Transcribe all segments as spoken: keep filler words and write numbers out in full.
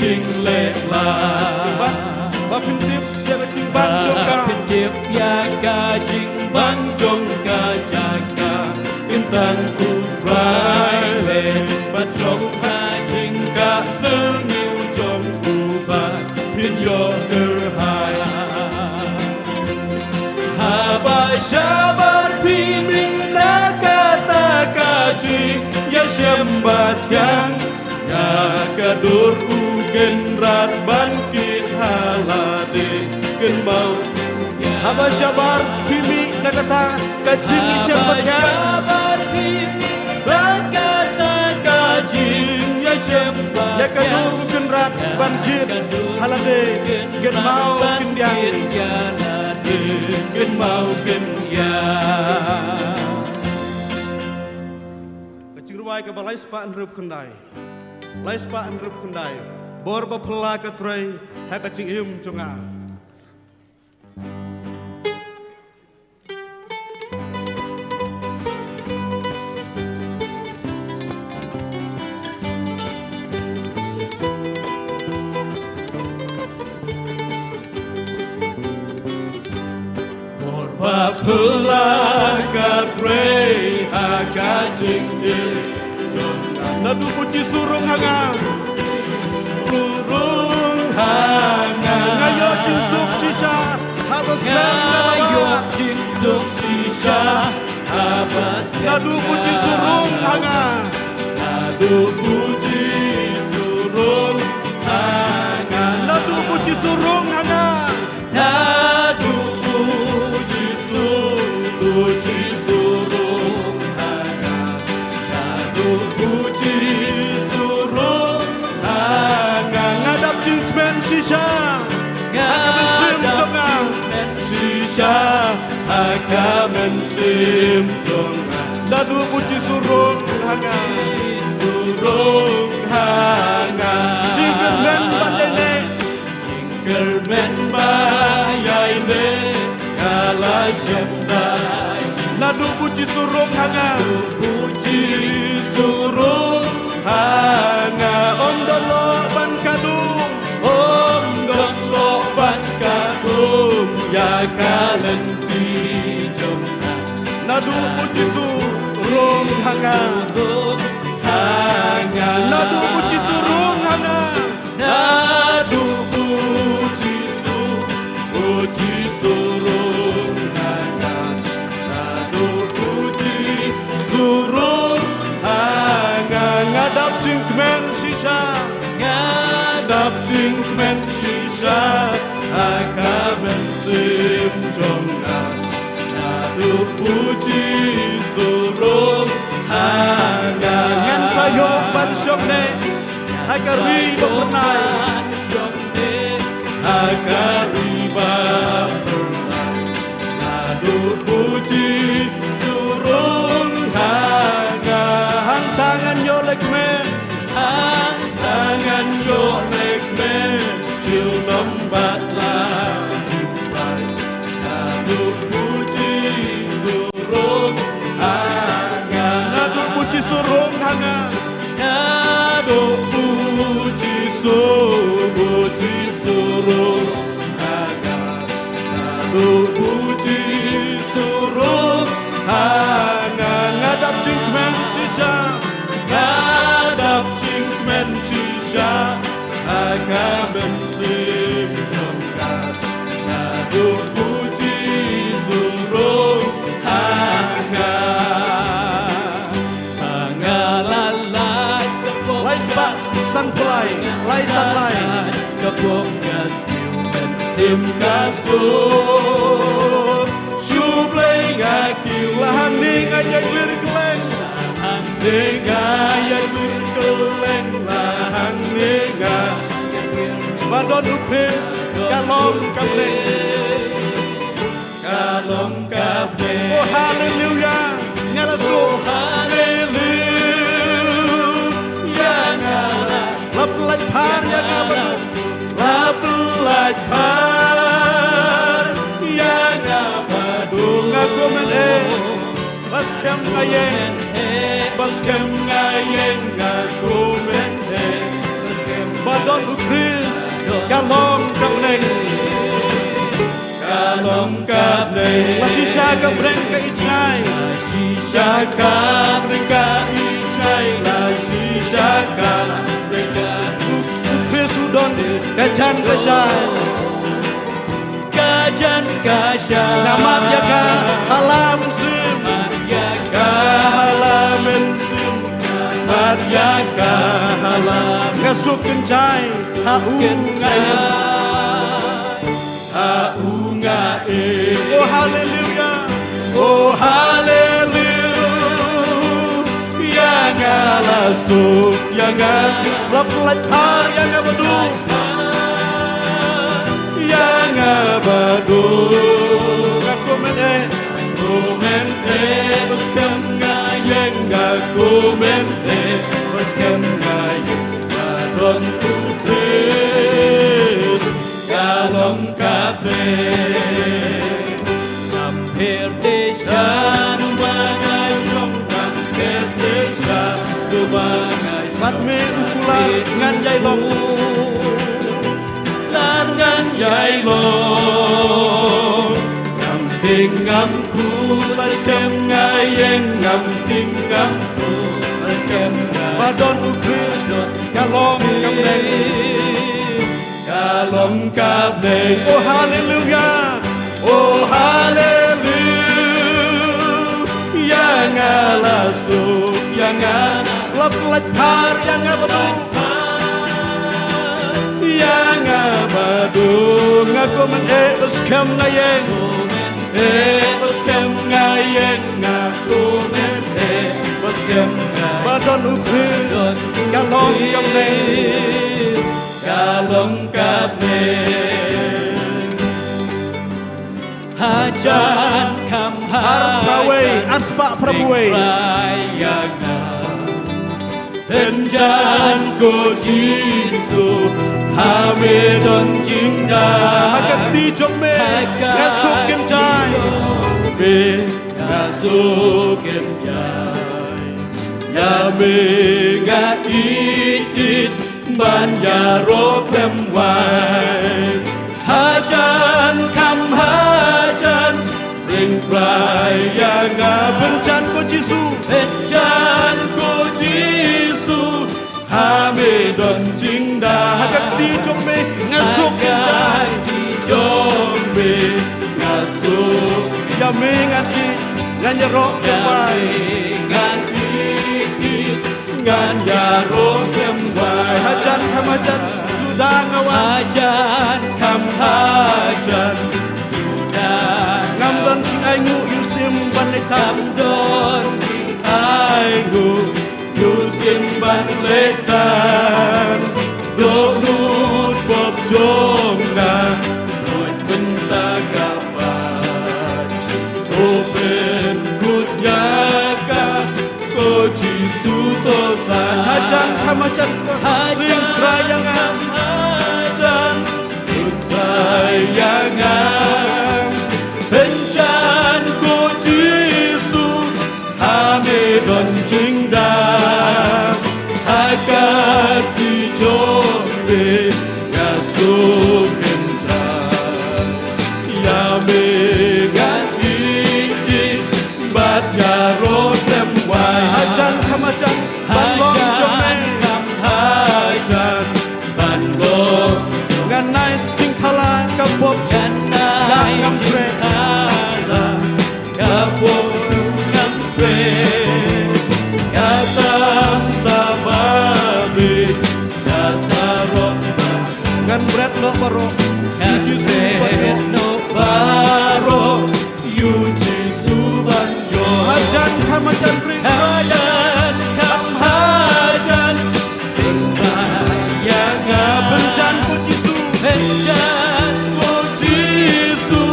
jingleh la. Ba, ba phin tip ïa ka jingbang jong ka. Ba phin tip ïa ka jingbang jong ka jaka. Kin tang u Trai leh bad jong ka jingkah syrngiew jong u ba phin ïoh kyrhai. Haba shabar phi mih na kata ka jingïashem bathiang, ïa ka dur u Kynrad ban kit ha lade, kynmaw. Haba shabar phi mih na kata ka jingïashem bathiang, ïa ka dur u Kynrad ban kit ha lade, kynmaw khyndiat. Kynmaw khyndiat. Ka jingrwai kaba lai spah hynriew khyndai. Lai spah hynriew khyndai. Bor ba phylla ka Trai ha ka jingim jong nga. Bor ba phylla ka Trai ha ka jingim jong nga. Naduh u Jisu rung ha nga. Rung ha nga. Nga ïoh jingsuk shisha haba sdang nga la wah. Nga ïoh jingsuk shisha haba sdang. Naduh u Jisu rung ha nga. Naduh u Jisu rung ha nga. Naduh u Jisu rung ha nga. Naduh u Jisu, u Jisu rung ha nga. Naduh u Jisu rung ha nga. Nga dap jingkmen shisha ha ka mynsiem jong nga. Shisha ha ka mynsiem jong nga. Naduh u Jisu rung ha nga. Jisu rung ha nga. Jingkyrmen ban ïaineh. Kyrmen ba ïaineh ka la shem da. Naduh u Jisu rung ha nga. Naduh u Jisu rung ha nga. Ym don lok ban kdup. Ym don lok ban kdup ïa ka lynti jong nga. Naduh u Jisu rung ha nga. Rung ha nga. Naduh u Jisu rung ha nga. Naduh u Jisu, u Jisu rung ha nga. Naduh u Jisu rung ha nga. Nga dap jingkmen shisha. Nga dap jingkmen shisha ha ka mynsiem jong nga. Naduh u Jisu rung ha nga. Ngan sa ïoh ban shong ne ha ka ri ba phyrnai. Ha ka ri ba phyrnai. Naduh u Jisu rung ha nga. Hangta ngan ïoh leh kmen. Hangta ngan ïoh leh kmen. Junom bad la. Naduh u Jisu rung ha nga. Naduh u Jisu rung ha nga. Naduh u Jisu, u Jisu rung ha nga. Naduh u Jisu rung ha nga. Nga dap jingkmen shisha. Nga dap jingkmen shisha ha ka mynsiem jong nga. Naduh u Jisu rung ha nga. Nga la lait ka pop. Lai spah san phew lai, lai san lai. Ka pop ka siew mynsiem ka suk. Shu Blei nga kiew. La hangne nga ïai wir kylleng. La hangne nga ïai wir kylleng. La hangne nga. Ba don u Khrist ka long ka bneng. Ka long ka bneng. Oh, haleluya. Nga la suk. Oh, haleluya. Nga la. La pyllait phar ïa nga ba duk. La pyllait phar ïa nga ba duk. Nga kumne. Ba skhem nga ïeng. Ba skhem nga ïeng, nga kumne. Ba don u Khrist. Long ka bneng. Ka long ka bneng. La shisha ka bneng ka ijngai. La shisha ka bneng ka ijngai. La shisha ka bneng ka. U Khrist u don ka jan ka shai. Ka jan ka shai. Nga mad ïa ka ha la mynsiem. Mad ïa ka ha la mynsiem. Mad ïa ka ha la. Nga suk kynjai ha u nga ïeng. Ha u nga ïeng. Oh haleluya. Oh haleluya. Nga la suk ïa nga. La pyllait phar ïa nga baduk. Ïa nga baduk. Nga kumne. Kumne ba skhem nga ïeng, nga kumne ba skhem nga ïeng. Nga don u Khrist. Ka long ka bneng. Ngam pher te sha, ba nga shong, ngam pher te sha, ba nga shong. Bad me u kular ngan ïai long. Kular ngan ïai long. Ngam tieng ngam khuh, ba skhem nga ïeng, ngam tieng ngam khuh, ba skhem nga. Ba don u Khrist, ka long ka bneng. Ka long ka bneng. Oh haleluya. Oh haleluya. Nga la suk ïa nga. La pyllait phar ïa nga baduk. Ïa nga baduk. Nga kumne ba skhem nga ïeng. Eh, ba skhem nga ïeng, nga kumne ba skhem nga. Ba don u Khrist. Ka long ka bneng. Ka long ka bneng. Hajan kham hajan. Ar phra wei, ar spah phra wei. Ïa nga. Pynjan ko Jisu, ha me don jingdah. Ha ka kti jong me, nga suk kynjai. Me, nga suk kynjai. Ïa me nga ïeit, ban ïaroh khlem wai. Hajan kham hajan, ring trai ïa nga. Pynjan ko Jisu. Pynjan ko Jisu, ha me don jingdah. Ha ka kti jong me nga suk kynjai. Ha ka kti jong me nga suk. Ïa me ngan ïeit, ngan ïaroh khlem wai. Ïa me ngan ïeit, ngan ïaroh khlem wai. Hajan kham hajan, suda nga wan. Hajan kham hajan, suda. Ngam don jingainguh, ïohsngew ban leit than. Ngam don jingainguh, ïohsngew ban leit than. Dohnud pop jong nga, dohnud bynta ka pat. To pynkut ïa ka, ko Jisu to san. Hajan kham hajan, ring trai ïa nga. Hajan, ring trai ïa nga. Pynjan ko Jisu, ha me don jingdah. Ha ka kti jong me nga suk kynjai. Ïa me ngan ïeit, bad ïaroh khlem wai. Hajan kham hajan, ban long jong me. Hajan kham hajan, ban long. Ngan ai jingthala ka pop. Ngan ai jingthala ka pop, ngam pret. Ka tam sa ba me, ka sa rok ba. Ngan bret noh baroh. Ngan bret noh baroh. Ïoh Jisu ban ïoh. Hajan kham hajan ring. Hajan kham hajan ring trai ïa nga. Pynjan ko Jisu. Pynjan ko Jisu.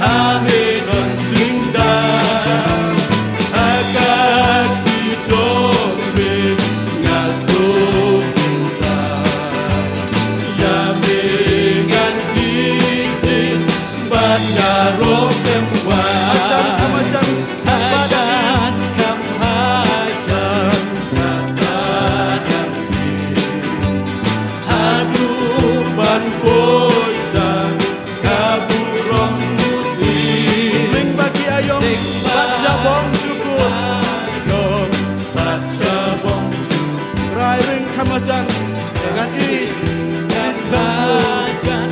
Ha me don jingdah. Ha ka kti jong me nga suk kynjai. Ïa me nga Kham hajan ngan ïeit, ngan hajan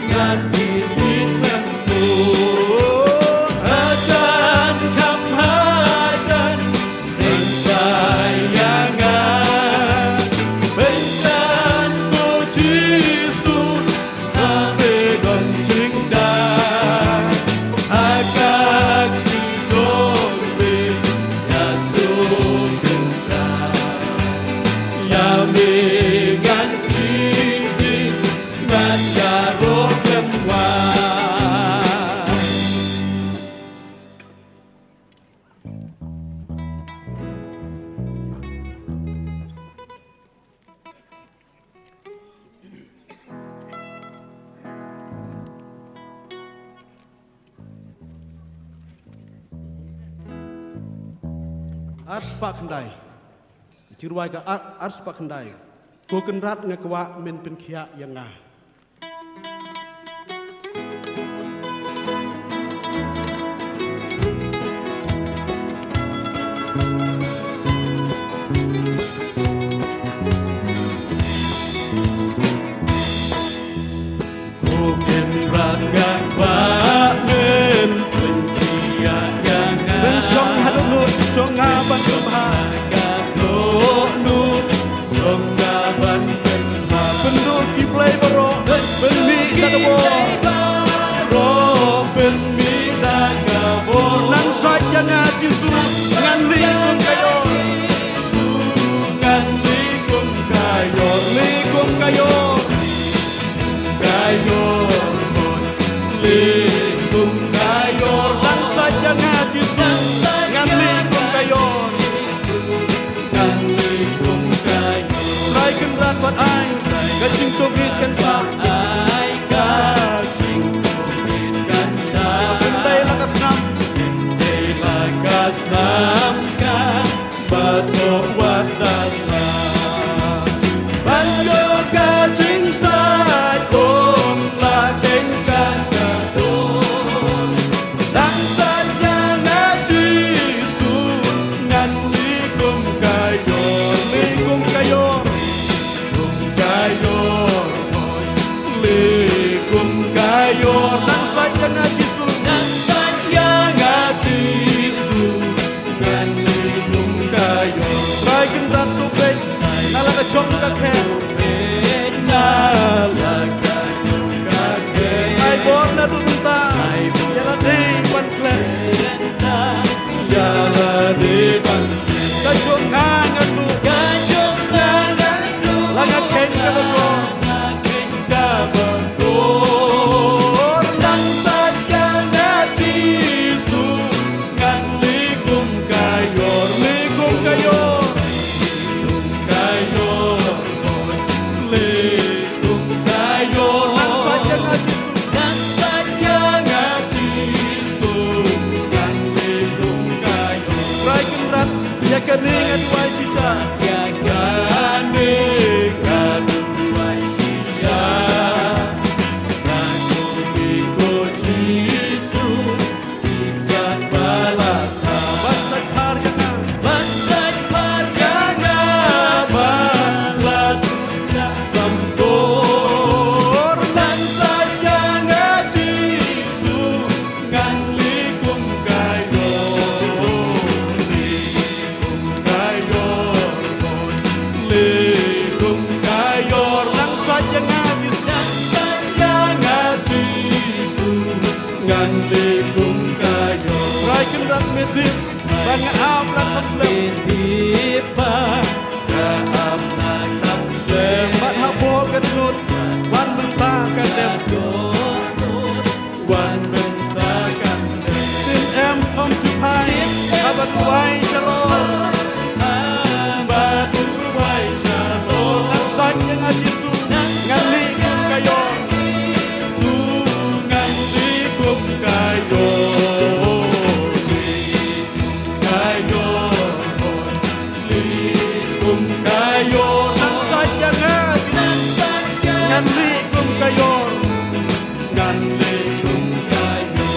ngan ïeit, ngan ïeit. Hajan kham hajan, pynshai ïa nga, pynshai ko Jisu, ha pdeng jingdah, ha ka kti jong me, ïa suk kynjah, ïa me ngan ïeit, ngan ïaroh khlem wai. Ar spah khyndai. Jingrwai ka ar, ar spah khyndai. Ko Kynrad nga kwah men pynkhiah ïa nga. Ko Kynrad nga kwah men pynkhiah ïa nga. Men shong haduh nud jong nga ban sngewbha. Haduh nud jong nga ban pynbha. Pynduh ki blei baroh, pynmih da ka bor. Baroh, pynmih da ka bor. Nang sait ïa nga Jisu, ngan lih kum ka ïor. Ngan lih kum ka ïor, lih kum ka ïor. Ka ïor, lih kum ka ïor, nang sait ïa nga Jisu, ngan lih kum ka ïor, ngan lih kum ka ïor. Trai Kynrad wat ai ka jingtngit kan sah, ai ka jingtngit kan sah. Kynrad la ka snam, Kynrad la ka snam, ka Bad wat da sah ban ïoh ka jingsait, ym lah khein ka ka dur. Nang sait ïa nga Jisu, ngan lih kum ka ïor, lih kum ka ïor. Kum ka ïor, lih kum ka ïor, nang sait ïa nga Jisu. Nang sait ïa nga Jisu, ngan lih kum ka ïor. Trai Kynrad to peit na la ka jong ka khet. Na la ka jong ka khet. Ai bor naduh mynta, ai bor ïa lade ban klet. Ïa lade ban klet. Ka jong nga ngan duh, ka jong nga ngan duh. La nga khein kaba kor, nga khein kaba kor. Nang sait ïa nga Jisu, ngan lih kum ka ïor, lih kum ka ïor. Kum ka ïor, lih kum ka ïor. Nang sait ïa nga Jisu, nang sait ïa nga Jisu, ngan lih kum ka ïor. Trai Kynrad, ïa kane nga duwai shisha. Ïa kane nga duwai shisha. Nga kyrpad ko Jisu, ïa ka ba la ka ban sait phar ïa nga, ban sait phar ïa nga, ban la Sampurna. Nang sait ïa nga Jisu, ngan lih kum ka ïor, lih kum ka ïor, lih kum ka ïor. Nang sait ïa nga Jisu, nang sait ïa nga Jisu, ngan lih kum ka ïor. Trai Kynrad me tip ba nga ap la kham slem. Tip ba nga ap la kham slem. Bad ha bor ka dohnud wan mynta ka dem. Wan mynta ka dem. Tin em ym ju phai haba duwai shalor. Haba duwai shalor. Nang sait ïa nga Jisu, ngan lih kum ka ïor. Jisu, ngan lih kum ka ïor. Ka ïor, lih kum ka ïor. Nang sait ïa nga Jisu, ngan lih kum ka ïor, ngan lih kum ka ïor.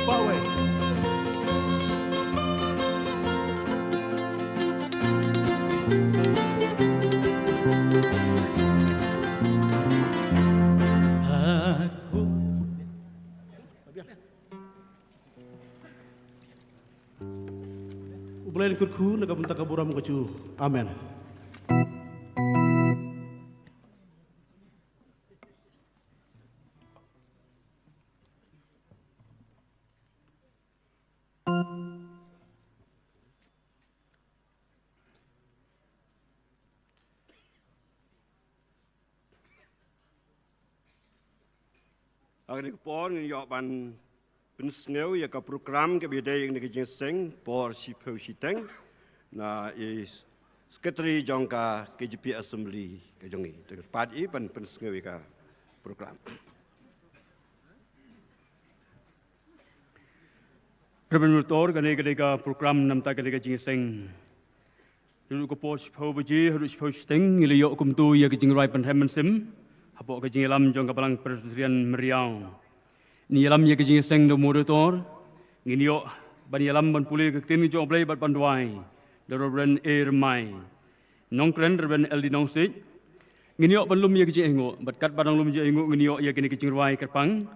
Bawei. U Blei un kyrkhu na ka bynta ka burom ka jong u. Amen. Ha kane ka por ngin ïoh ban pynsngew ïa ka program kaba ïadei ïa kane ka jingïaseng por shiphew shiteng na i Secretary jong ka K J P Assembly ka jong ngi. Te pat i ban pynsngew ïa ka program. Reverend Meritor, kane ka dei ka program namar kane ka jingïaseng. Naduh ka por shiphew baje haduh shiphew shiteng ngi la ïoh kumto ïa ka jingrwai pynrem mynsiem hapoh ka jingïalam jong ka Balang Presbyterian Meriaw. Ngin ïalam ïa ka jingïaseng da u Moderator. Ngin ïoh ban ïalam ban pule ka ktien jong U Blei bad ban duwai da Reverend A Rymbai. Nongkren Reverend L D Nongsiej. Ngin ïoh ban lum ïa ka jingainguh bad katba dang lum jingainguh ngin ïoh ïa kane ka jingrwai kyrpang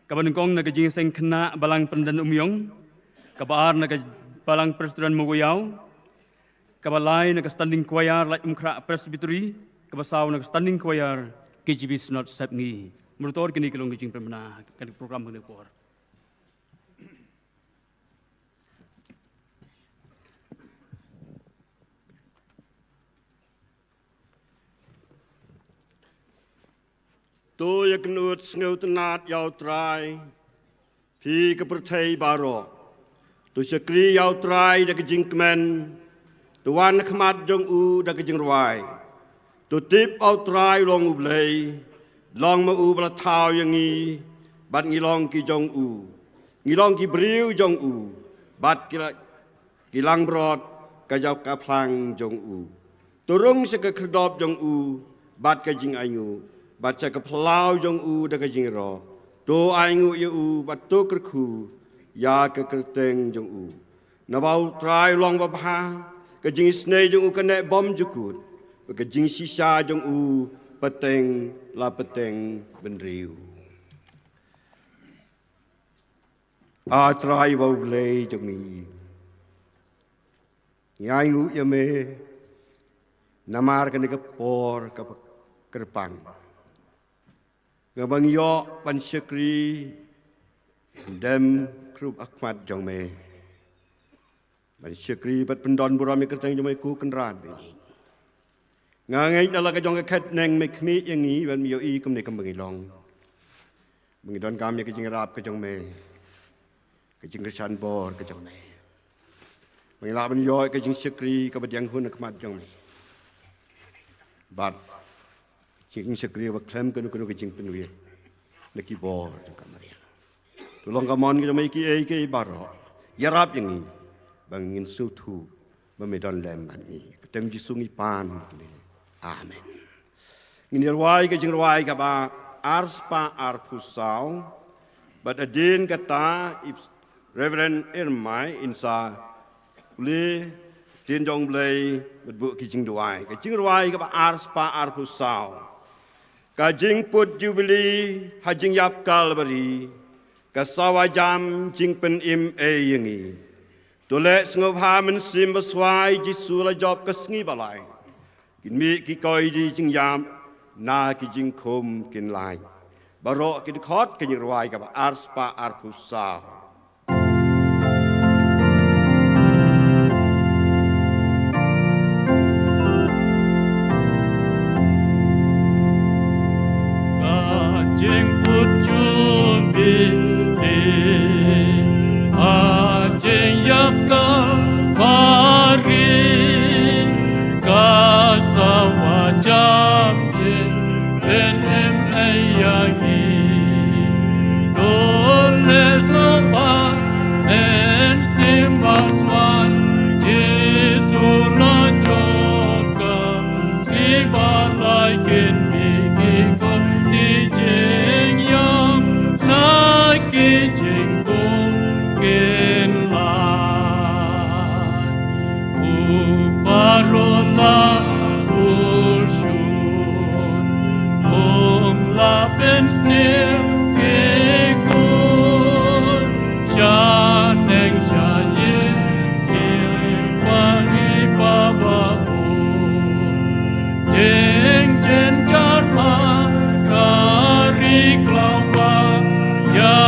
kaba nyngkong na ka jingïaseng khynnah Balang Pyndenumïong, kaba ar na ka Balang Presbyterian Mowkaiaw, kaba lai na ka Standing Choir Laitumkhrah Presbytery, kaba saw na ka Standing Choir K J P Synod Sepngi. Meritor, kine ki long ki jingpynbna ka program kane ka por. To ïakynduh sngewtynnad ïa U Trai, phi ka pyrthei baroh. To shakri ïa U Trai da ka jingkmen, to wan ha khmat jong u da ka jingrwai. To tip ba U Trai u long U Blei, long ma u ba la thaw ïa ngi, bad ngi long ki jong u. Ngi long ki briew jong u, bad ki la, ki langbrot ka jong ka phlang jong u. To rung sha ka khyrdop jong u bad ka jingainguh, bad sha ka phyllaw jong u da ka jingïaroh. To ainguh ïa u bad to kyrkhu ïa ka kyrteng jong u. Naba U Trai u long babha, ka jingisynei jong u ka neh bymjukut, bad ka jingshisha jong u pateng la pateng bynriew. A Trai ba U Blei jong ngi, ngi ainguh ïa me namar kane ka por kaba kyrpang, kaba ngi ïoh ban shakri, dem krup ha khmat jong me, ban shakri bad pyndon burom ïa ka kyrteng jong me, ko Kynrad ba ïeit. Nga ngeit na la ka jong ka khetneng me khmih ïa ngi ban me ïohi kumne kumba ngi long, ba ngi donkam ïa ka jingïarap ka jong me, ka jingkyrshan bor ka jong me, ba ngi lah ban ïoh ïa ka jingshakri kaba dieng hun ha khmat jong me, bad jingshakri ba khlem kano kano ka jingpynwit na ki bor jong ka mariang. To long ka mon ka jong me ïa kiei kiei baroh. Ïarap ïa ngi ba ngin sngewthuh ba me don lem bad ngi. Kyrteng Jisu ngi pan. Amen. Ngin ïa rwai ka jingrwai kaba arspah arphew saw. Bad hadien kata i Reverend Irmai in sa pule ktien jong U Blei bad buh ki jingduwai. Ka jingrwai kaba arspah arphew saw. Ka jingput Jubili ha jingïap Kalbari, ka sawa jam jingpynim ei ïa ngi. To leh sngewbha mynsiem baswai, Jisu la jop ka sngi ba lai. Kin mih ki koi die jingïap na ki jingkhum kin lai. Baroh ki dkhot ka jingrwai kaba arspah arphew saw. Ka jingput Jubili ha jingïap Kalbari, ka sawa jam jingpynim ei ïa ngi. To leh sngewbha mynsiem baswai, Jisu la jop ka sngi ba lai, kin mih ki koi die jingïap na La pynsniew ki khun sha neng sha ïing, siew pang i papa u. Jing jynjar ma ka ri khlaw ba ïa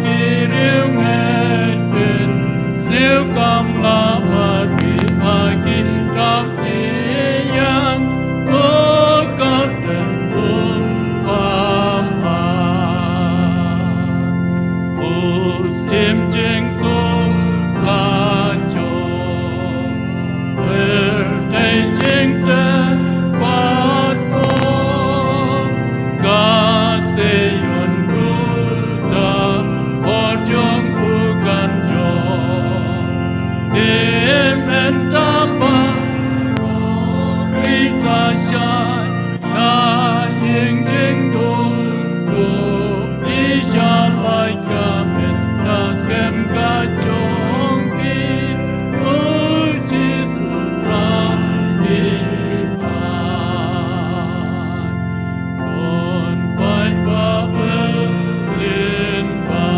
ki riewngeit pynsniew kam la ba ri ha kin kam ïa u ka teng um papa. Us im jingsuk la jong, pyrthei jingteh bad pop, ka Zion duda bor jong u kan jong. Im mynta ba ri sa shai, ka ïing jingdum, dum i sha lai ka mynta skhem ka jong phi, u Jisu Trai i Trai. Don pai ba belin ba,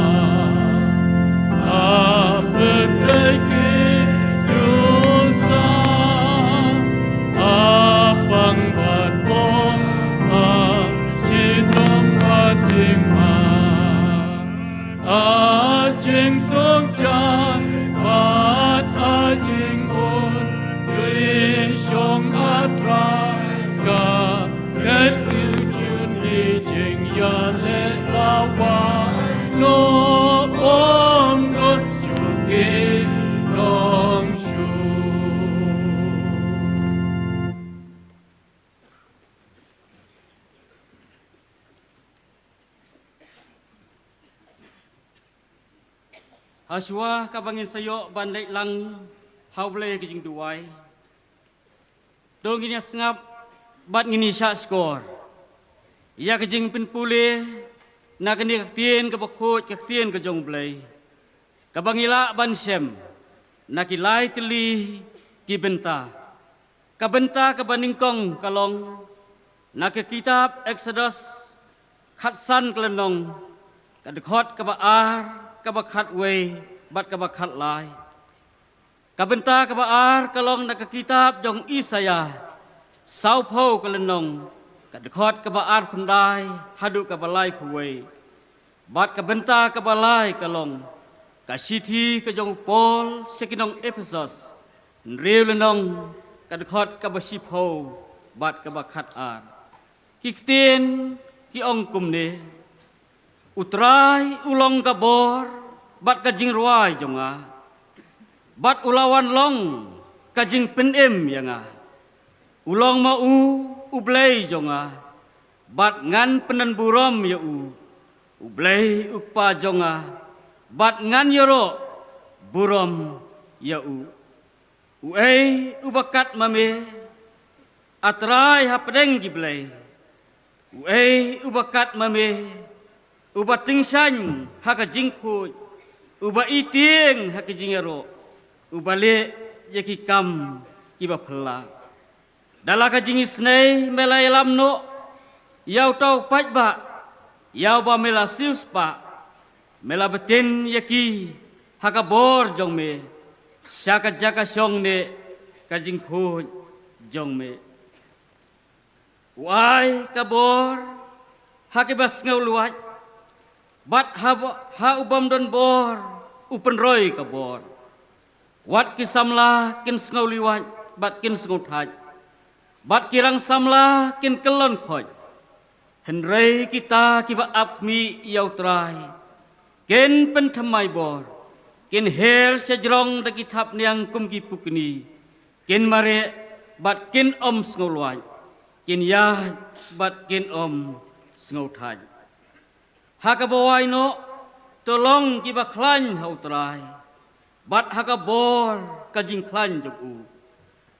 a pyrthei ki ju sa, a pang bad pop, a shitom bad jingma. A jingsuk jan bad a jingun, dei shong A Trai, ka khet ki jun ki jingïaleh la wai noh, ym don shuh ki nongshuh. Hashwa kaba ngin sa ïoh ban leit lang ha U Blei ha ka jingduwai, to ngin ïa sngap bad ngin ïa shah shkor ïa ka jingpynpule na kane ka ktien kaba khuid, ka ktien ka jong U Blei, kaba ngi lah ban shem na ki lai tylli ki bynta. Ka bynta kaba nyngkong ka long na ka kitab Eksodos khatsan ka lynnong, ka dkhot kaba ar, kaba khatwei bad kaba khatlai. Ka bynta kaba ar ka long na ka kitab jong Isaïah sawphew ka lynnong, ka dkhot kaba arphew khyndai haduh kaba laiphew wei. Bad ka bynta kaba lai ka long ka shithi ka jong u Paul sha ki nong Ephesos, hynriew lynnong, ka dkhot kaba shiphew bad kaba khatar. Ki ktien ki ong kumne: U Trai u long ka bor bad ka jingrwai jong nga, bad u la wan long ka jingpynim ïa nga. U long ma u U Blei jong nga, bad ngan pyndonburom ïa u. U Blei u Kpa jong nga, bad ngan ïaroh burom ïa u. Uei uba kat ma me, A Trai hapdeng ki blei? Uei uba kat ma me, uba tyngshaiñ ha ka jingkhuid, uba ïtieng ha ka jingïaroh, uba leh ïa ki kam kiba phylla? Da la ka jingisynei me la ïalam noh ïa uta u paidbah, ïa uba me la siewspah. Me la btin ïa ki ha ka bor jong me, sha ka jaka shong ne ka jingkhuid jong me. U ai ka bor ha kiba sngewlwait, bad ha, ha u bym don bor u pynroi ka bor. Wat ki samla kin sngewlwait bad kin sngewthait, bad ki rang samla kin kyllon khoit. Hynrei kita kiba ap khmih ïa U Trai kin pynthymmai bor, kin her sha jrong da ki thapniang kum ki pukni, kin mareh bad kin ym sngewlwait, kin ïaid bad kin ym sngewthait. Ha kaba wai noh, to long kiba khlaiñ ha U Trai, bad ha ka bor ka jingkhlaiñ jong u.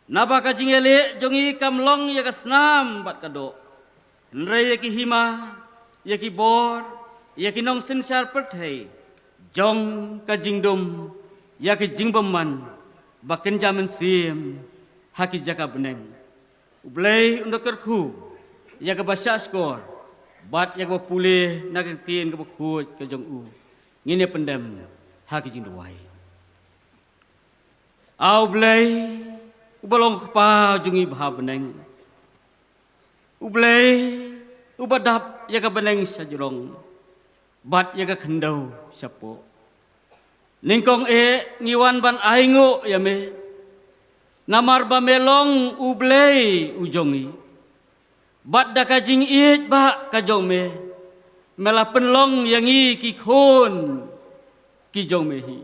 Naba ka jingïaleh jong ngi kam long ïa ka snam bad ka doh, hynrei ïa ki hima, ïa ki bor, ïa ki nongsynshar pyrthei jong ka jingdum, ïa ki jingbymman ba kynja mynsiem ha ki jaka bneng. U Blei un da kyrkhu ïa kaba shahshkor bad ïa kaba pule na ka ktien kaba khuid ka jong u. Ngin ïa pyndem ha ka jingduwai. A U Blei, uba long Kpa jong ngi ba ha bneng. U Blei, uba dap ïa ka bneng sha jrong bad ïa ka khyndew shapoh. Nyngkong eh ngi wan ban ainguh ïa me. Namar ba me long U Blei u jong ngi. Bad da ka jingïeit ba ka jong me, me la pynlong ïa ngi ki khun ki jong me hi.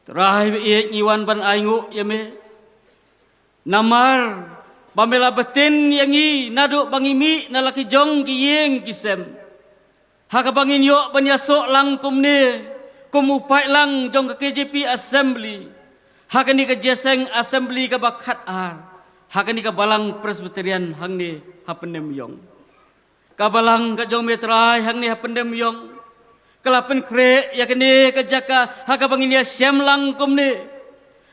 Trai ba ïeit, ngi wan ban ainguh ïa me. Namar ba me la btin ïa ngi naduh ba ngi mih na la ki jong ki ïing ki sem. Ha kaba ngin ïoh ban ïasoh lang kumne kum u paidlang jong ka K J P Assembly. Ha kane ka jingïaseng Assembly kaba khat ar. Ha kane ka Balang Presbyterian hangne ha Pyndengbeiñ. Ka Balang ka jong me Trai hangne ha Pyndengbeiñ ka la pynkhreh ïa kane ka jaka ha kaba ngin ïashem lang kumne.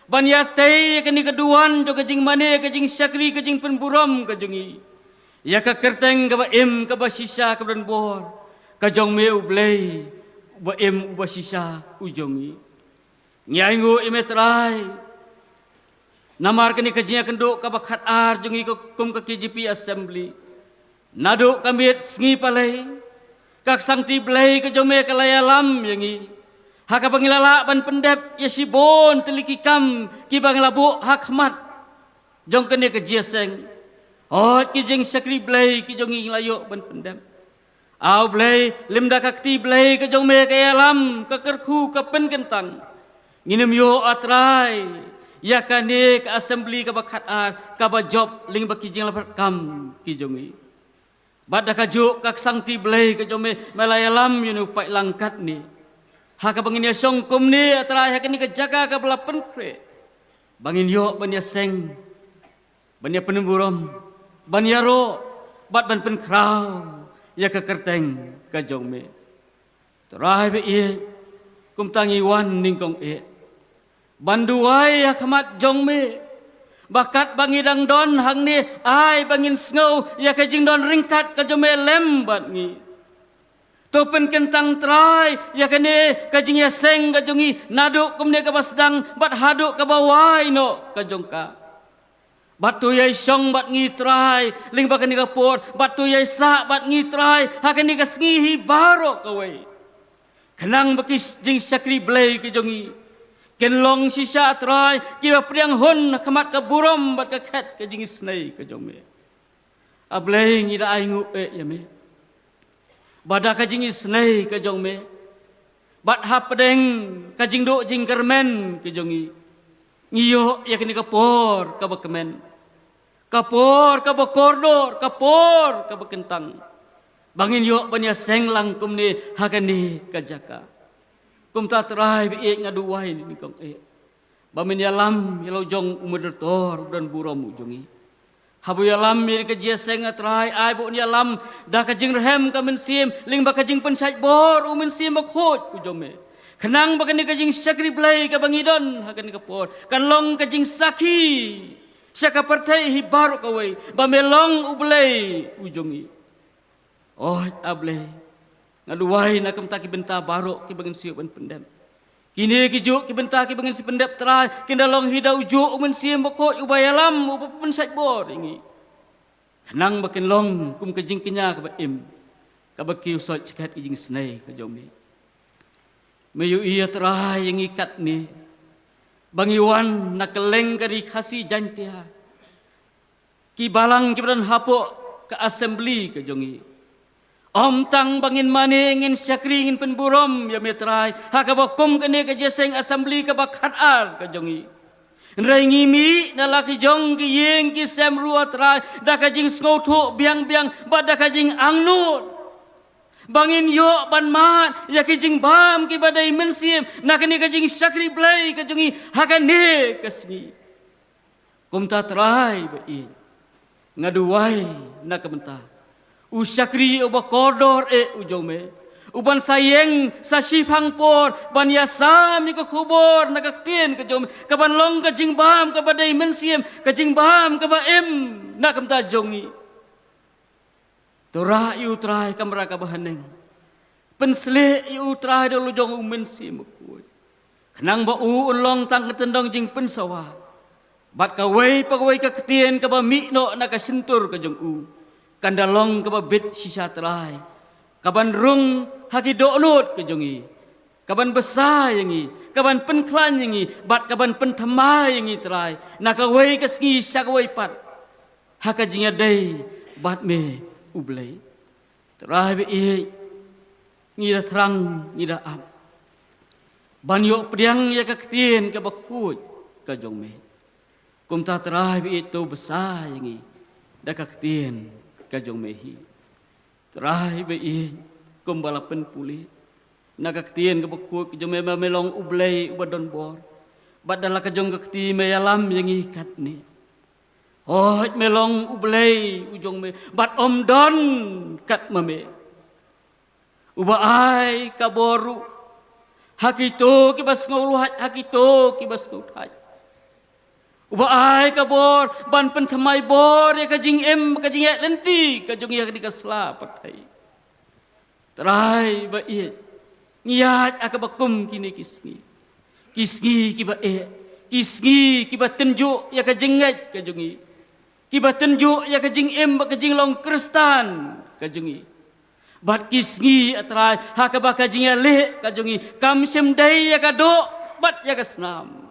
Ban ïatei ïa kane ka duwan jong ka jingmane, ka jingshakri, ka jingpynburom ka jong ngi. Ïa ka kyrteng kaba im, kaba shisha, kaba don bor ka jong me U Blei, uba im, uba shisha u jong ngi. Ngi ainguh ïa me Trai. Namar kane ka jingïakynduh kaba khat ar jong ngi kum ka K J P Assembly. Naduh ka miet sngi palei, ka ksangti Blei ka jong me ka la ïalam ïa ngi. Ha kaba ngi la lah ban pyndep ïa shibun tylli ki kam kiba ngi la buh ha khmat jong kane ka jingïaseng. Hooid, ki jingshakri Blei ki jong ngi la ïoh ban pyndep. A U Blei, lymda ka kti Blei ka jong me ka ïalam, ka kyrkhu, ka pynkyntang. Ngin ym ïoh, A Trai, ïa kane ka Assembly kaba khat ar kaba jop lyngba ki jingleh kam ki jong ngi. Bad da kajuh ka ksangti Blei ka jong me, me la ïalam ïa une u paidlang katne. Ha kaba ngin ïashong kumne, A Trai, ha kane ka jaka kaba la pynkhreh, ba ngin ïoh ban ïaseng, ban ïapynburom, ban ïaroh bad ban pynkhraw ïa ka kyrteng ka jong me. Trai ba ïeit, kumta ngi wan nyngkong eh ban duwai ha khmat jong me. Ba katba ngi dang don hangne, ai ba ngin sngew ïa ka jingdon ryngkat ka jong me lem bad ngi. To pynkyntang Trai ïa kane ka jingïaseng ka jong ngi, naduh kumne kaba sdang bad haduh kaba wai noh ka jong ka. Bad to ïai shong bad ngi Trai lyngba kane ka por, bad to ïai sah bad ngi Trai ha kane ka sngi hi baroh kawei. Khnang ba ki jingshakri Blei ki jong ngi kin long shisha Trai kiba pdiang hun ha khmat ka burom bad ka khet ka jingisynei ka jong me. A Blei, ngi da ainguh eh ïa me. Ba da ka jingisynei ka jong me bad hapdeng ka jingduh jingkyrmen ka jong ngi, ngi ïoh ïa kane ka por kaba kmen, ka por kaba kordor, ka por kaba kyntang, ba ngin ïoh ban ïaseng lang kumne ha kane ka jaka. Kumta Trai ba ïeit, nga duwai nyngkong eh ba men ïalam ïa la u jong u moderator u don burom u jong ngi. Haba u ïalam ïa ka jingïaseng, A Trai, ai ba un ïalam da ka jingrhem ka mynsiem lyngba ka jingpynshait bor u Mynsiem Bakhuid u jong me. Khnang ba kane ka jingshakri Blei kaba ngi don ha kane ka por kan long ka jingsakhi sha ka pyrthei hi baroh kawei ba me long U Blei u jong ngi. Oi A Blei, nga duwai na ka bynta ki bynta baroh kiba ngin sa ïoh ban pyndep. Kine kijuh ki bynta kiba ngin sa pyndep Trai, kin da long hi da ujuh u Mynsiem Bakhuid uba ïalam, uba pynshait bor ïa ngi. Khnang ba kin long kum ka jingkñia kaba im, kaba kiew soi shikhet ka jingisynei ka jong me. Me ïohi A Trai ïa ngi katne ba ngi wan na kylleng ka Ri Khasi Jaiñtia, ki balang kiba don hapoh ka assembly ka jong ngi. Ym tang ba ngin mane, ngin shakri, ngin pynburom ïa me Trai ha kaba kum kane ka jingïaseng assembly kaba khat ar ka jong ngi. Hynrei ngi mih na la ki jong ki ïing ki sem ruh A Trai da ka jingsngewthuh biang biang bad da ka jingangnud ba ngin ïoh ban mad ïa ki jingbam kiba dei mynsiem na kane ka jingshakri Blei ka jong ngi ha kane ka sngi. Kumta Trai ba ïeit, nga duwai na ka bynta u shakri uba kordor eh u jong me, uban sa ïeng sa shiphang por ban ïasam ïa ka khubor na ka ktien ka jong me, kaban long ka jingbam kaba dei mynsiem, ka jingbam kaba im na ka bynta jong ngi. Ïarap ïa u Trai kamra kaba haneng. Pynshlei ïa u Trai da la jong u Mynsiem Bakhuid. Khnang ba u un long tang ka tyndong jingpynsawa bad kawei pa kawei ka ktien kaba mih noh na ka shyntur ka jong u kan da long kaba bit shisha Trai, kaban rung ha ki dohnud ka jong i, kaban bsa ïa ngi, kaban pynkhlaiñ ïa ngi bad kaban pynthymmai ïa ngi Trai, na kawei ka sngi sha kawei pat ha ka jingïadei bad me U Blei. Trai ba ïeit, ngi da thrang, ngi da ap ban ïoh pdiang ïa ka ktien kaba khuid ka jong me. Kumta Trai ba ïeit, to bsa ïa ngi da ka ktien ka jong me hi. Trai ba ïeit, kumba la pynpule na ka ktien kaba khuid ka jong me, ba me long U Blei uba don bor bad da la ka jong ka kti me ïalam ïa ngi katne. Hooid, me long U Blei u jong me bad ym don kat ma me. Uba ai ka bor ruh ha kito kiba sngewlwait, ha kito kiba sngewthait. Uba ai ka bor ban pynthymmai bor ïa ka jingim, ka jingïaid lynti ka jong ngi ha kane ka sla pyrthei. Trai ba ïeit, ngi ïaid ha kaba kum kine ki sngi. Ki sngi kiba eh, ki sngi kiba tynjuh ïa ka jingngeit ka jong ngi, kiba tynjuh ïa ka jingim bad ka jinglong Khristan ka jong ngi. Bad ki sngi, A Trai, ha kaba ka jingïaleh ka jong ngi kam shym dei ïa ka doh bad ïa ka snam,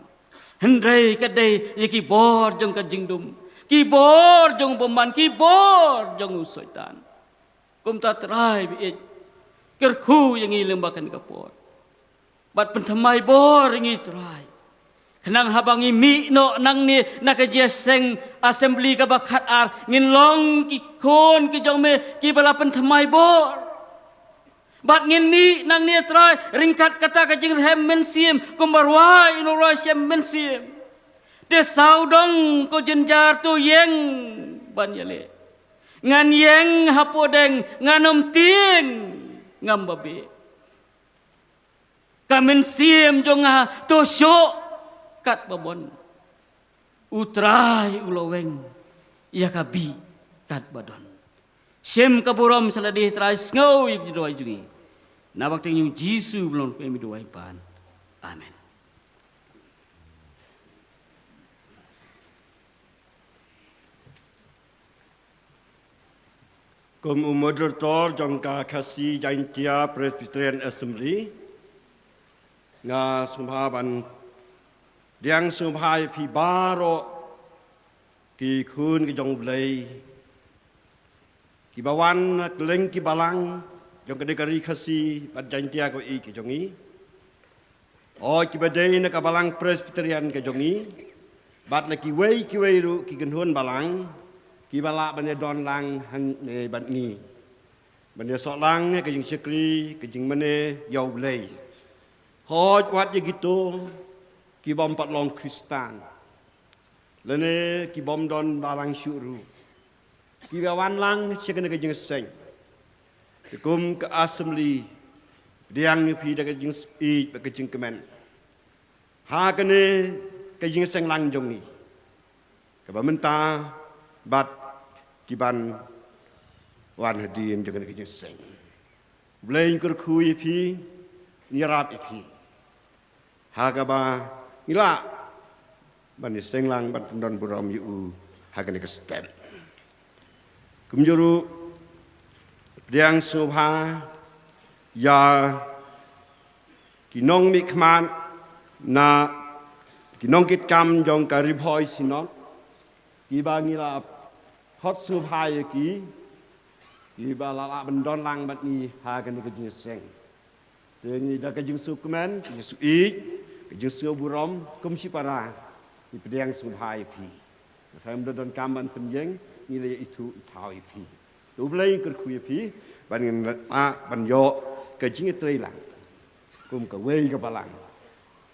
hynrei ka dei ïa ki bor jong ka jingdum, ki bor jong u bymman, ki bor jong u Soitan. Kumta Trai ba ïeit, kyrkhu ïa ngi lyngba kane ka por bad pynthymmai bor ïa ngi Trai, khnang haba ngi mih noh nangne na ka jingïaseng Assembly kaba khatar, ngin long ki khun ki jong me kiba la pynthymmai bor. Bad ngin mih nangne Trai ryngkat kata ka jingrhem mynsiem, kumba rwai u nongrwai shem mynsiem. Te sawdong ko jynjar to ïeng ban ïaleh. Ngan ïeng ha pdeng, ngan ym tieng, ngam ba beh. Ka mynsiem jong nga to shoh kat ba bun. U Trai u la weng ïa ka bih kat ba don. Shim ka burom sha lade Trai, sngew ïa ka jingduwai jong ngi. Na ka kyrteng jong u Jisu ba long u Trai ba ngi duwai ban. Amen. Kum u moderator jong ka Khasi Jaintia Presbyterian Assembly, nga sngewbha ban pdiang sngewbha ïa phi baroh ki khun ki jong U Blei, kiba wan na kylleng ki balang jong kane ka ri Khasi bad Jaintia kaba ïeit ka jong ngi. O kiba dei na ka balang Presbyterian ka jong ngi bad na kiwei kiwei ruh ki kynhun balang kiba lah ban ïadon lang hangne bad ngi, ban ïasoh lang ïa ka jingshakri, ka jingmane ïa U Blei. Hooid, wat ïa kito kibym pat long Khristan lane kibym don balang shuh ruh, kiba wan lang sha kane ka jingïaseng. Te kum ka Assembly, pdiang ïa phi da ka jingïeit bad ka jingkmen ha kane ka jingïaseng lang jong ngi kaba mynta bad kiban wan hadien jong kane ka jingïaseng. U Blei un kyrkhu ïa phi, un ïarap ïa phi ha kaba ngi lah ban ïaseng lang ban pyndon burom ïa u ha kane ka step. Kumjuh ruh, pdiang sngewbha ïa ki nongmihkhmat na ki nongkitkam jong ka Ri Bhoi Synod, kiba ngi la khot sngewbha ïa ki, kiba la lah ban don lang bad ngi ha kane ka jingïaseng. Te ngi da ka jingsngewkmen, ka jingsngewïeit, ka jingsngewburom, kum shipara ngi pdiang sngewbha ïa phi. Khlem da donkam ban pynïeng, ngi la ïa ithuh ithaw ïa phi. Te U Blei un kyrkhu ïa phi ban ngin lah ban ïoh ka jingïatreilang kum kawei ka balang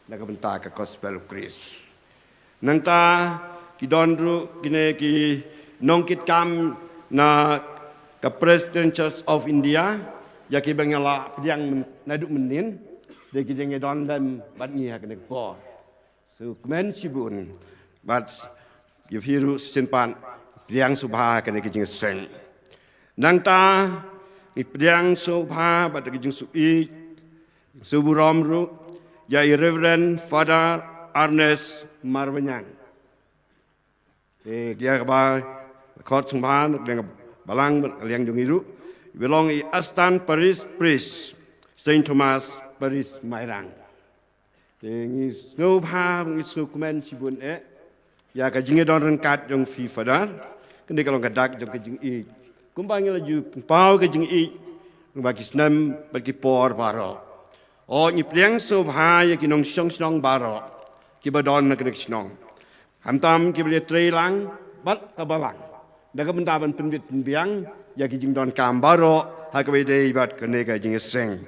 na ka bynta ka Gospel of Grace. Nangta ki don ruh kine ki nongkitkam na ka Presbyterian Church of India, ïa kiba nga la pdiang myn-, naduh mynnin, dei ki jong ngi don lem bad ngi ha kane ka por. Sngewkmen shibun bad ïa phi ruh shisien pat pdiang sngewbha ha kane ka jingïaseng. Nangta ngi pdiang sngewbha bad ka jingsngewbha, sngewburom ruh ïa i Reverend Father Ernest Marbaniang. Te ïa kaba khot sngewbha na ka liang balang, na ka liang jong i ruh, i ba long i Assistant Parish Priest, Saint Thomas Parish, Mairang. Te ngi sngewbha, ngi sngewkmen shibun eh ïa ka jingïadon ryngkat jong phi Father. Kane ka long ka dak jong ka jingïeit. Kumba ngi la ju pynpaw ka jingïeit ba ki snem bad ki por baroh. O, ngi pdiang sngewbha ïa ki nongshong shnong baroh kiba don na kane ka shnong. Khamtam kiba la trei lang bad ka balang, da ka bynta ban pynbit pynbiang ïa ki jingdonkam baroh ha kaba ïadei bad kane ka jingïaseng.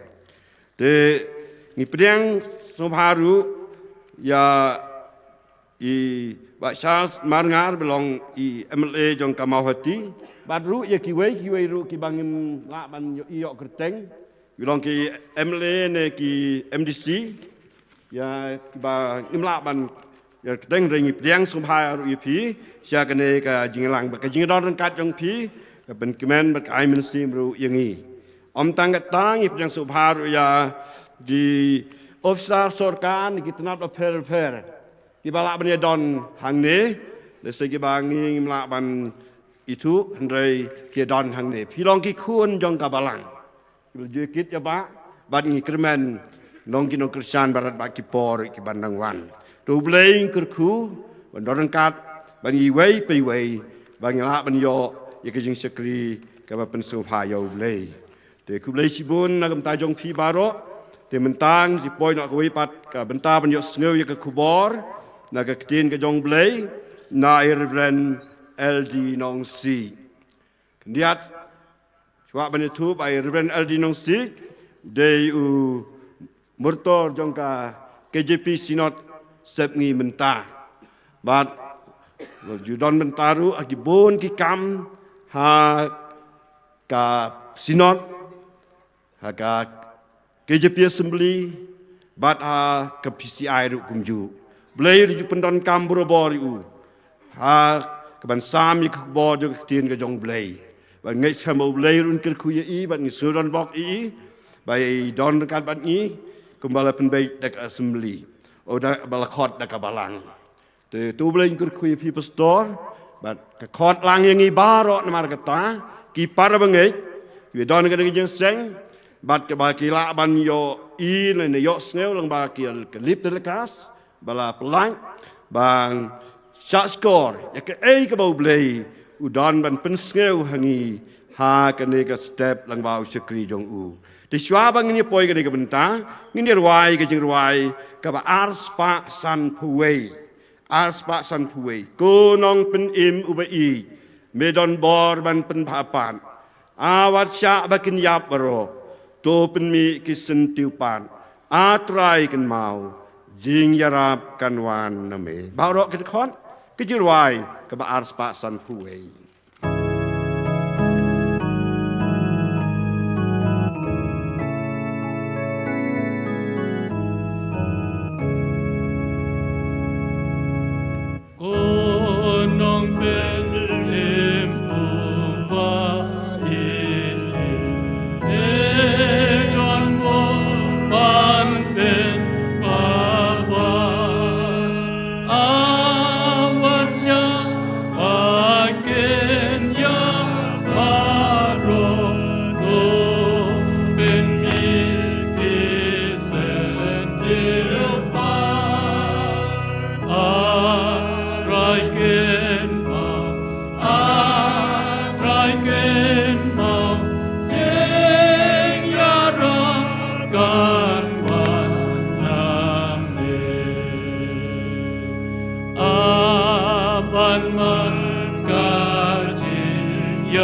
Te ngi pdiang sngewbha ruh ïa i Bah Charles Marngar ba long i M L A jong ka Mawhati, bad ruh ïa kiwei kiwei ruh kiba ngim lah ban ïoh, ïoh kyrteng, ki long ki M L A ne ki M D C, ïa kiba ngim lah ban ïoh kyrteng, hynrei ngi pdiang sngewbha ruh ïa phi sha kane ka jingïalang, bad ka jingïadon ryngkat jong phi ka pynkmen bad ka ai mynsiem ruh ïa ngi. Ym tang kata, ngi pdiang sngewbha ruh ïa ki officer sorkar na ki tnat bapher bapher kiba lah ban ïadon hangne, lehse kiba ngi ngim lah ban ithuh, hynrei ki ïadon hangne. Phi long ki khun jong ka balang, kiba ju kit ïa ba, bad ngi kyrmen, long ki nongkyrshan baroh bad ki por kiban dang wan. To U Blei un kyrkhu ban don ryngkat bad ngi iwei pa iwei, ba ngin lah ban ïoh ïa ka jingshakri kaba pynsngewbha ïa U Blei. Te khublei shibun na ka bynta jong phi baroh. Te mynta ngi poi noh kawei pat ka bynta ban ïohsngew ïa ka khubor na ka ktien ka jong U Blei na i Reverend L D Nongsiej. Khyndiat, shuwa ban ïathuh ba i Reverend L D Nongsiej u dei u murtor jong ka K J P Synod Sepngi mynta. Bad ju don bynta ruh ha ki bun ki kam ha ka Synod, ha ka K J P Assembly, bad ha ka P C I ruh kumjuh. Blei ruh ju pyndonkam barabor ïa u ha kaban sam ïa ka khubor jong ka ktien ka jong Blei. Bad ngeit skhem ba U Blei ruh un kyrkhu ïa i, bad ngi sngewdon bok ïa i ba i don ryngkat bad ngi kumba la pynbeit da ka Assembly, o, da ba la khot da ka balang. Te to U Blei un kyrkhu ïa phi pastor, bad ka khot lang ïa ngi baroh namar kata, ki para bangeit kiba don ha kane ka jingïaseng, bad kaba ki lah ban ïohi ne ïohsngew lyngba ki, ka lip telecast ba la pynlait, ban shah shkor ïa kaei kaba U Blei u don ban pynsngew ha ngi ha kane ka step lyngba u shakri jong u. Te shuwa ba ngin ïa poi kane ka bynta, ngin ïa rwai ka jingrwai kaba arspah sanphew wei. Arspah sanphew wei. Ko Nongpynim uba ïeit, me don bor ban pynbha pat. A wat shah ba kin ïap baroh, to pynmih ki syntiew pat. A Trai kynmaw, jingïarap kan wan na me. Baroh kin khot ka jingrwai kaba arspah sanphew wei. Ko Nongpynim uba ïeit, me don bor ban pynbha pat. A wat shah ba kin ïap baroh, to pynmih ki syntiew pat. A Trai kynmaw, A Trai kynmaw, jingïarap kan wan na me. A pan man ka jingïaid,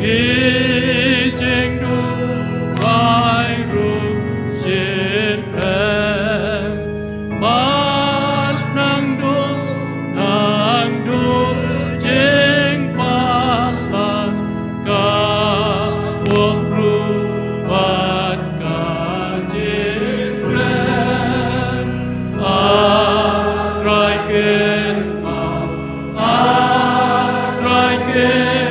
ki jingduwai ruh shin pher. Bad nang duh, nang duh jingpalat, ka pop ruh bad ka jingkren. A Trai kynmaw, A Trai kynmaw.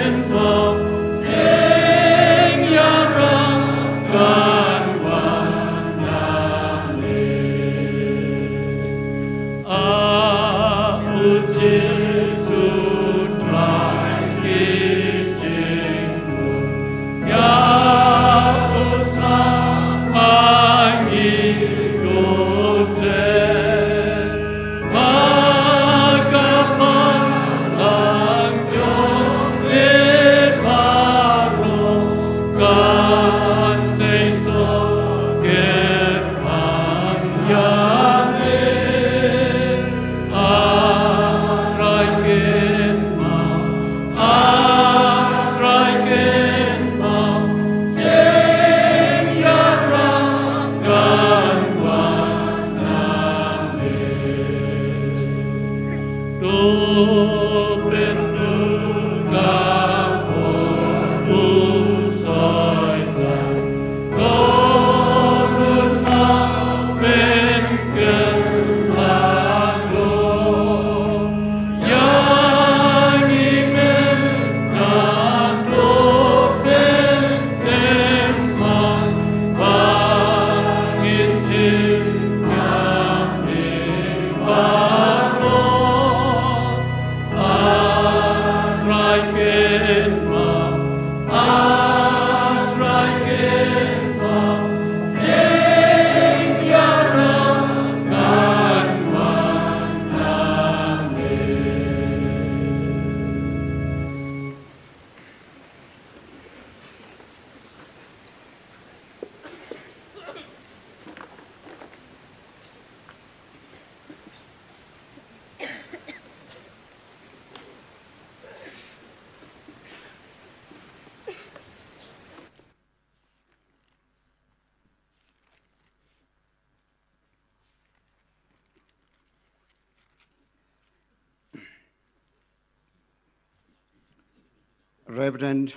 Reverend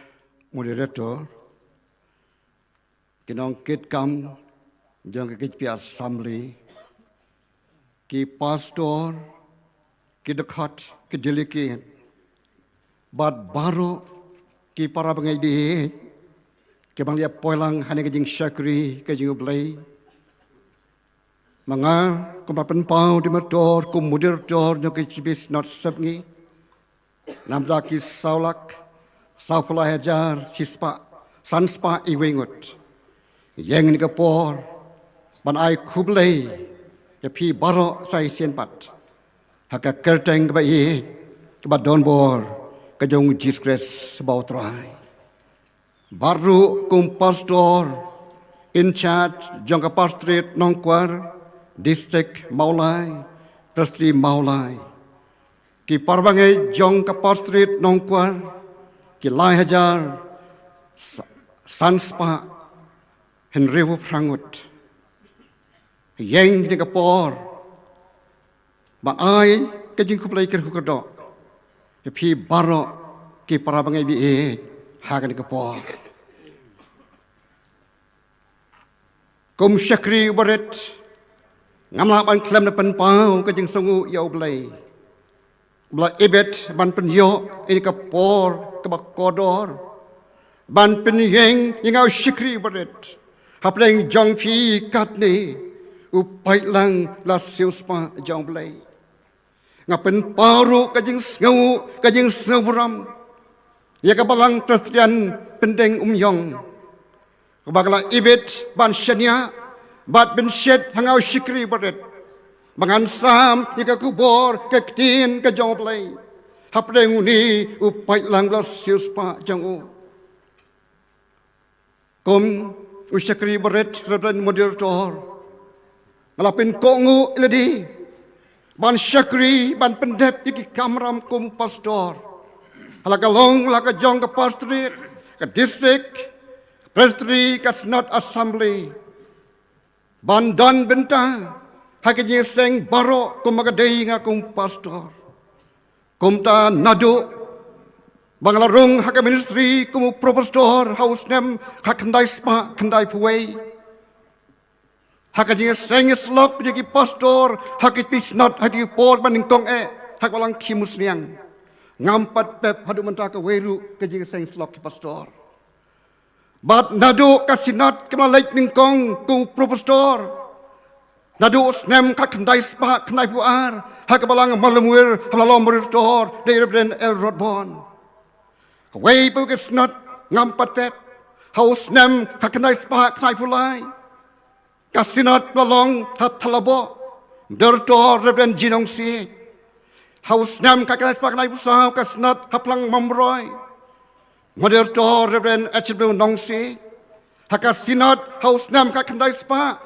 Moderator, ki nongkitkam jong ka K J P Assembly, ki pastor, ki dkhot, ki delegate, bad baroh ki para bangeit baieit kiba ngi la ïa poi lang ha kane ka jingshakri ka jong U Blei. Ma nga kum ba pynpaw dei ma nga tor kum moderator jong ka K J P Synod Sepngi, namar ki saw lak sawphew lai hajar shispah sanspah iwei ngut. Ïeng ha kane ka por ban ai khublei ïa phi baroh sa shisien pat ha ka kyrteng kaba ïeit kaba donbor ka jong U Jisu Khrist ba U Trai. Bad ruh kum pastor in charge jong ka Pastorate Nongkwar, District Mawlai, Presbytery Mawlai, ki para bangeit jong ka Pastorate Nongkwar, ki lai hajar sa-, sanspah hynriewphew phra ngut. Ïeng ha kane ka por ban ai ka jingkhublei kyrkhu kyrdoh ïa phi baroh ki para bangeit baieit ha kane ka por. Kum shakri uba rit, ngam lah ban khlem da pynpaw ka jingsngewnguh ïa U Blei ba la ibit ban pynïoh ïa kane ka por kaba kordor ban pynïeng ïa nga u shakri uba rit hapdeng jong phi katne, u paidlang la siewspah jong U Blei. Nga pynpaw ruh ka jingsngew, ka jingsngewburom ïa ka Balang Presbyterian Pyndengumiong, kaba ka la ibit ban shaniah bad ban shet ha nga u shakri uba rit ba ngan sam ïa ka khubor ka ktien ka jong U Blei hapdeng une u paidlang la siewspah jong u. Kum u shakri uba rit, Reverend Moderator, nga la pynkohnguh ïa lade ban shakri, ban pyndep ïa ki kamram kum pastor ha la ka long la ka jong ka Pastorate, ka District, ka Presbytery, ka Synod Assembly, ban don bynta ha ka jingïaseng baroh kum ka dei nga kum pastor. Kumta naduh ba nga la rung ha ka ministry kum u propastor ha u snem khatkhyndai spah khyndaiphew wei, ha ka jingïaseng ïasyllok ïa ki pastor ha ki Synod ha ki por ba nyngkong eh ha ka Balang Khimusniang, ngam pat pep haduh mynta kawei ruh ka jingïaseng ïasyllok ki pastor. Bad naduh ka Synod kaba la leit nyngkong kum u propastor, naduh u snem khatkhyndai spah khyndaiphew ar ha ka Balang Malemwier, ha ba la long Moderator dei Reverend L. Rodborn. Kawei pat ka Synod ngam pat pep, ha u snem khatkhyndai spah khyndaiphew lai, ka Synod la long ha Thadlaboh, Moderator Reverend G. Nongsiej. Ha u snem khatkhyndai spah khyndaiphew saw ka Synod ha Phlang Mamroi, Moderator Reverend H. W. Nongsiej. Ha ka Synod ha u snem khatkhyndai spah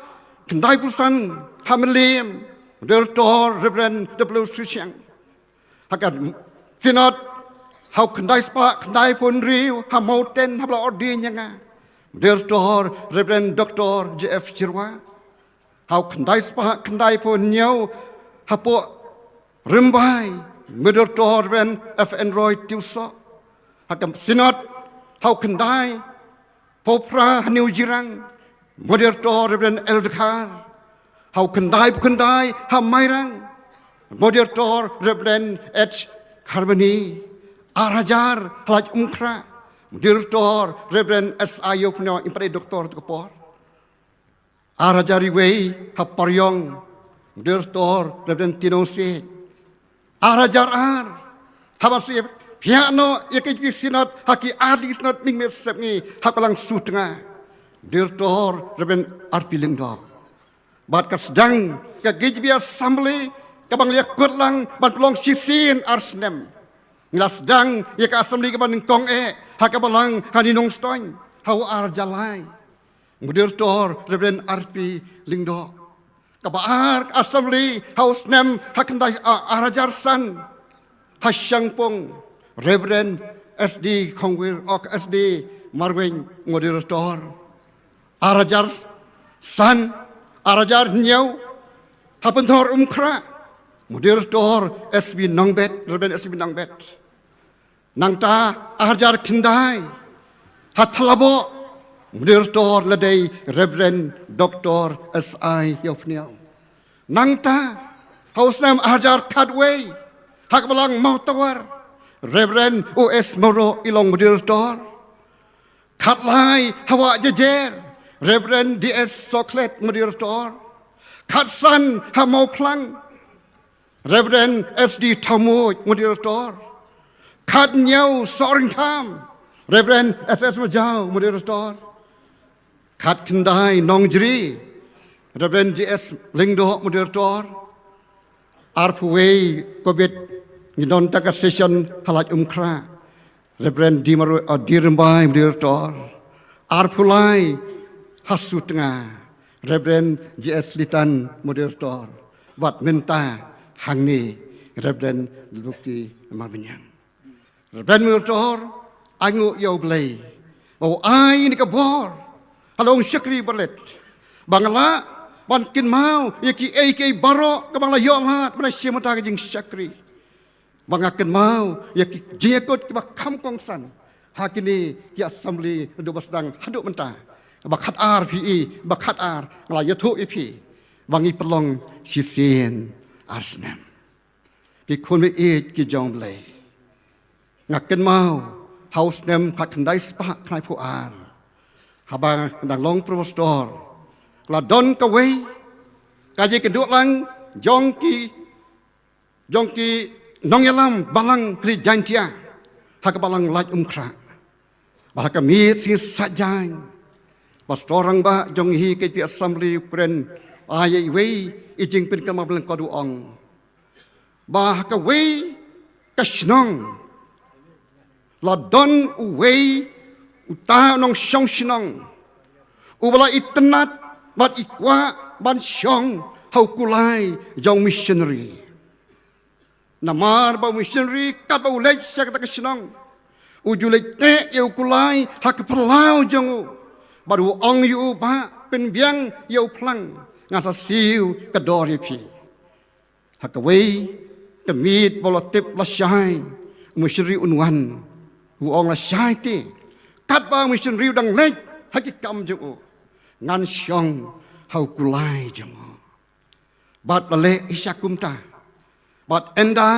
khyndaiphew san ha Mylliem, Moderator Reverend W. Swishiang. Ha ka Synod ha u khyndai spah khyndaiphew hynriew ha Mawten ha ba la ordain ïa nga, Moderator Reverend Doctor J. F. Jyrwa. Ha u khyndai spah khyndaiphew hynñiew hapoh Rymbai, Moderator Reverend F. N. Roy Tiewsoh. Ha ka Synod Ha u khyndai phew phra ha New Jirang, Moderator Reverend L Dkhar. Ha u khyndai phew khyndai ha Mairang, Moderator Reverend H Harmony. Ar hajar ha Laitumkhrah, Moderator Reverend S I Yopnyo, im pat dei doktor tu ka por. Ar hajar wei ha Pariong, Moderator Reverend Tino Seh. Ar hajar ar, haba shu phiah noh ïa ka Synod ha ki R D Synod Nongmihsngi ha ka Balang Sutnga, Moderator Reverend R P Lyngdoh. Bad ka sdang ka K J B Assembly kaba ngi la ïakut lang ban pynlong shisien ar snem. Ngi la sdang ïa ka Assembly kaba nyngkong eh ha ka Balang ha Nongstoiñ ha u ar hajar lai, Moderator Reverend R P Lyngdoh. Kaba ar ka Assembly ha u snem ha khyndai, ah, ar hajar san ha Shangpung, Reverend S D Khongwir, ok, S D Marwein, Moderator. Ar hajar san, ar hajar hynñiew ha Pynthorumkhrah, Moderator S B Nongbet, Reverend S B Nongbet. Nangta ar hajar khyndai ha Thlaboh, Moderator la dei Reverend Doktor S I Yopnyo. Nangta ha u snem ar hajar khatwei ha ka Balang Mawtawar, Reverend O S Mawroh i long Moderator. Khatlai ha Wahjajer, Reverend D S Sohkhlet, Moderator. Khatsan ha Mawphlang, Reverend S D Thawmuid, Moderator. Khathynñiew Sohryngkham, Reverend S S Majaw, Moderator. Khatkhyndai Nongjri, Reverend J S Lyngdoh, Moderator. Arphew wei, covid, ngi don tang ka session ha Laitumkhrah, Reverend D Marwe-, uh, D Rymbai, Moderator. Arphew lai ha Sutnga, Reverend J S Litan, Moderator. Bad mynta hangne, Reverend Luki Marbaniang. Reverend Moderator, ai nguh ïa U Blei ba u ai ïa kane ka bor ha long shakri barit ba nga lah ban kynmaw ïa kiei kiei baroh kaba nga la ïoh lad ban shim ha ka jingshakri. Ba nga kynmaw ïa ki jingïakut kiba kham kongsan ha kine ki Assembly naduh ba sdang haduh mynta. Ba khatar phi i, ba khatar nga la ïathuh ïa phi ba ngi pynlong shisien ar snem. Ki khun baieit ki jong U Blei, nga kynmaw ha u snem khatkhyndai spah khyndaiphew ar, haba nga dang long Professor, la don kawei ka jingïakynduh lang jong ki jong ki nongïalam balang khlieh Jaiñtia ha ka Balang Laitumkhrah. Bad ha ka miet sngi Saitjaiñ, Pastor Rangbah jong ngi ha ka K J B Assembly u kren, ai ïa iwei i jingpynkynmaw ba lyngkot, u ong ba ha kawei ka shnong la don uwei uta u nongshong shnong uba la itynnad bad i kwah ban shong ha u kulai jong u missionary. Namar ba u missionary katba u leit sha kata ka shnong, u ju leit teh ïa u kulai ha ka phyllaw jong u bad u ong ïa u, "Bah, pynbiang ïa u phlang, ngan sa siew ka dor ïa phi." Ha kawei ka miet ba la tip lashai, u missionary un wan, u ong lashai te, katba u missionary u dang leit ha ki kam jong u, ngan shong ha u kulai jong u. Bad la leh shisha kumta. Bad ynda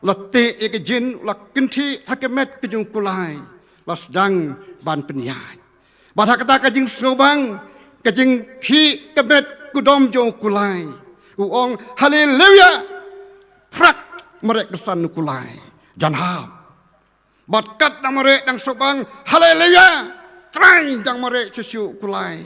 la teh ïa ka jin, la kynthih ha ka met ka jong u kulai, la sdang ban pynïaid. Bad ha kata ka jingsngewbang, ka jingkhih ka met kudom jong u kulai, u ong, "Haleluya!" Phrak, mareh ka san u kulai, jan hap. Bad katba mareh dang sngewbang, "Haleluya!" Trai, dang mareh shuh shuh u kulai.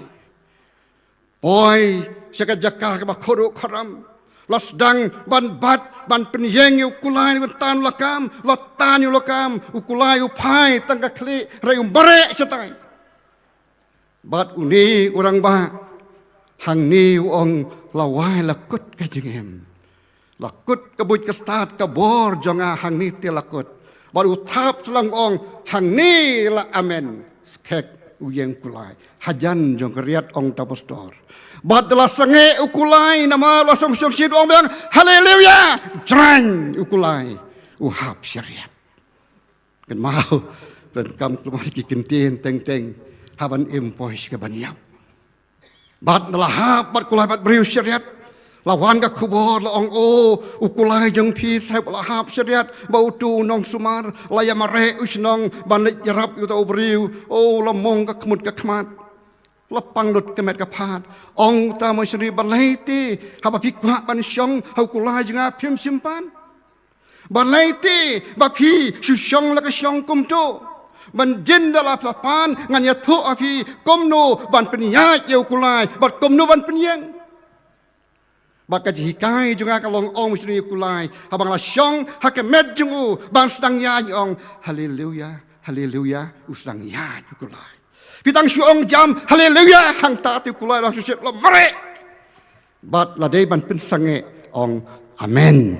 Poi sha ka jaka kaba khuid khuram, la sdang ban bat, ban pynïeng ïa u kulai, ban tan ïa u lakam, la tan ïa u lakam, u kulai u phai tang ka khlieh, hynrei u mareh shatai. Bad une u rangbah hangne u ong, "La wai la kut ka jingim. La kut ka buit ka stad, ka bor jong nga hangne te la kut." Bad u thap shlong, u ong, "Hangne la amen." Skhek u ïeng u kulai. Hajan jong ka riat, ong uta u pastor. Bad la sangeh u kulai namar la sngewsih, u ong biang, "Haleluya!" Jrang u kulai, u hap sha riat. Kynmaw, Pyndonkam khlem ai ki kyntien teng teng, hap ban im poi sha kaban ïap. Bad na la hap bad kulai bad briew shariat, la wan ka khubor la ong, "O, u kulai jong phi sahep la hap shariat, ba utu u nongsumar la ïa mareh u shnong ban leit ïarap ïa uta u briew. O, la mong ka khmut ka khmat, la pang lut ka met ka phad." Ong uta u missionary, "Balei te haba phi kwah ban shong ha u kulai jong nga phim shim pan? Balei te ba phi shu shong la ka shong kumto? Ban jin da la phi pan, ngan ïathuh ha phi kumno ban pynïaid ïa u kulai bad kumno ban pynïeng." Bad ka jinghikai jong nga ka long, ong u missionary, u kulai, haba nga la shong ha ka met jong u ban sdang ïaid, ong, "Haleluya, haleluya," u sdang ïaid u kulai. Phi tang shu ong jam, "Haleluya," hangta te u kulai la shu shep la mareh. Bad la dei ban pynsangeh, ong, "Amen."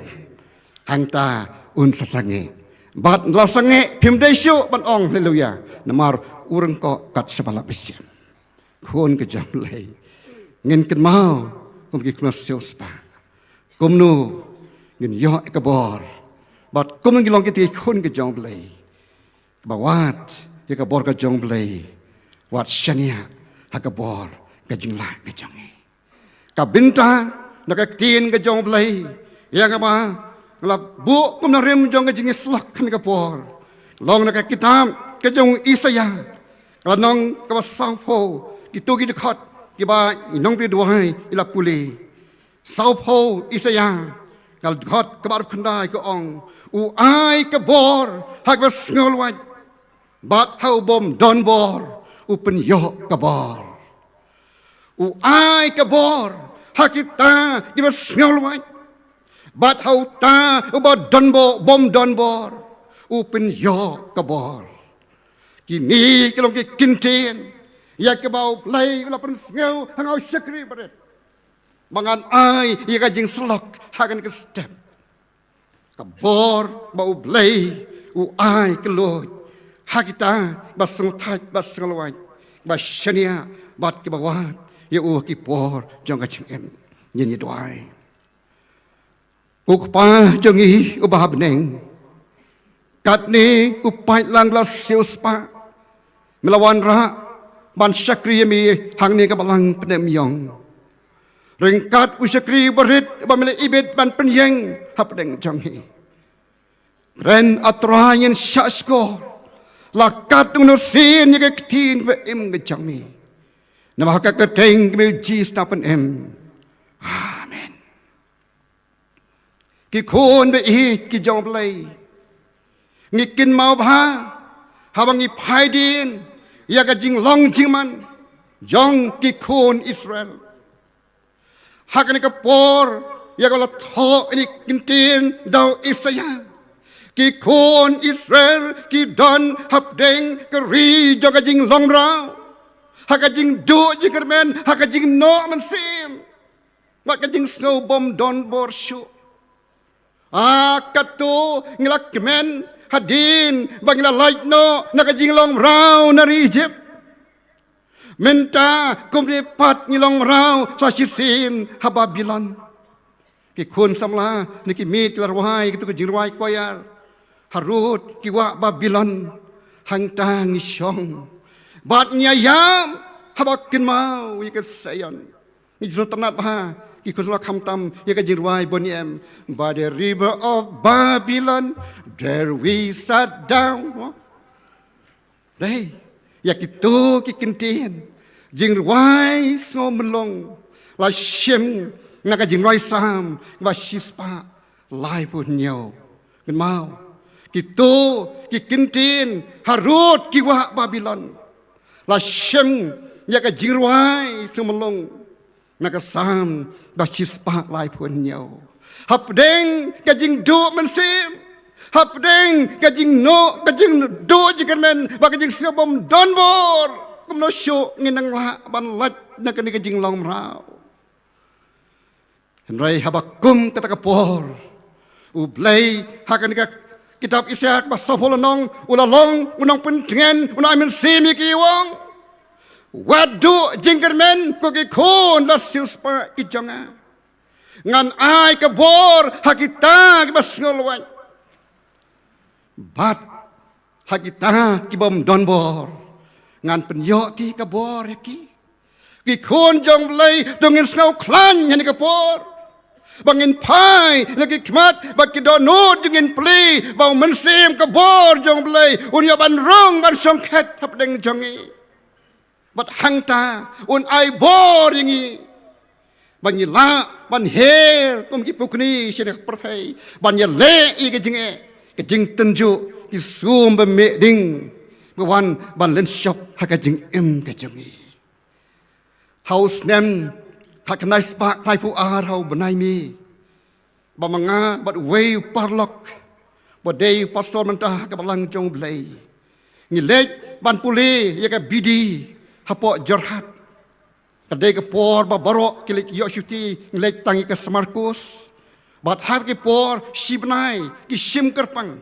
Hangta un sa sangeh. Bad la sangeh, phim dei shuh ban ong haleluya, namar u ryngkoh kat shaba la bishim. Khun ka jong U Blei, ngin kynmaw kum ki khun siewspah, kumno ngin ïoh ïa ka bor, bad kumno ngin long kita ki khun ka jong U Blei, ba wat ïa ka bor ka jong U Blei, wat shaniah ha ka bor ka jinglah ka jong ngi. Ka bynta na ka ktien ka jong U Blei ïa kaba nga la buh kum nongrim jong ka jingïasyllok kane ka por, long na ka kitab ka jong u Isaïah, ka lynnong kaba sawphew, kito ki dkhot kiba i nongpynduwai i la pule. Sawphew, Isaïah, ka dkhot kaba arphew khyndai, ka ong, "U ai ka bor ha kaba sngewlwait, bad ha u bym don bor u pynïoh ka bor. U ai ka bor ha kita kiba sngewlwait, bad ha uta uba don bor, bym don bor, u pynïoh ka bor." Kine ki long ki kyntien ïa kaba U Blei u la pynsngew ha nga u shakri barit, ba ngan ai ïa ka jingsyllok ha kane ka step. Ka bor ba U Blei u ai ka long ha kita ba sngewthait, ba sngewlwait, ba shaniah, bad kiba wad ïa u ha ki por jong ka jingim. Ngin ïa duwai. Ko Kpa jong ngi uba ha bneng, katne u paidlang la siewspah, me la wanrah ban shakri ïa me hangne ka balang pynmiong. Ryngkat u shakri barit ba me la ibit ban pynïeng hapdeng jong ngi. Kren, A Trai, ngin shah shkor, la kat u nusien ïa ka ktien ba im ka jong me. Namar ha ka kyrteng ka jong me U Jisu nga pynim. Amen. Ki khun ba ïeit ki jong U Blei, ngi kynmaw bha haba ngi peit dien ïa ka jinglong jingman jong ki khun Israel. Ha kane ka por ïa kaba la thoh ïa kine ki ktien da u Isaïah, ki khun Israel ki don hapdeng ka ri jong ka jinglong mraw, ha ka jingduh jingkyrmen, ha ka jingnoh mynsiem, bad ka jingsngew bym don bor shuh. Ah, katto ngi la kmen hadien ba ngi la lait noh na ka jinglong mraw na ri Ijipt. Mynta kumne pat ngi long mraw sa shisien ha Babilon. Ki khun samla ne ki miet ki la rwai, kito ki jingrwai choir, "Harud ki wah Babilon, hangta ngi shong, bad ngi ïam haba kynmaw ïa ka Zion." Ngi ju sngewtynnat bha, ki khun samla, khamtam ïa ka jingrwai bun ïa em, "By the river of Babylon, there we sat down." Dei ïa kito ki kyntien jingrwai sngewmlung la shim na ka jingrwai Salm ba shispah laiphew hynñiew. Kynmaw, kito ki kyntien "Harud ki wah Babilon" la shim ïa ka jingrwai sngewmlung na ka Salm ba shispah laiphew hynñiew. Hapdeng ka jingduh mynsiem, hapdeng ka jingnoh, ka jingduh jingkyrmen, bad ka jingsngew bym don bor, kumno shuh ngin nang lah ban lait na kane ka jinglong mraw. Hynrei haba kum kata ka por, U Blei ha kane ka kitab Isaïah kaba sawphew lynnong u la long u nongpyntngen, u nongmynsiem ïa ki, u ong, "Wat duh jingkyrmen ko ki khun la siewspah ki jong nga. Ngan ai ka bor ha kita kiba sngewlwait, bad Ha kita ki bym don bor, ngan pynïoh ti ka bor ïa ki. Ki khun jong Blei, to ngin sngew khlaiñ ha kane ka por. Ba ngin phai na ki khmat, ba ki dohnud jong ngi, ngin plie ba u Mynsiem, ka bor jong Blei, un ïoh ban rung ban shongkhet hapdeng jong ngi. Bad hangta un ai bor ïa ngi ba ngi lah ban her kum ki pukni sha kane ka pyrthei, ban ïaleh ïa ka jingeh, ka jingtynjuh, ki sum ba mih ding, ba wan ban lynshop ha ka jingim ka jong ngi. Ha u snem khatkhyndai spah khyndai phew ar, ha u bnai May, ba ma nga bad uwei u paralok ba dei u pastor mynta ha ka balang jong U Blei, ngi leit ban pule ïa ka B D hapoh Jorhat. Ka dei ka por ba baroh ki leit ïoh shuti, ngi leit tang ïa ka summer course. Bad ha kata ka por shi bnai ki shim kyrpang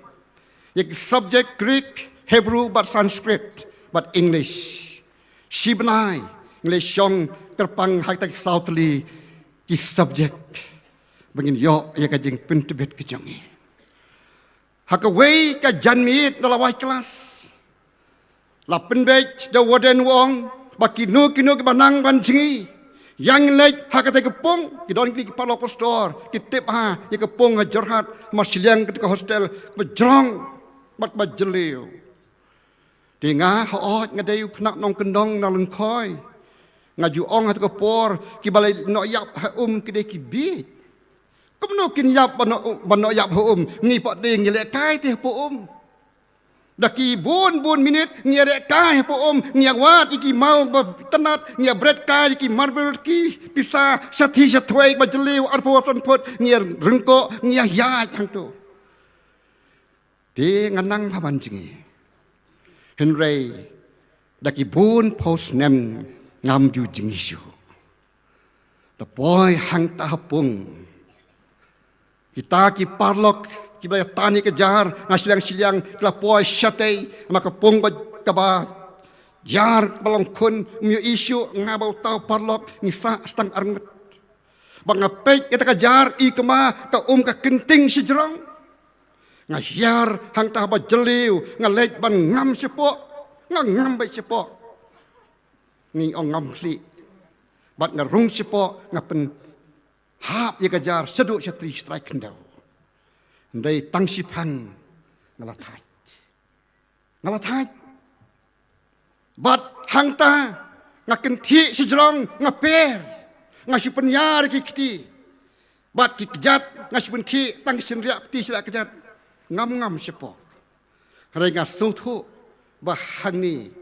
ïa ki subject Greek, Hebrew bad Sanskrit bad English. Shi bnai ngi leit shong kyrpang ha kita ki saw tylli ki subject ba ngin ïoh ïa ka jingpyntbit ka jong ngi. Ha kawei ka janmiet na lawei klas, la pynbeit da u warden, u ong ba kino kino kiba nang ban jngi, ïa ngin leit ha kata ka pung. Ki don kine ki paralok pastor, ki tip ha ïa ka pung ha Jorhat, mar shiliang kata ka hostel ba jrong bad ba jylliew. Te nga, hooid, nga dei u khynnah nongkyndong na Lyngkhoi. Nga ju ong ha kata ka por, kiba la noh ïap ha um ki dei ki bieit. Kumno kin ïap ban noh, ban noh ïap ha um? Ngi pat de ngi lehkai te hapoh um. Da ki bun bun minit ngi ïalehkai hapoh um, ngi ïawad ïa ki maw ba tnat, ngi ïabret kai ïa ki marble, ki pisa, shathie shathwei ba jylliew arphew san phut, ngi ïaryngkoh, ngi ïahiaid hangto. Te nga nang ha ban jngi. Hynrei da ki bun phew snem ngam ju jngi shuh. Da poi hangta ha pung, kita ki paralok kiba la ïatan ïa ka jar na shiliang shiliang ki la poi shatei, namar ka pung ba, kaba jar, kaba long khun, ym ïohi shuh. Nga bad uta u paralok ngi sah sa tang arngut. Ba nga peit ïa kata ka jar, i kama ka um ka kynting shajrong. Nga hiar hangta ba jylliew, nga leit ban ngam shapoh, nga ngam beit shapoh. Ngi ong ngam khlieh. Bad nga rung shapoh, nga pynhap ïa ka jar shaduh shatri shatrai khyndew. Hynrei tang shiphang nga la thait. Nga la thait. Bad hangta nga kynthih shajrong, nga per. Nga shu pynïar ïa ki kti bad ki kjat, nga shu pynkhih tang ki shynriah kti shynriah kjat. Ngam ngam shapoh. Hynrei nga sngewthuh ba hangne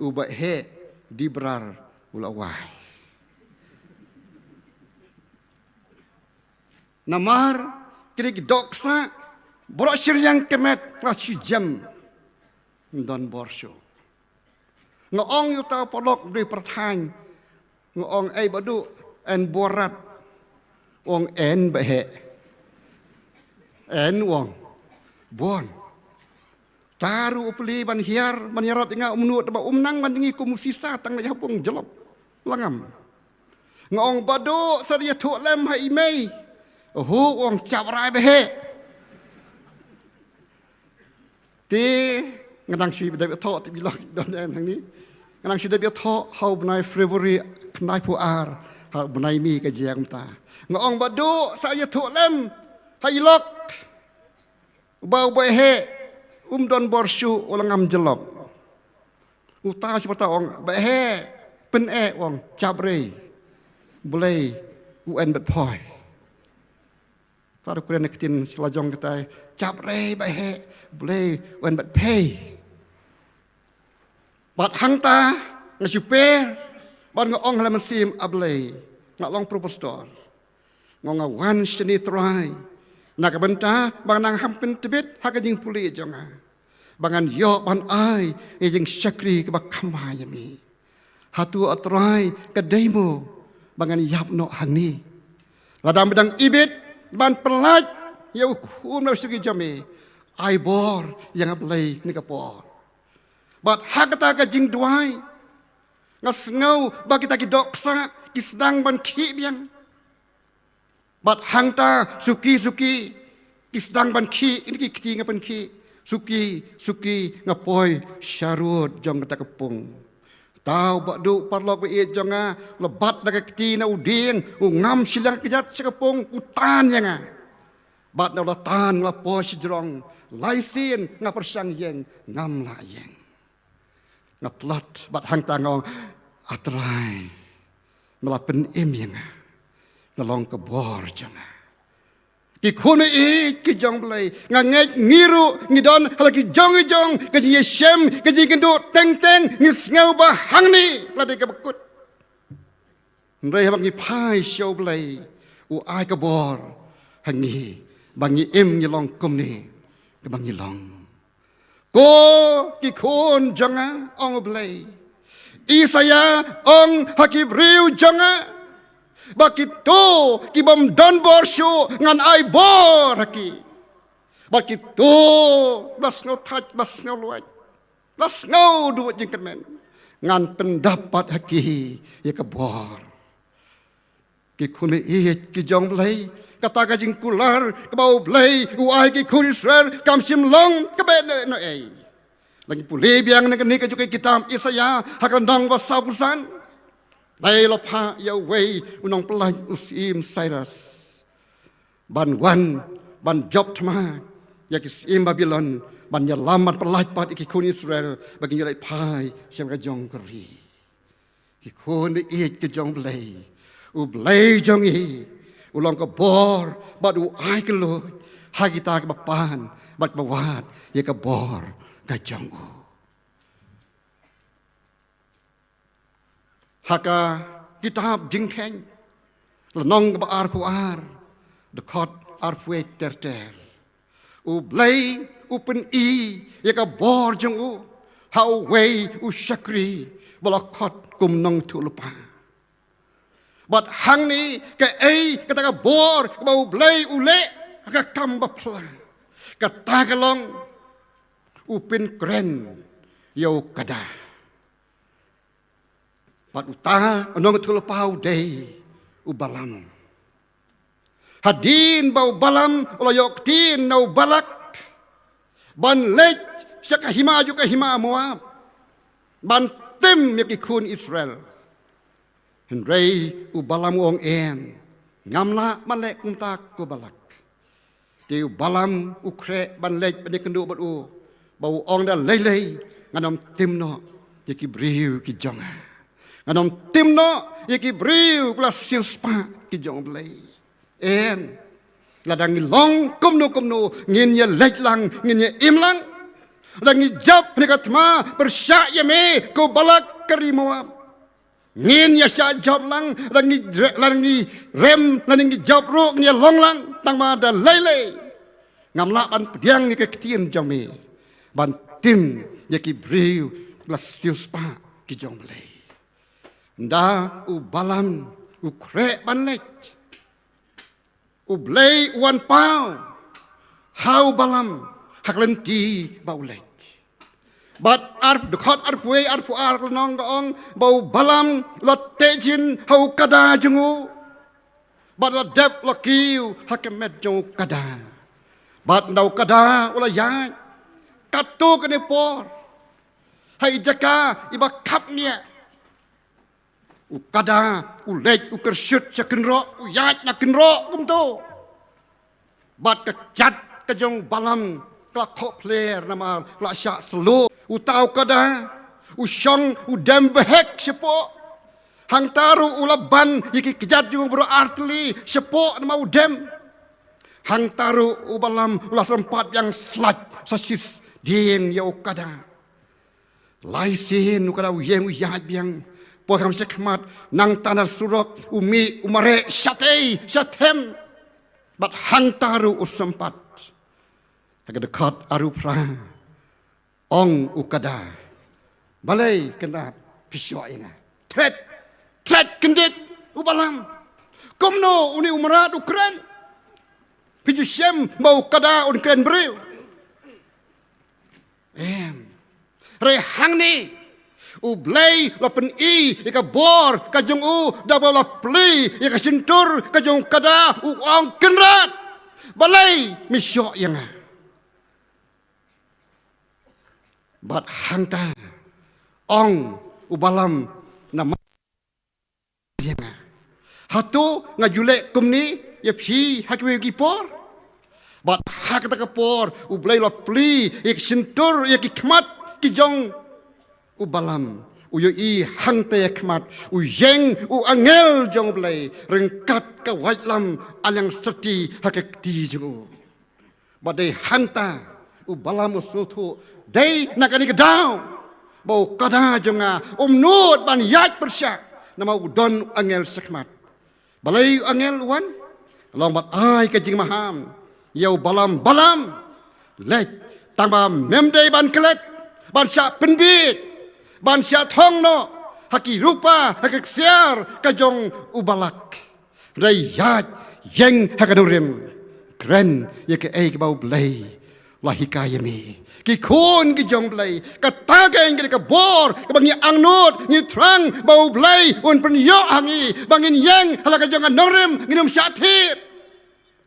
u Bah Heh Dibrar u la wai. Namar kine ki dohksah baroh shiliang ka met la shu jem. Ym don bor shuh. Nga ong ïa uta u paralok, dei pyrthang. Nga ong, ei Bah Duh, en bor rat? U ong, en Bah Heh. En, u ong, bun. Taru u plie ban hiar, ban ïarap ïa nga, um nud, ba um nang ban jngi kum u sisa tang na ïa pung jyllop. La ngam. Nga ong, Bah Duh, sa ïathuh lem ha i mei. Oho, u ong, chap rai Bah Heh. Te nga dang shu dep ïathoh, te bilok don em hangne. Nga dang shu dep ïathoh ha u bnai February khyndai phew ar, ha u bnai May ka jia kumta. Nga ong, Bah Duh, sa ïathuh lem ha i lok ba u Bah Heh um don bor shuh, u la ngam jyllop. Uta shu pyrta, ong, Bah Heh, pyn-eh, ong, chap rei. Blei u en bad phei. Taru kren na ktien sha la jong katai, chap rei Bah Heh, Blei u en bad phei. Bad hangta nga shu per bad nga ong ha la mynsiem, A Blei, nga long pro pastor. Nga ong nga wan shane Trai na ka bynta ba ngan nang hap pyntbit ha ka jingpule jong nga, ba ngan ïoh ban ai ïa ka jingshakri kaba kham bha ïa me. Hato A Trai ka dei mo ba ngan ïap noh hangne? Lada me dang ibit ban pyllait ïa u khun bad u shakri jong me, ai bor ïa nga Blei kane ka por. Bad ha kata ka jingduwai nga sngew ba kita ki dohksah ki sdang ban khih biang. Bad hangta suki suki ki sdang ban khih ïa kine ki kti nga pynkhih. Suki, suki, nga poi sharud jong kata ka pung. Tau ba duh paralok ba ïeit jong nga, la bat na ka kti na u dieng, u ngam shiliang kjat sha ka pung, u tan ïa nga. Bat na u la tan nga la poi shajrong, lai sien nga pyrshang ïeng, ngam lah ïeng. Nga tlot, bat hangta nga ong, A Trai, me la pynim ïa nga, nga long ka bor jong nga. Ki khun ïeit ki jong Blei, nga ngeit ngi ruh ngi don ha la ki jong ki jong ka jingïashem, ka jingkynduh teng teng, ngi sngew ba hangne la dei kaba kut. Hynrei haba ngi phai sha U Blei, u ai ka bor ha ngi ba ngi im ngi long kumne kaba ngi long. Ko ki khun jong nga, ong U Blei, Isaïah ong ha ki briew jong nga ba kito ki bym don bor shuh ngan ai bor ha ki. Ba kito ba sngew thait ba sngew luid, ba sngew duh jingkyrmen, ngan pyndap pat ha ki ïa ka bor. Ki khun ïeit ki jong Blei, kata ka jingkular kaba U Blei u ai ki khun Israel kam shym long kaba eh noh ei. Lada ngi pule biang na kane ka jong ka kitab Isaïah ha ka lynnong ba sawphew san, Blei la phah ïa uwei u nongpyllait u syiem Cyrus ban wan ban jop thma ïa ki syiem Babilon, ban ïalam ban pyllait pat ïa ki khun Israel ba kin ïaleit phai sha ka jong ka ri. Ki khun ïeit ki jong Blei, U Blei jong ngi u long ka bor bad u ai ka lut ha kita kiba pan bad ba wad ïa ka bor ka jong u. Ha ka kitab Jingkheiñ, lynnong kaba arphew ar, dkhot arphew wei ter ter, U Blei u pyni ïa ka bor jong u ha uwei u shakri ba la khot kum nongïathuhlypa. Bad hangne kaei kata ka bor kaba U Blei u leh ha ka kam ba phylla? Kata ka long, u pynkren ïa u kada. Bad uta u nongïathuhlypa u dei u Balam. Hadien ba u Balam u la ïoh ktien na u Balak ban leit sha ka hima jong ka hima Moab ban tim ïa ki khun Israel. Hynrei u Balam u ong, em, ngam lah ban leh kumta ko Balak. Te u Balam u khreh ban leit ban ïakynduh bad u, ba u ong da lei lei, ngan ym tim noh ïa ki briew ki jong nga. Ngan ym tim noh ïa ki briew ba la siewspah ki jong U Blei. Em, lada ngi long kumno kumno ngin ïaleit lang, ngin ïaim lang. Lada ngi jop ha kane ka thma pyrshah ïa me ko Balak ka ri Moab, ngin ïa shah jop lang, lada ngi re-, lada ngi rem, lada ngi jop ruh ngin ïa long lang, tang ma da lei lei ngam lah ban pdiang ïa ka ktien jong me ban tim ïa ki briew ba la siewspah ki jong U Blei. Nda u Balam u khreh ban leit, U Blei u wan paw ha u Balam ha ka lynti ba u leit. Bad ar, dkhot arphew wei, arphew ar ka lynnong ka ong ba u Balam u la teh jin ha u kada jong u, bad la dep la kiew ha ka met jong u kada. Bad nda u kada u la ïaid. Katto katne por, ha i jaka iba khapngiah, u kada u leit u kyrshut sha kynroh, u ïaid na kynroh kumto. Bad ka kjat ka jong u Balam ka la khoh phler namar ka la shah sylluh. Uta u kada u shong u dem bhek shapoh. Hangta ruh u la ban ïa ki kjat jong u baroh artylli shapoh namar u dem. Hangta ruh u Balam u la sympat ïeng slait sa shisien ïa u kada. Lai sien u kada u ïeng u ïaid biang. Poi kham shakhmat, nangta na surok u mih u mareh shatei shathem. Bad hangta ruh u sympat. Ha ka dkhot arphew phra, ong u kada, balei kynrad phi shoh ïa nga? Thret, thret kyndit u Balam. Kumno une u mrad u kren? Phi ju shem ba u kada un kren briew? Em. Hynrei hangne U Blei u la pyni ïa ka bor ka jong u da ba u la plie ïa ka shyntur ka jong u kada, u ong, kynrad, balei me shoh ïa nga? Bad hangta ong u Balam, namar ïa nga, hato nga ju leh kumne ïa phi ha kiwei ki por? Bad ha kata ka por U Blei u la plie ïa ki shyntur, ïa ki khmat ki jong u Balam. U ïohi hangta ïa khmat, u ïeng u angel jong U Blei ryngkat ka waitlam aliang syrti ha ka kti jong u. Bad dei hangta u Balam u sngewthuh, dei na kane ka daw ba u kada jong nga um nud ban ïaid pyrshah, namar u don angel shakhmat. Balei u angel u wan? Long ban ai ka jingmaham ïa u Balam, Balam, leit, tangba mem dei ban klet, ban shah pynbiej, ban shah thong noh ha ki rupa, ha ki ksiar ka jong u Balak. Hynrei ïaid, ïeng ha ka nongrim, kren ïa kaei kaba U Blei u la hikai ïa me. Ki khun ki jong U Blei, kata ka ïeng, ka bor kaba ngi angnud, ngi thrang ba U Blei un pynïoh ha ngi, ba ngin ïeng ha la ka jong ka nongrim, ngin ym shah thied.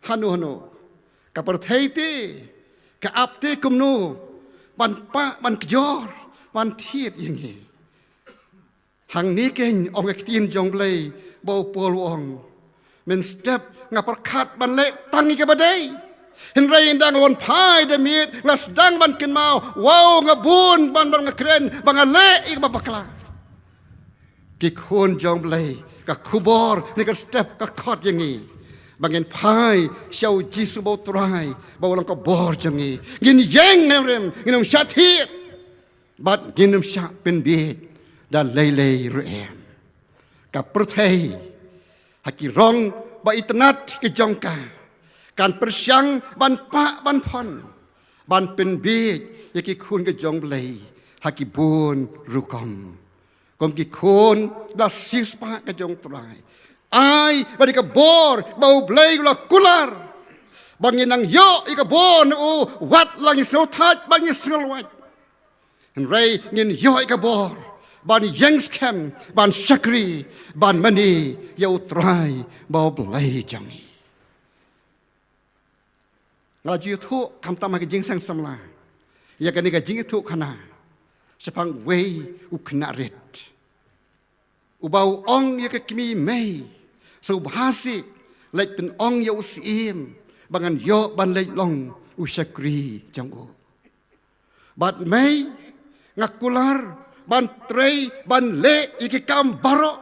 Hano hano ka pyrthei te, ka ap te kumno ban pah, ban kjor, ban thied ïa ngi. Hangne keiñ ong ka ktien jong U Blei ba u Paul u ong, mynstep nga pyrkhat ban leh tang ïa kaba dei, hynrei ynda nga la wan phai da miet nga sdang ban kynmaw, wow, nga bun ban, ban nga kren ba nga leh ïa kaba bakla. Ki khun jong U Blei, ka khubor ne ka step ka khot ïa ngi ba ngin phai sha u Jisu ba u Trai, ba u long ka bor jong ngi. Ngin ïeng ha nongrim, ngin ym shah thied, bad ngin ym shah pynbiej da lei lei ruh em. Ka pyrthei ha ki rong ba itynnad ki jong ka kan pyrshang ban pah ban phong, ban pynbiej ïa ki khun ki jong U Blei ha ki bun rukom. Kum ki khun ba siewspah ka jong U Trai, ai ba dei ka bor ba U Blei u la kular ba ngin nang ïoh ïa ka bor na u, wat la ngi sngewthait, ba ngi sngewlwait. Hynrei ngin ïoh ïa ka bor ban ïeng skhem, ban shakri, ban mane ïa U Trai ba U Blei jong ngi. Nga la ju ïathuh khamtam ha ka jingseng samla ïa kane ka jingïathuhkhana shaphang uwei u khynnah rit uba u ong ïa ka kmie, mei, sngewbha seh leit pynong ïa u syiem ba ngan ïoh ban leit long u shakri jong u. Bad mei, nga kular ban trei ban leh ïa ki kam baroh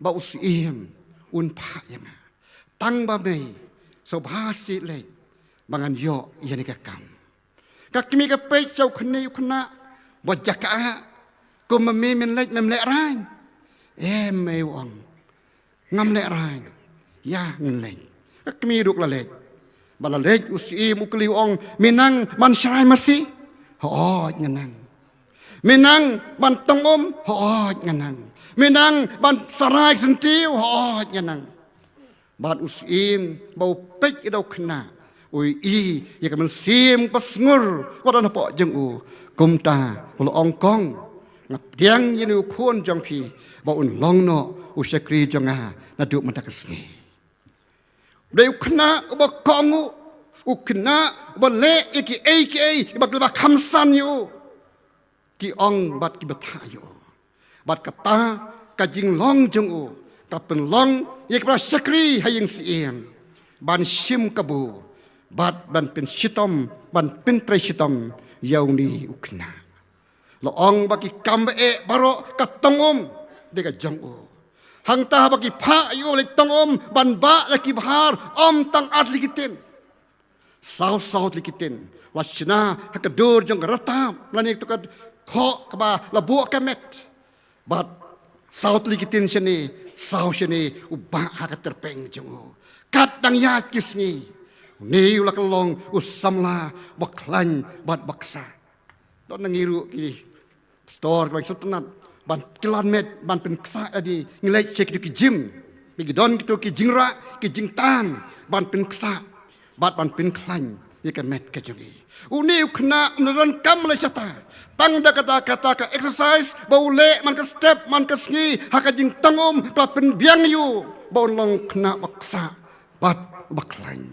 ba u syiem un phah ïa nga. Tang ba mei, sngewbha seh leit ba ngan ïoh ïa kane ka kam. Ka kmie ka peit sha u khun, u khynnah ba jaka, kum ma me men leit mem lehraiñ? Em, mei u ong, ngam lehraiñ. Ïa, ngin leit. Ka kmie ruh la leit. Ba la leit u syiem u kylli u ong, me nang ban shrai masi? Hooid nga nang. Me nang ban tong um? Hooid nga nang. Me nang ban sarai syntiew? Hooid nga nang. Bad u syiem ba u peit ïa u khynnah, u ïohi ïa ka mynsiem ba sngur ba don hapoh jong u. Kumta u la ong, kong, nga pdiang ïa une u khun jong phi ba un long noh u shakri jong nga naduh mynta ka sngi. Dei u khynnah uba kohnguh, u khynnah uba leh ïa kiei kiei ba ki la kham san ïa u, ki ong bad ki bthah ïa u. Bad kata ka jinglong jong u ka pynlong ïa ka para shakri ha ïing syiem ban shim kabu bad ban pynshitom, ban pyntrei shitom ïa une u khynnah. La ong ba ki kam ba eh baroh ka tong um dei ka jong u. Hangta ba ki phah ïa u leit tong um ban bah la ki bhar, ym tang ar tylli ki tin, saw saw tylli ki tin la shna ha ka dur jong ka rtap lane kato ka khoh kaba la buh ka met. Bad saw tylli ki tin shane, saw shane, u bah ha ka tyrpeng jong u. Kat dang ïaid ki sngi, une u la kylla long u samla ba khlaiñ bad ba ksah. Don na ngi ruh ki pastor kiba ngi sngewtynnat ban kylla met, ban pynksah ïa lade, ngi leit sha kito ki gym. Ba ki don kito ki jingrah, ki jingtan ban pynksah bad ban pynkhlaiñ ïa ka met ka jong ngi. Une u khynnah um donkam lei shata, tang da kata, kata ka exercise ba u leh man ka step man ka sngi ha ka jingtong um ka la pynbiang ïa u ba un long khynnah ba ksah bad ba khlaiñ.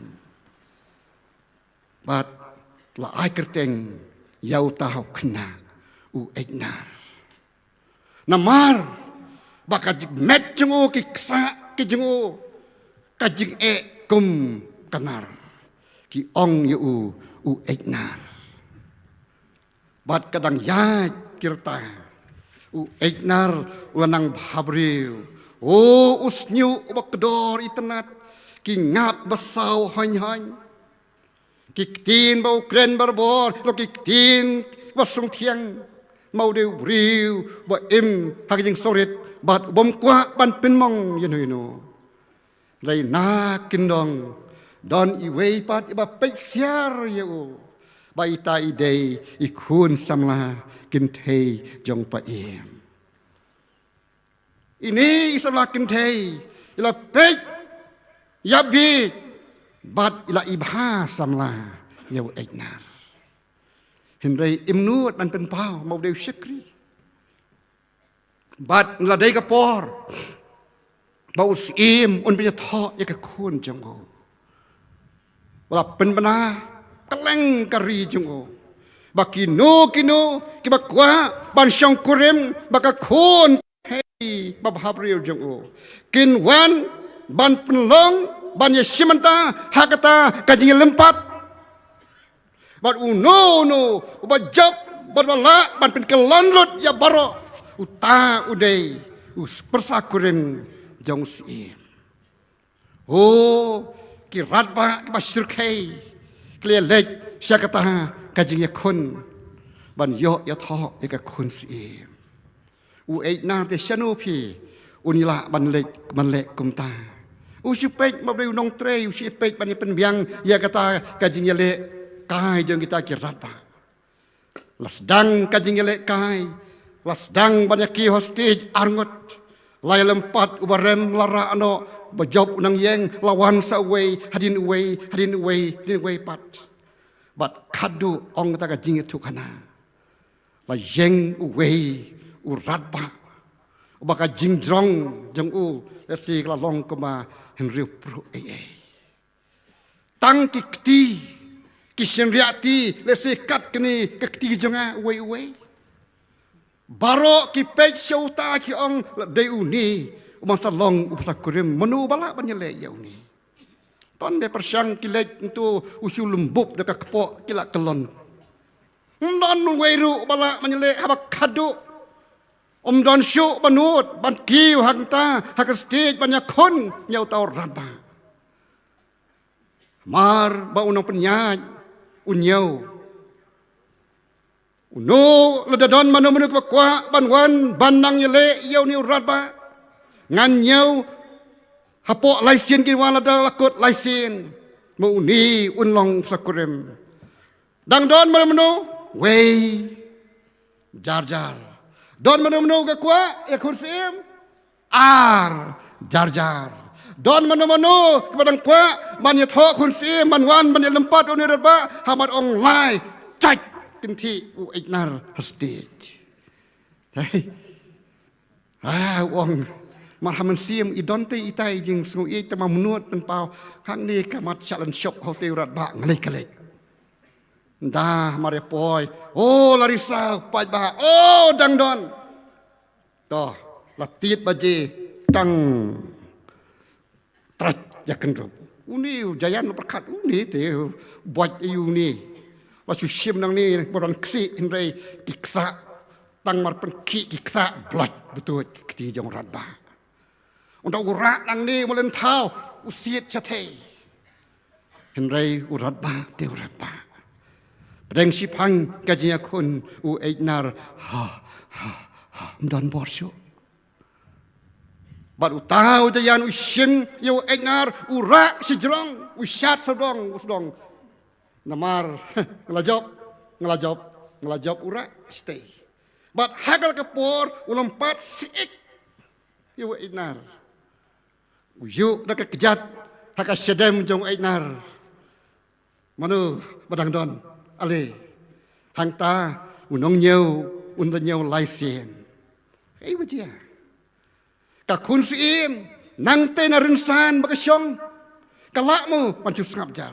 Bad la ai kyrteng ïa uta u khynnah u Einar. Namar ba ka jingmet jong u, ki ksah ki jong u, ka jingeh kum ka nar, ki ong ïa u, u Einar. Bad ka dang ïaid ki rta, u Einar u la nang bhabriew. O, u shñiuh uba kdor itynnad, ki ngap ba saw hoi hoi. Ki ktien ba u kren barabor, la ki ktien ba sngewthiang. Ma u dei u briew ba im ha ka jingsngewrit bad u bym kwah ban pynmong ïano ïano. Hynrei na kyndong don iwei pat iba peit siar ïa u, ba ita i dei i khun samla kynthei jong u paiem. Ine i samla kynthei i la peit ïa bieit bad i la ibha samla ïa u Einar. Hynrei im nud ban pynpaw ma u dei u shakri. Bad la dei ka por ba u syiem un pynïathoh ïa ka khun jong u. Ba la pynbna kylleng ka ri jong u, ba kino kino kiba kwah ban shongkurim ba ka khun hei ba bhabriew jong u, kin wan ban pynlong, ban ïashim bynta ha kata ka jingïalympat. Bad uno uno uba jop bad ba lah ban pynkylla lut ïa baroh, uta u dei u pyrsa kurim jong u syiem. O, ki radbah kiba shyrkhei ki la leit sha kata ka jingïakhun ban ïoh ïathoh ïa ka khun syiem. U Einar te shano phi un ïa lah ban leh, ban leh kumta. U shu peit ma u dei u nongtrei, u shu peit ban ïa pynbiang ïa kata ka jingïaleh kai jong kita ki radbah. La sdang ka jingïaleh kai, la sdang ban ïa kiew ha stage arngut. La ïalympat uba rem, la rah noh, ba jop u nongïeng, la wan sa uwei, hadien uwei, hadien uwei, hadien uwei pat. Bad khadduh ong kata ka jingïathuhkhana, la ïeng uwei u radbah uba ka jingjrong jong u lehse ka la long kumba hynriewphew ei ei. Tang ki kti, ki shynriahti, lehse kat kane ka kti jong nga uwei uwei. Baroh ki peit sha uta ki ong, la dei une uba sa long u pyrsa kurim, mano uba lah ban ïaleh ïa une. Ton ba pyrshang ki leit, ntu u shu lum bup da ka kpoh ki la kyllon. Ym don uwei ruh uba lah ban ïaleh haba khadduh. Ym don shuh ba nud ban kiew hangta ha ka stage ban ïakhun ïa uta u radbah. Namar ba u nongpynïaid u ñiew. Uno, lada don mano mano kiba kwah ban wan ban nang ïaleh ïa une u radbah, ngan ñiew hapoh lai sien, kin wan lada la kut lai sien. Ma une un long u pyrsa kurim. Dang don mano mano? Wei. Jar jar. Don mano mano kiba kwah ïa khun syiem? Ar. Jar jar. Don mano mano kiba dang kwah ban ïathoh khun syiem ban wan ban ïalympat ïa une u radbah? Hamat ong lai, chait, kynthih u Einar ha stage. Hei. Ah, u ong, mar ha mynsiem i don te ita i jingsngewieit, te ma mynta pynpaw hangne ka mat sha lynshop ha utei u radbah, nga leit ka leit. Nda mar ïa poi, o, la risa paidbah, o, dang don. To, la tied baje, tang. Trach ïa kynrup. Une u Jaïan u pyrkhat, une te u buaid aïu une. Ba shu shim nangne ba don ksih, hynrei ki ksah. Tang mar pynkhih ki ksah, bloit btuid ki kti jong u radbah. Ynda u rah nangne, u mlien thaw, u siat shathei. Hynrei u radbah te u radbah. Pdeng shiphang ka jingïakhun u Einar, ha, ha, ha, ym don bor shuh. Bad uta u Jaïan u shim ïa u Einar, u rah shajrong, u shad sawdong, u sawdong. Namar, nga la jop, nga la jop, nga la jop, u rah shatei. Bad ha kata ka por, u lympat siik ïa u Einar. U ïuh da ka kjat ha ka shadem jong u Einar. Mano ba dang don, ale. Hangta u nongñiew un da ñiew lai sien. Ei ba jia. Ka khun syiem nangta na rynsan ba ka shong, ka lah mo ban shu sngap jar?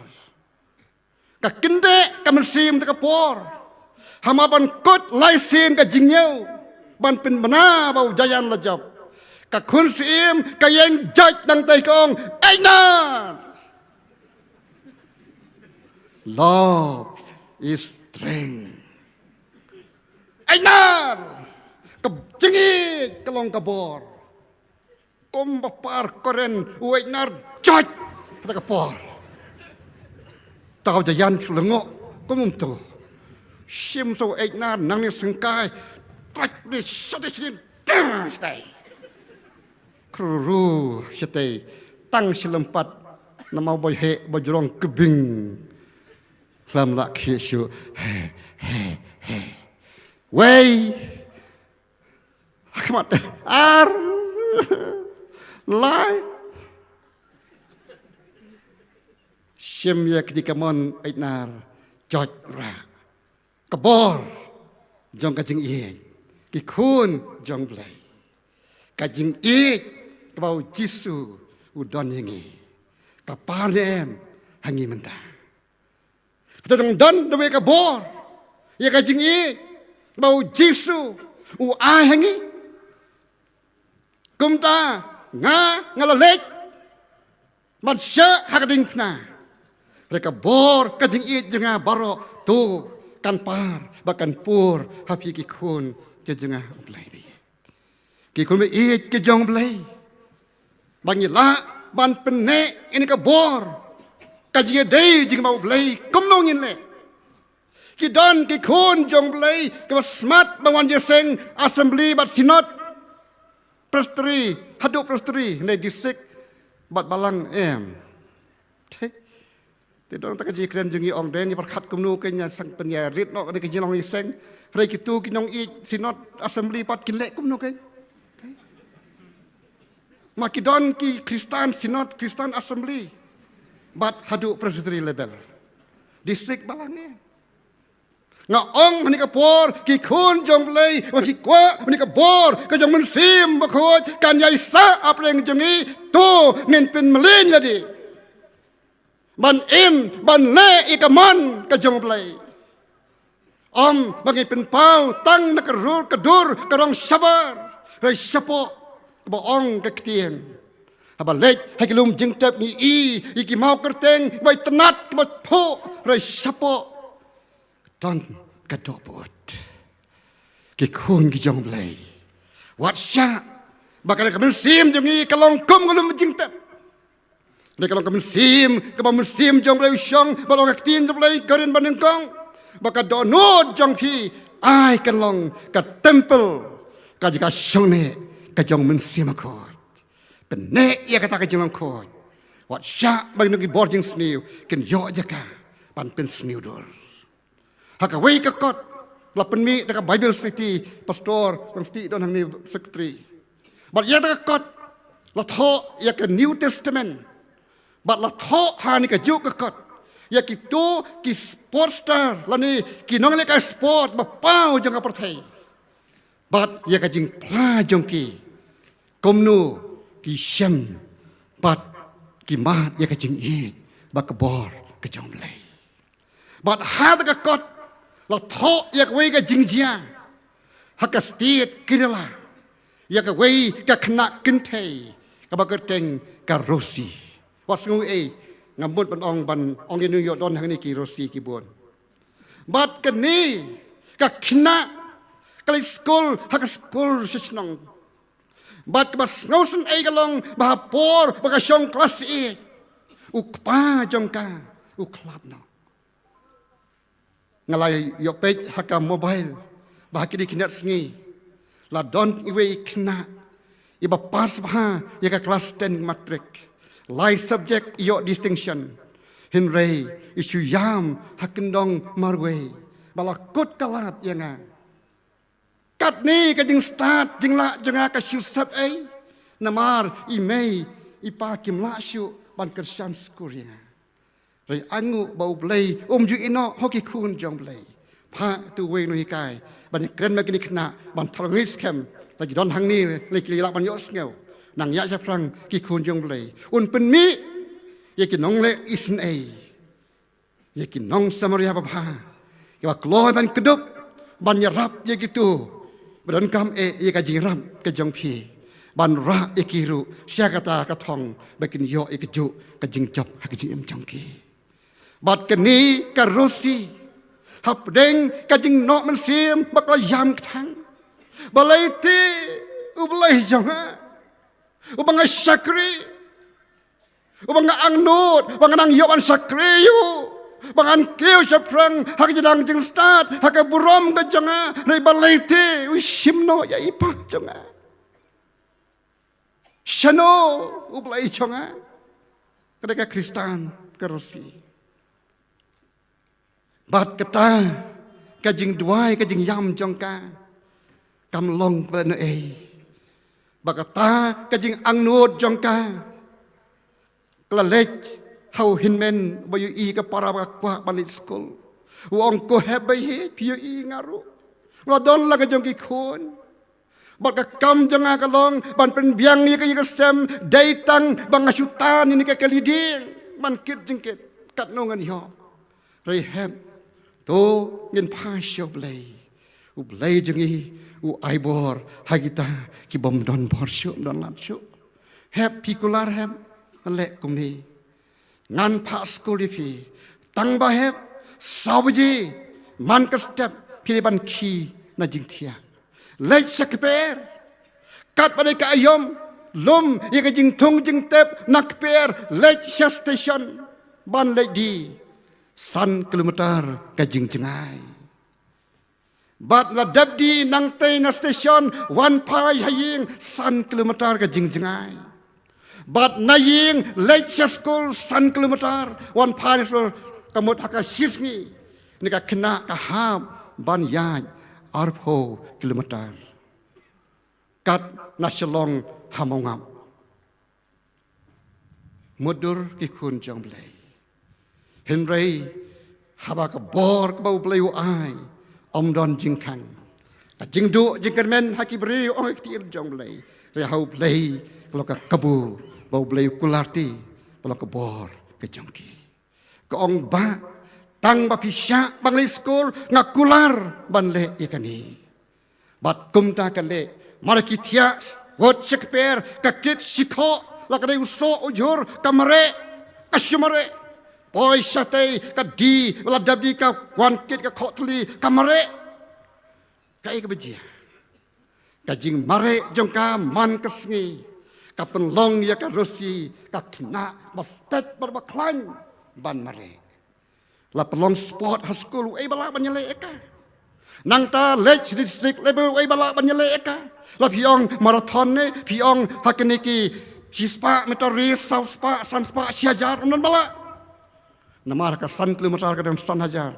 Ka kyndit ka mynsiem ta ka por. Haba ban kut lai sien ka jingïew ban pynbna ba u Jaïan la jop, ka khun syiem ka ïeng joit nangta ka ong, "Einar! Love is strength. Einar! Ka jingïeit ka long ka bor." Kumba par kren u Einar joit ha ka por. Te u Jaïan shu lyngngoh kumto. Shim sa u Einar nangne sngewkai. Trai de shate shin. Tang shatai. Kruru shatai. Tang shi lympat. Namar ba heh ba jrong kbing. Lam la khie shu. He, he, he. Wei. Khmat. Ar. Lai. Shim ïa kti kamon Einar. Joit ra. Ka bor jong ka jingïeit. Ki khun jong Blei. Ka jingïeit kaba u Jisu u don ïa ngi. Ka par ne em ha ngi mynta. Kata dang don da wei ka bor ïa ka jingïeit ba u Jisu u ai ha ngi. Kumta nga nga la leit ban shah ha ka diengphna. Re ka bor ka jingïeit jong nga baroh to kan par ba kan pur ha phi ki khun jong nga u Blei. Ki khun ba ïeit ki jong Blei. Ba ngi lah ban pynneh ïa ka bor. Ka jingïadei jong u Blei kumno ngin leh. Ki don ki khun jong Blei kiba smat ban wan ïaseng assembly bad synod. Presbytery, haduh presbytery, ne district bad balang em. Te don ta ka jingkren jong ngi ong den ïa pyrkhat kumno ka ïa sang pynïarit noh ka jinglong ïaseng. Hynrei kitu ki nongïeit synod assembly pat kin leh kumno ka. Ma ki don ki Khristan synod, Khristan assembly. Bad haduh presbytery level. District balang em. Nga ong ha kane ka por ki khun jong Blei, ba phi kwah ha kane ka bor ka jong u Mynsiem Bakhuid kan ïaisah hapdeng jong ngi, to ngin pynmlien ïa lade. Ban im, ban leh ïa ka mon ka jong u Blei. Ym ba ngin pynpaw tang na ka dur ka dur ka rong shabar, hynrei shapoh kaba ong ka ktien. Haba leit ha ki lum jingtep ngi i ïa ki maw kyrteng ba itynnad kiba phuh, hynrei shapoh ka don ka dohnud. Ki khun ki jong u Blei, wat shah ba ka mynsiem jong ngi ka long kum ka lum jingtep. Dei ka long ka mynsiem kaba mynsiem jong u Blei u shong, ba long ka ktien jong u Blei ka ring ba nyngkong. Ba ka dohnud jong phi, ai kan long ka temple, ka jaka shongneh ka jong u Mynsiem Bakhuid. Pynneh ïa kata ka jinglong khuid. Wat shah ba ngi ki bor jingsniew kin ïoh jaka ban pynsniew dur. Ha kawei ka kot la pynmih da ka Bible Society pastor, Nongstieh don hangne secretary. Bad ïa kata ka kot la thoh ïa ka New Testament. Bad la thoh ha kane kajuh ka kot ïa kito ki sports star lane ki nongleh ka sport ba paw jong ka pyrthei. Bad ïa ka jingphla jong ki kumno ki shem bad ki mad ïa ka jingïeit bad ka bor ka jong u Blei. Bad ha kata ka kot la thoh ïa kawei ka jingjia ha ka state Kerala, ïa kawei ka khynnah kynthei kaba kyrteng ka Rosie. Wat sngew ei, nga mut ban ong, ban ong ïa ngi ïoh don hangne ki Rosie ki bun. Bad kane ka khynnah ka leit skul ha ka skul sha shnong. Bad kaba sngewsynei ka long ba ha por ba ka shong klas eight, u kpa jong ka u khlad noh. Nga la ïoh peit ha ka mobile ba ha kine ki khynnah sngi la don iwei i khynnah iba pass bha ïa ka klas ten matric. Lai subject i ïoh distinction. Hynrei i shu ïam ha kyndong marwei ba la kut ka lad ïa nga. Katne ka jingstad jinglah jong nga ka shu sep ei, namar i mei i pa kim lah shuh ban kyrshan skul ïa nga. Hynrei nga ngeit ba u Blei um ju ïehnoh ha ki khun jong u Blei. Phah tu uwei u nonghikai ban ïakren bad kine ki khynnah ban tharai skhem, lada ki don hangne lada ki lah ban ïohsngew, nang ïaid shaphrang ki khun jong u Blei. Un pynmih ïa ki nongleh isynei, ïa ki nong Samaria babha, kiba kloi ban kdup ban ïarap ïa kito ba donkam eh ïa ka jingïarap ka jong phi, ban rah ïa ki ruh sha kata ka thong ba kin ïoh ïa kajuh ka jingjop ha ka jingim jong ki. Bad kane ka Rosie, hapdeng ka jingnoh mynsiem ba ka la ïam kthang, balei te U Blei jong nga, uba nga shakri, uba nga angnud, uba nga nang ïoh ban shakri ïa u, ba ngan kiew shaphrang ha ka jingdang jingstad, ha ka burom ka jong nga, hynrei balei te u shim noh ïa i pa jong nga? Shano U Blei jong nga? Ka dei ka Khristan ka Rosie. Bad kata ka jingduwai, ka jingïam jong ka, kam long kaba lehnohei. Bad kata ka jingangnud jong ka, ka la leit ha u hynmen ba ïohi ka para ba ka kwah ban leit skul. U ong, ko hep beit hi, phi ïohi nga ruh, nga la don la ka jong ki khun. Bad ka kam jong nga ka long ban pynbiang ïa ka, ïa ka sem, dei tang ba nga shu tan ïa kane ka kali dieng ban kit jingkit, katno ngan ïoh. Hynrei hep, to ngin phai sha U Blei. U Blei jong ngi u ai bor ha kita ki bym don bor shuh, bym don lad shuh. Hep, phi kular hep, ngan leh kumne. Ngan phah skul ïa phi. Tang ba hep saw baje man ka step phi dei ban khie na jingthiah. Leit sha kper. Katba dei ka aïom, lum ïa ka jingthung jingtep na kper, leit sha station ban leit die. San kilometer ka jingjngai. Bad la dep die nangtei na station, wan phai ha ïing, san kilometer ka jingjngai. Bad na ïing leit sha skul san kilometer, wan phai na skul, ka mut ha ka shisngi kane ka khynnah ka hap ban ïaid arphew kilometer. Kat na Shillong ha Mawngap. Mutdur ki khun jong U Blei. Hynrei haba ka bor kaba U Blei u ai ym don jingkhang, ka jingduh jingkyrmen ha ki briew, ong ïa ka ktien jong U Blei. Hynrei ha U Blei ka long ka kabu ba U Blei u kular te, ka long ka bor ka jong ki. Ka ong, Bah, tang ba phi shah ban leit skul, nga kular ban leh ïa kane. Bad kumta ka leh, mar ki thiah wut sha kper, ka kit shikhoh, la ka dei u soh u jhur, ka mareh, ka shu mareh. Poi shatei ka die, la dep die ka wan kit ka khoh thylli, ka mareh. Kaei kaba jia? Ka jingmareh jong ka man ka sngi ka pynlong ïa ka Rosie ka khynnah ba stet bad ba khlaiñ ban mareh. La pynlong sport ha skul, uei ba lah ban ïaleh ïa ka? Nangta leit sha district level, uei ba lah ban ïaleh ïa ka? La phi ong marathon ne, phi ong ha kine ki shispah meter race, saw spah, san spah, shi hajar, ym don ba lah. Namar ka san kilometer ka don san hajar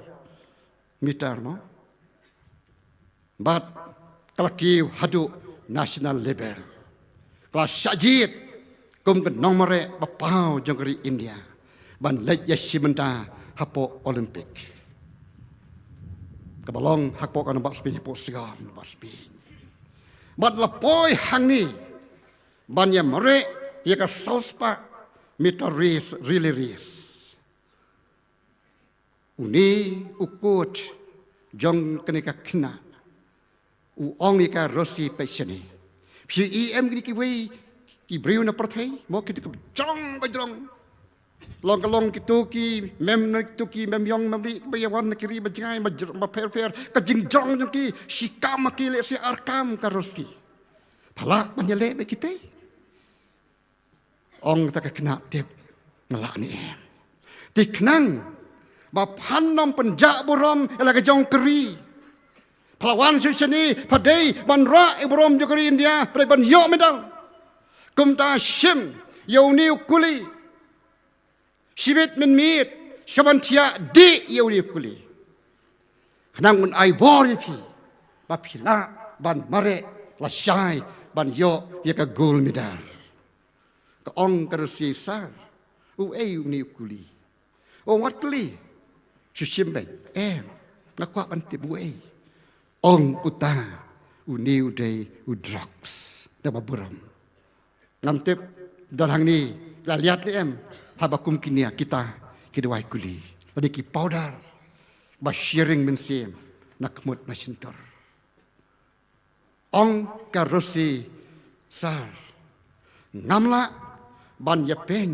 meter mo. Bad ka la kiew haduh national level. Ka la shah jied kum ka nongmareh ba paw jong ka ri India ban leit ïashim bynta hapoh Olympic, kaba long hapoh ka nongbah Spain, hapoh Saigon, nongbah Spain. Bad la poi hangne ban ïamareh ïa ka saw spah meter race, relay race. Une u coach jong kane ka khynnah u ong ïa ka Rosie, peit shane. Phi ïohi em kine kiwei ki briew na pyrthei, mo, kito ki jrong ba jrong. Long ka long kito ki mem, na kito ki mem ïong mem lieh ba ïa wan na ki ri ba jngai ba jrong ba pher pher, ka jingjrong jong ki shi kam, ma ki leh shi ar kam, ka Rosie. Pha lah ban ïaleh bad kitei? Ong kata ka khynnah, tip, nga lah ne em. Te khnang ba phan ym pynjah burom ïa la ka jong ka ri, pha la wan sha shane, pha dei ban rah ïa burom jong ka ri India, pha dei ban ïoh medal. Kumta shim ïa une u kuli. Shibit mynmiet sha ban thiah, dih ïa une u kuli. Khnang un ai bor ïa phi ba phi lah ban mareh lashai ban ïoh ïa ka gold medal. Ka ong ka Rosie, sir, uei une u kuli? Ong, wat kylli, shu shim beit. Em, nga kwah ban tip uei. Ong uta, une u dei u drugs, da ba burom. Ngam tip don hangne la liat ne em, haba kum kine kita ki dawai kuli, lane ki powder ba sharing mynsiem. na khmut na shyntur. Ong ka Rosie Sir, ngam lah ban ïapeiñ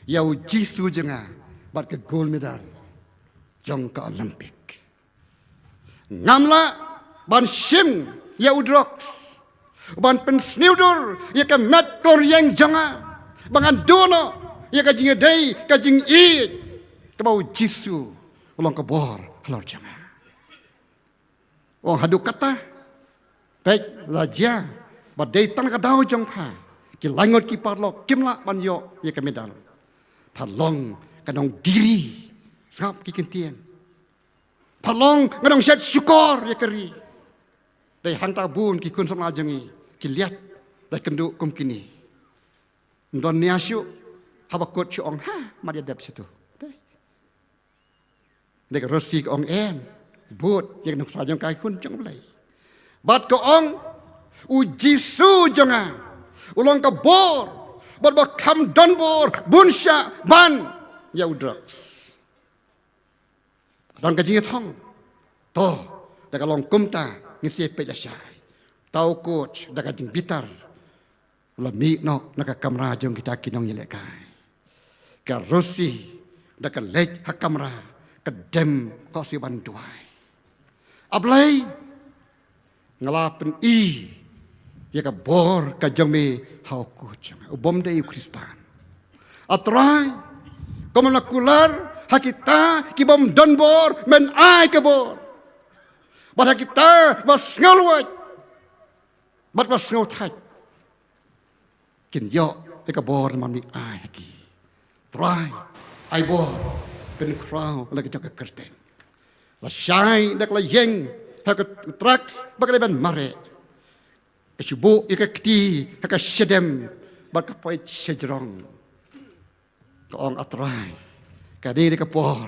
ïa u Jisu jong nga bad ka gold medal jong ka Olympic. Ngam lah ban shim ïa u drugs, ban pynsniewdur ïa ka met klong ïeng jong nga, ba ngan duh noh ïa ka jingïadei, ka jingïeit kaba u Jisu u long ka bor halor jong nga. Ong haduh katta, peit la jia ba dei tang ka daw jong pha, ki laingut ki paralok kim lah ban ïoh ïa ka medal. Pha long ka nongdiri sngap ki ktien. Pha long ka nongshet shukor ïa ka ri. Dei hangta bun ki khun samla jong ngi ki liat da kynduh kum kine. Ym don nia shuh, haba kut shu ong ha, mat ïa dep sha tu. Dei. Dei ka Rosie ka ong em, bud ïa ka nuksa jong ka khun jong U Blei. Bad ka ong, u Jisu jong nga u long ka bor, bad ba kham don bor bun shah ban ïa u drugs. Don ka jingïathong. To, da ka long kumta ngin sa peit lashai. Uta u coach da ka jingbitar u la mih noh na ka kamra jong kita ki nongïalehkai. Ka Rosie da ka leit ha kamra, ka dem khohsiew ban duwai. A Blei, nga la pyni ïa ka bor ka jong me ha u coach jong nga u bym dei u Khristan. A Trai, kumno nga kular ha kita ki bym don bor, men ai ka bor. Bad ha kita ba sngewlwait bad ba sngewthait, kin ïoh ïa ka bor namar me ai ha ki. Trai, ai bor, pynkhraw la ka jong ka kyrteng. Lashai da ka la ïeng ha ka drugs bad ka la ban mareh. Ka shu buh ïa ka kti ha ka shadem bad ka poi shajrong. Ka ong, A Trai, kane dei ka por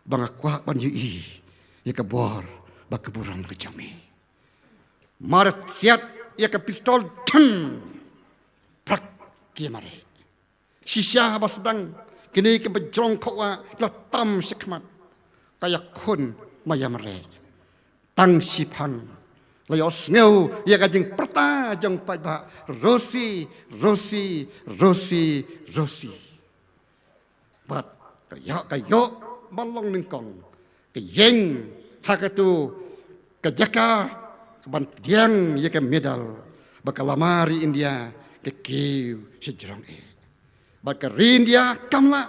ba nga kwah ban ïohi ïa ka bor bad ka burom ka jong me. Mar siat ïa ka pistol, thym, prak, ki mareh. Shisha ba sdang kine kiba jrong khawa la tam shakhmat, ka ïakhun ma ïamareh. Tang shiphang la ïohsngew ïa ka jingpyrta jong paidbah, Rosie, Rosie, Rosie, Rosie. Bad ka ïa ka ïoh ban long nyngkong, ka ïeng ha katu ka jaka ka ban pdiang ïa ka medal, ba ka lama ri India ka kiew shajrong eh. Bad ka ri India kam lah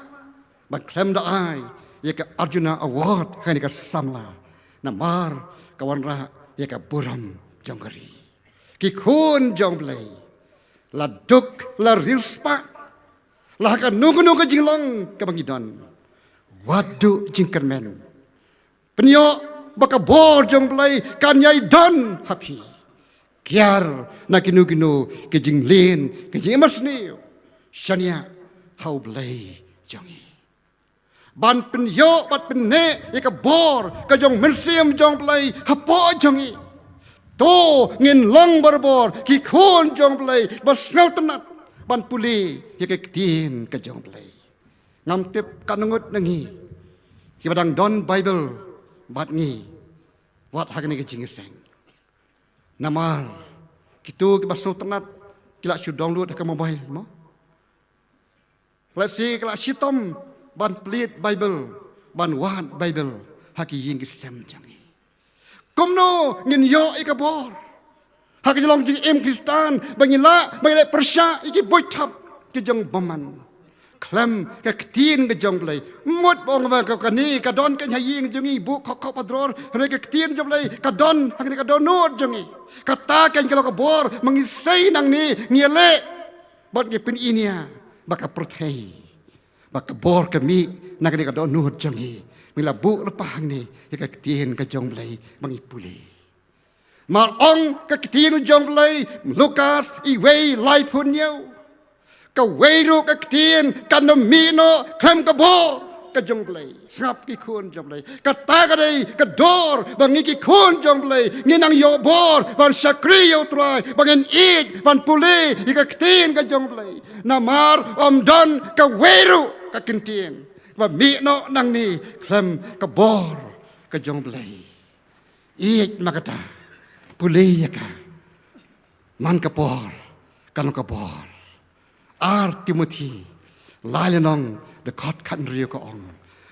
ban khlem da ai ïa ka Arjuna Award ha kane ka samla, namar ka wanrah ïa ka burom jong ka ri. Ki khun jong Blei, la duk la riewspah, la ha kano kano ka jinglong kaba ngi don, wat duh jingkyrmen. Pynïoh ba ka bor jong Blei kan ïai don ha phi. Kiar na kino kino ki jingmlien, ki jingmasniew, shaniah ha U Blei jong ngi. Ban pynïoh bad pynneh ïa ka bor ka jong Mynsiem jong Blei hapoh jong ngi. To ngin long barabor ki khun jong Blei ba sngewtynnat ban pule ïa ka ktien ka jong Blei. Ngam tip katno ngut na ngi kiba dang don Baibl bad ngi wat ha kane ka jingïaseng. Namar kito kiba sngewtynnat ki la shu download ha ka mobile mo. Lehse ki la shitom ban plie Baibl, ban wad Baibl ha ki ïing ki sem jong ngi. Kumno ngin ïoh ïa ka bor ha ka jinglong jingim Khristan ba ngin lah ban leh pyrshah ïa ki buit thap ki jong bymman khlem ka ktien ka jong Blei? Mut ba ong ba ka, kane ka don ka ha ïing jong ngi, buh khop khop ha drawer, hynrei ka ktien jong Blei ka don ha kane ka dohnud jong ngi. Kata ka long ka bor ba ngi sei nangne, ngi leh bad ngi pyni nia ba ka pyrthei, ba ka bor ka mih na kane ka dohnud jong ngi. Ngi la buh lypa hangne ïa ka ktien ka jong Blei ba ngi pule. Mar ong ka ktien jong Blei, Lukas wei laiphew hynñiew, kawei ruh ka ktien kan ym mih noh khlem ka bor ka jong Blei. Sngap ki khun jong Blei, kata ka dei ka dor ba ngi ki khun jong Blei ngin nang ïoh bor ban shakri ïa U Trai, ba ngin ïeit ban pule ïa ka ktien ka jong Blei. Namar ym don kawei ruh ka ktien ba mih noh nangne khlem ka bor ka jong Blei. Ïeit ma kata, pule ïa ka. Man ka por, kan ka bor. Ar Timothi, lai lynnong, dkhot khathynriew ka ong,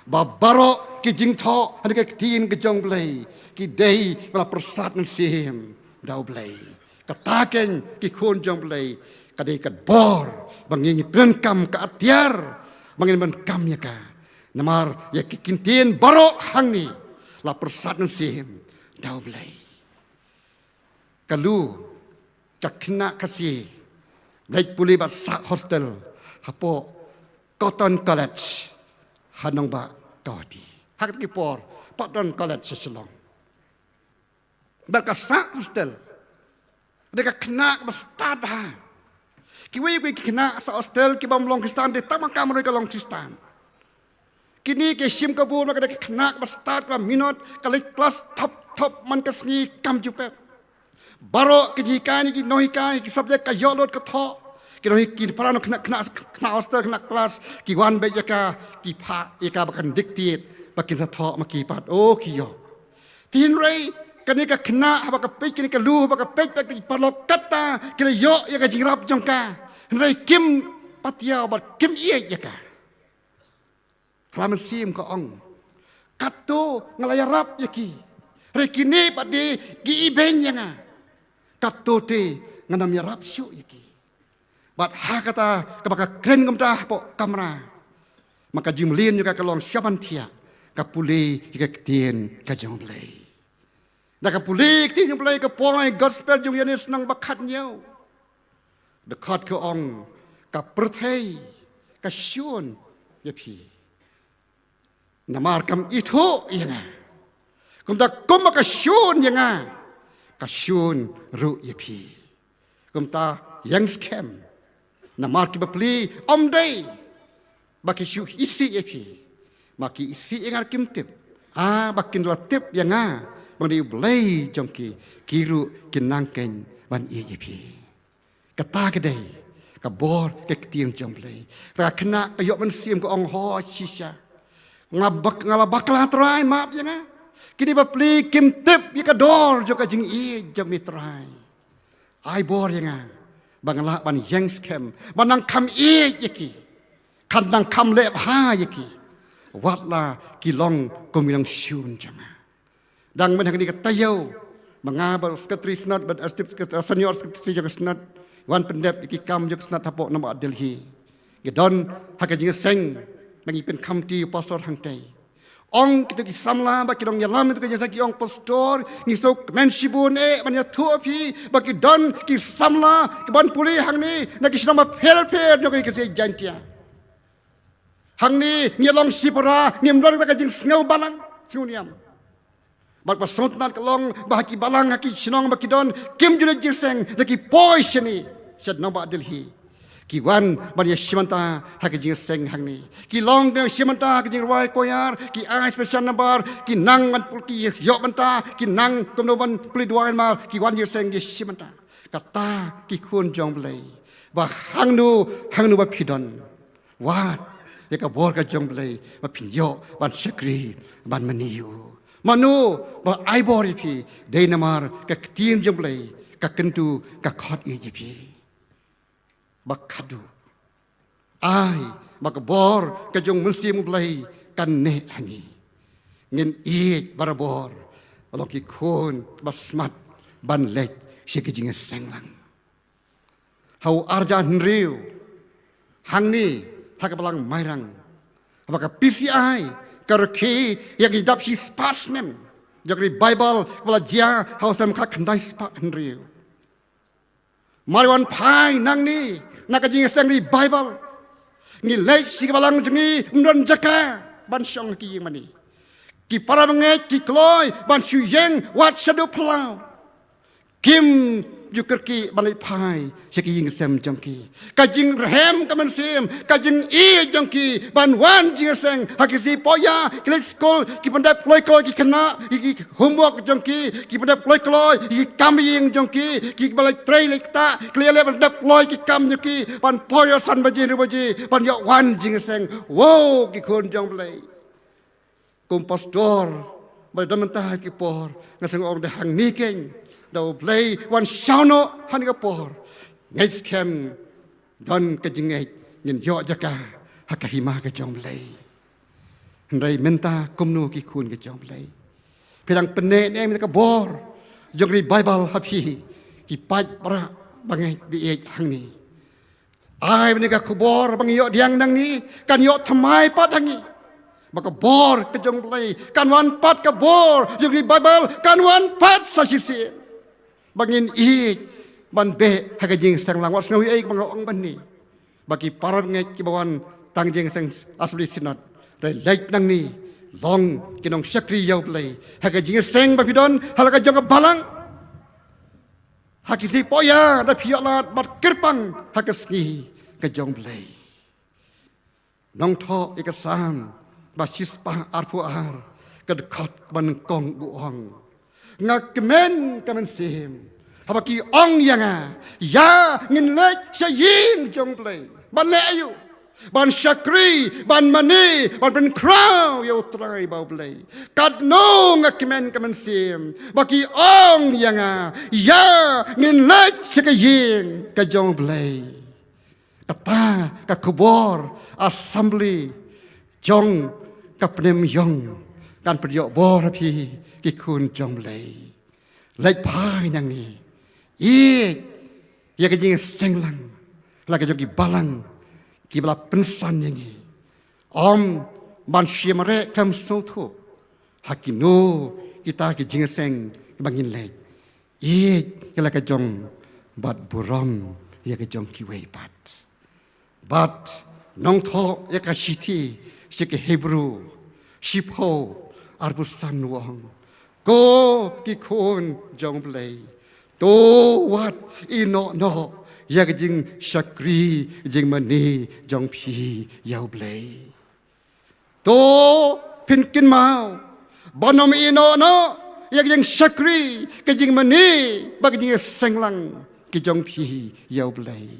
ba baroh ki jingthoh ha kane ka ktien ka jong U Blei, ki dei ba la pyrsad mynsiem da U Blei. Kata keiñ ki khun jong U Blei, ka dei ka bor ba ngin ïa pyndonkam, ka atiar ba ngin pyndonkam ïa ka. Namar ïa ki ktien baroh hangne la pyrsad mynsiem da U Blei. Ka Lu, ka khynnah Khasi, leit pule bad sah hostel hapoh Cotton College ha nongbah Guwahati. Ha kata ki por, Cotton College sha Shillong. Bad ka sah hostel. Dei ka khynnah ba stad bha. Kiwei kiwei ki khynnah sah hostel ki bym long Khristan, dei tang ma ka marwei ka long Khristan. Kine ki shim ka bor, namar ka dei ka khynnah ba stad, ba minot, ka leit klas top top man ka sngi kam ju pep. Baroh ki jinghikai ne ki nonghikai, ki subject ka ïoh lut ka thoh. Ki nonghikai, ki para nongkhynnah, khynnah, khynnah hostel, khynnah klas, ki wan beit ïa ka, ki phah ïa ka ba kan dictate, ba kin sa thoh ma ki pat. Oh, ki ïoh. Te hynrei kane ka khynnah, haba ka peit kane ka Lu, haba ka peit bad ki paralok kata, ki la ïoh ïa ka jingïarap jong ka. Hynrei kim patiaw bad kim ïeit ïa ka. Ha la mynsiem ka ong, katto nga la ïarap ïa ki, hynrei kine pat de ki ibeiñ ïa nga. Katto te ngan ym ïarap shuh ïa ki. Bad ha kata kaba ka kren kumta hapoh kamra, ma ka jingmlien jong ka ka long sha ban thiah, ka pule ïa ka ktien ka jong U Blei. Da ka pule ïa ka ktien jong U Blei, ka pule Gospel jong u Ïoannis lynnong ba khathynñiew, dkhot ka ong, ka pyrthei ka shun ïa phi, namar kam ithuh ïa nga. Kumta kumba ka shun ïa nga, ka shun ruh ïa phi. Kumta ïeng skhem. Namar ki bapli ym dei ba ki shu isih ïa phi, ma ki isih ïa nga, kim tip. Ah, ba kin la tip ïa nga ba nga dei U Blei jong ki, ki ruh kin nang keiñ ban ïeit ïa phi. Kata ka dei ka bor ka ktien jong U Blei. Kata ka khynnah ka ïoh mynsiem, ka ong, ho shisha, nga bak-, nga la bakla Trai, map ïa nga. Kine bapli kim tip ïa ka dor jong ka jingïeit jong me Trai. Ai bor ïa nga ba nga lah ban ïeng skhem, ban nang kham ïeit ïa ki, kan nang kham leh bha ïa ki, wat la ki long kum ki nongshun jong nga. Dang mynta ha kane ka taïew, ma nga bad u Secretary Synod bad Assistant Secretary, Senior Secretary jong ka Synod, wan pyndep ïa ki kam jong ka Synod hapoh nongbah Delhi. Ngi don ha ka jingïaseng, ba ngi pynkhamti u pastor hangtei. Ong kito ki samla ba ki nongïalam ïa kito ki jingïaseng, ki ong, Pastor, ngi sngewkmen shibun eh ban ïathuh ïa phi ba ki don ki samla kiban pule hangne na ki shnong bapher bapher jong kane ka Jaintia. Hangne ngi long shipara, ngim don kata ka jingsngew balang, sngew niam. Bad ba sngewtynnat ka long ba ha ki balang, ha ki shnong ba ki don, kim ju leit jingïaseng, da ki poi shane sha nongbah Delhi. Ki wan ban ïashim bynta ha ka jingïaseng hangne. Ki long ban ïashim bynta ha ka jingrwai choir, ki ai special number, ki nang ban pule, ki ïoh bynta, ki nang kumno ban pule duwai namar ki wan jingïaseng, ïashim bynta. Kata ki khun jong U Blei, ba hangno hangno ba phi don, wad ïa ka bor ka jong U Blei ba phin ïoh ban shakri, ban mane ïa u. Mano ba ai bor ïa phi? Dei namar ka ktien jong U Blei ka kyntu, ka khot ïa phi. Ba khadduh, ai ba ka bor ka jong u Mynsiem U Blei kan neh ha ngi. Ngin ïeit barabor, long ki khun ba smat ban leit sha ka jingïaseng lang. Ha u arhajar hynriew, hangne ha ka balang Mairang, haba ka P C I ka rkhie ïa ka jingdap shispah snem jong ka revival kaba la jia ha u snem khatkhyndai spah hynriew. Mar wan phai nangne na ka jingïaseng revival, ngi leit sha ka balang jong ngi, ym don jaka ban shong ha ki ïing mane. Ki para bangeit ki kloi ban shu ïeng wat shaduh phyllaw. Kim ju kyrkieh ban leit phai sha ki ïing ki sem jong ki. Ka jingrhem ka mynsiem, ka jingïeit jong ki ban wan jingïaseng ha ki sngi Pohiah, ki leit skul, ki pyndep kloi kloi ki khynnah ïa ki homework jong ki, ki pyndep kloi kloi ïa ki kam ïing jong ki, ki ba leit trei leit ktah, ki leit leh pyndep kloi ki kam jong ki, ban poi ïa san baje hynriew baje ban ïoh wan jingïaseng. Wow, ki khun jong U Blei. Kum pastor, Ba don mynta ha ki por nga sngewthuh da hangne keiñ, da U Blei wan shaw noh ha kane ka por. Ngeit skhem don ka jingngeit ngin ïoh jaka ha ka hima ka jong U Blei. Hynrei mynta kumno ki khun ka jong U Blei? Phi dang pynneh ne em ïa ka bor jong revival ha phi? Ki paid para bangeit ba ïeit hangne, ai ba kane ka khubor ba ngi ïoh pdiang nangne kan ïoh thymmai pat ha ngi. Ba ka bor ka jong U Blei kan wan pat, ka bor jong revival kan wan pat sa shisien. Ba ngin ïeit ban beh ha ka jingseng lang. Wat sngew ïa ei ba nga ong mynne, ba ki para bangeit kiba wan tang jingseng Assembly Synod, hynrei leit nangne long ki nongshakri ïa U Blei ha ka jingseng ba phi don ha la ka jong ka balang. Ha ki sngi poi ïa da phi ïoh lad bad kyrpang ha ka sngi ka jong U Blei. Nongthoh ïa ka Salm ba shispah arphew ar, ka dkhot kaba nyngkong u ong, nga kmen ka mynsiem haba ki ong ïa nga, ïa ngin leit sha ïing jong U Blei. Ban leh aïu? Ban shakri, ban mane, ban pynkhraw ïa U Trai bad U Blei. Katno nga kmen ka mynsiem ba ki ong ïa nga, ïa ngin leit sha ka ïing ka jong U Blei. Kata ka khubor Assembly jong ka Pnemiong kan pynïoh bor ha phi ki khun jong U Blei. Leit phai nangne, ïeit ïa ka jingseng lang ha la ka jong ki balang kiba la pynsan ïa ngi. Ym ban shim reh khlem sngewthuh ha kino kita ki jingseng ba ngin leit. Ïeit ïa la ka jong bad burom ïa ka jong kiwei pat. Bad nongthoh ïa ka shithi sha ki Hebru shiphew arphew san u ong, ko ki khun jong U Blei, to wat ïehnoh noh ïa ka jingshakri jingmane jong phi ïa U Blei. To phin kynmaw ban ym ïehnoh noh ïa ka jingshakri, ka jingmane bad ka jingseng lang ki jong phi ïa U Blei.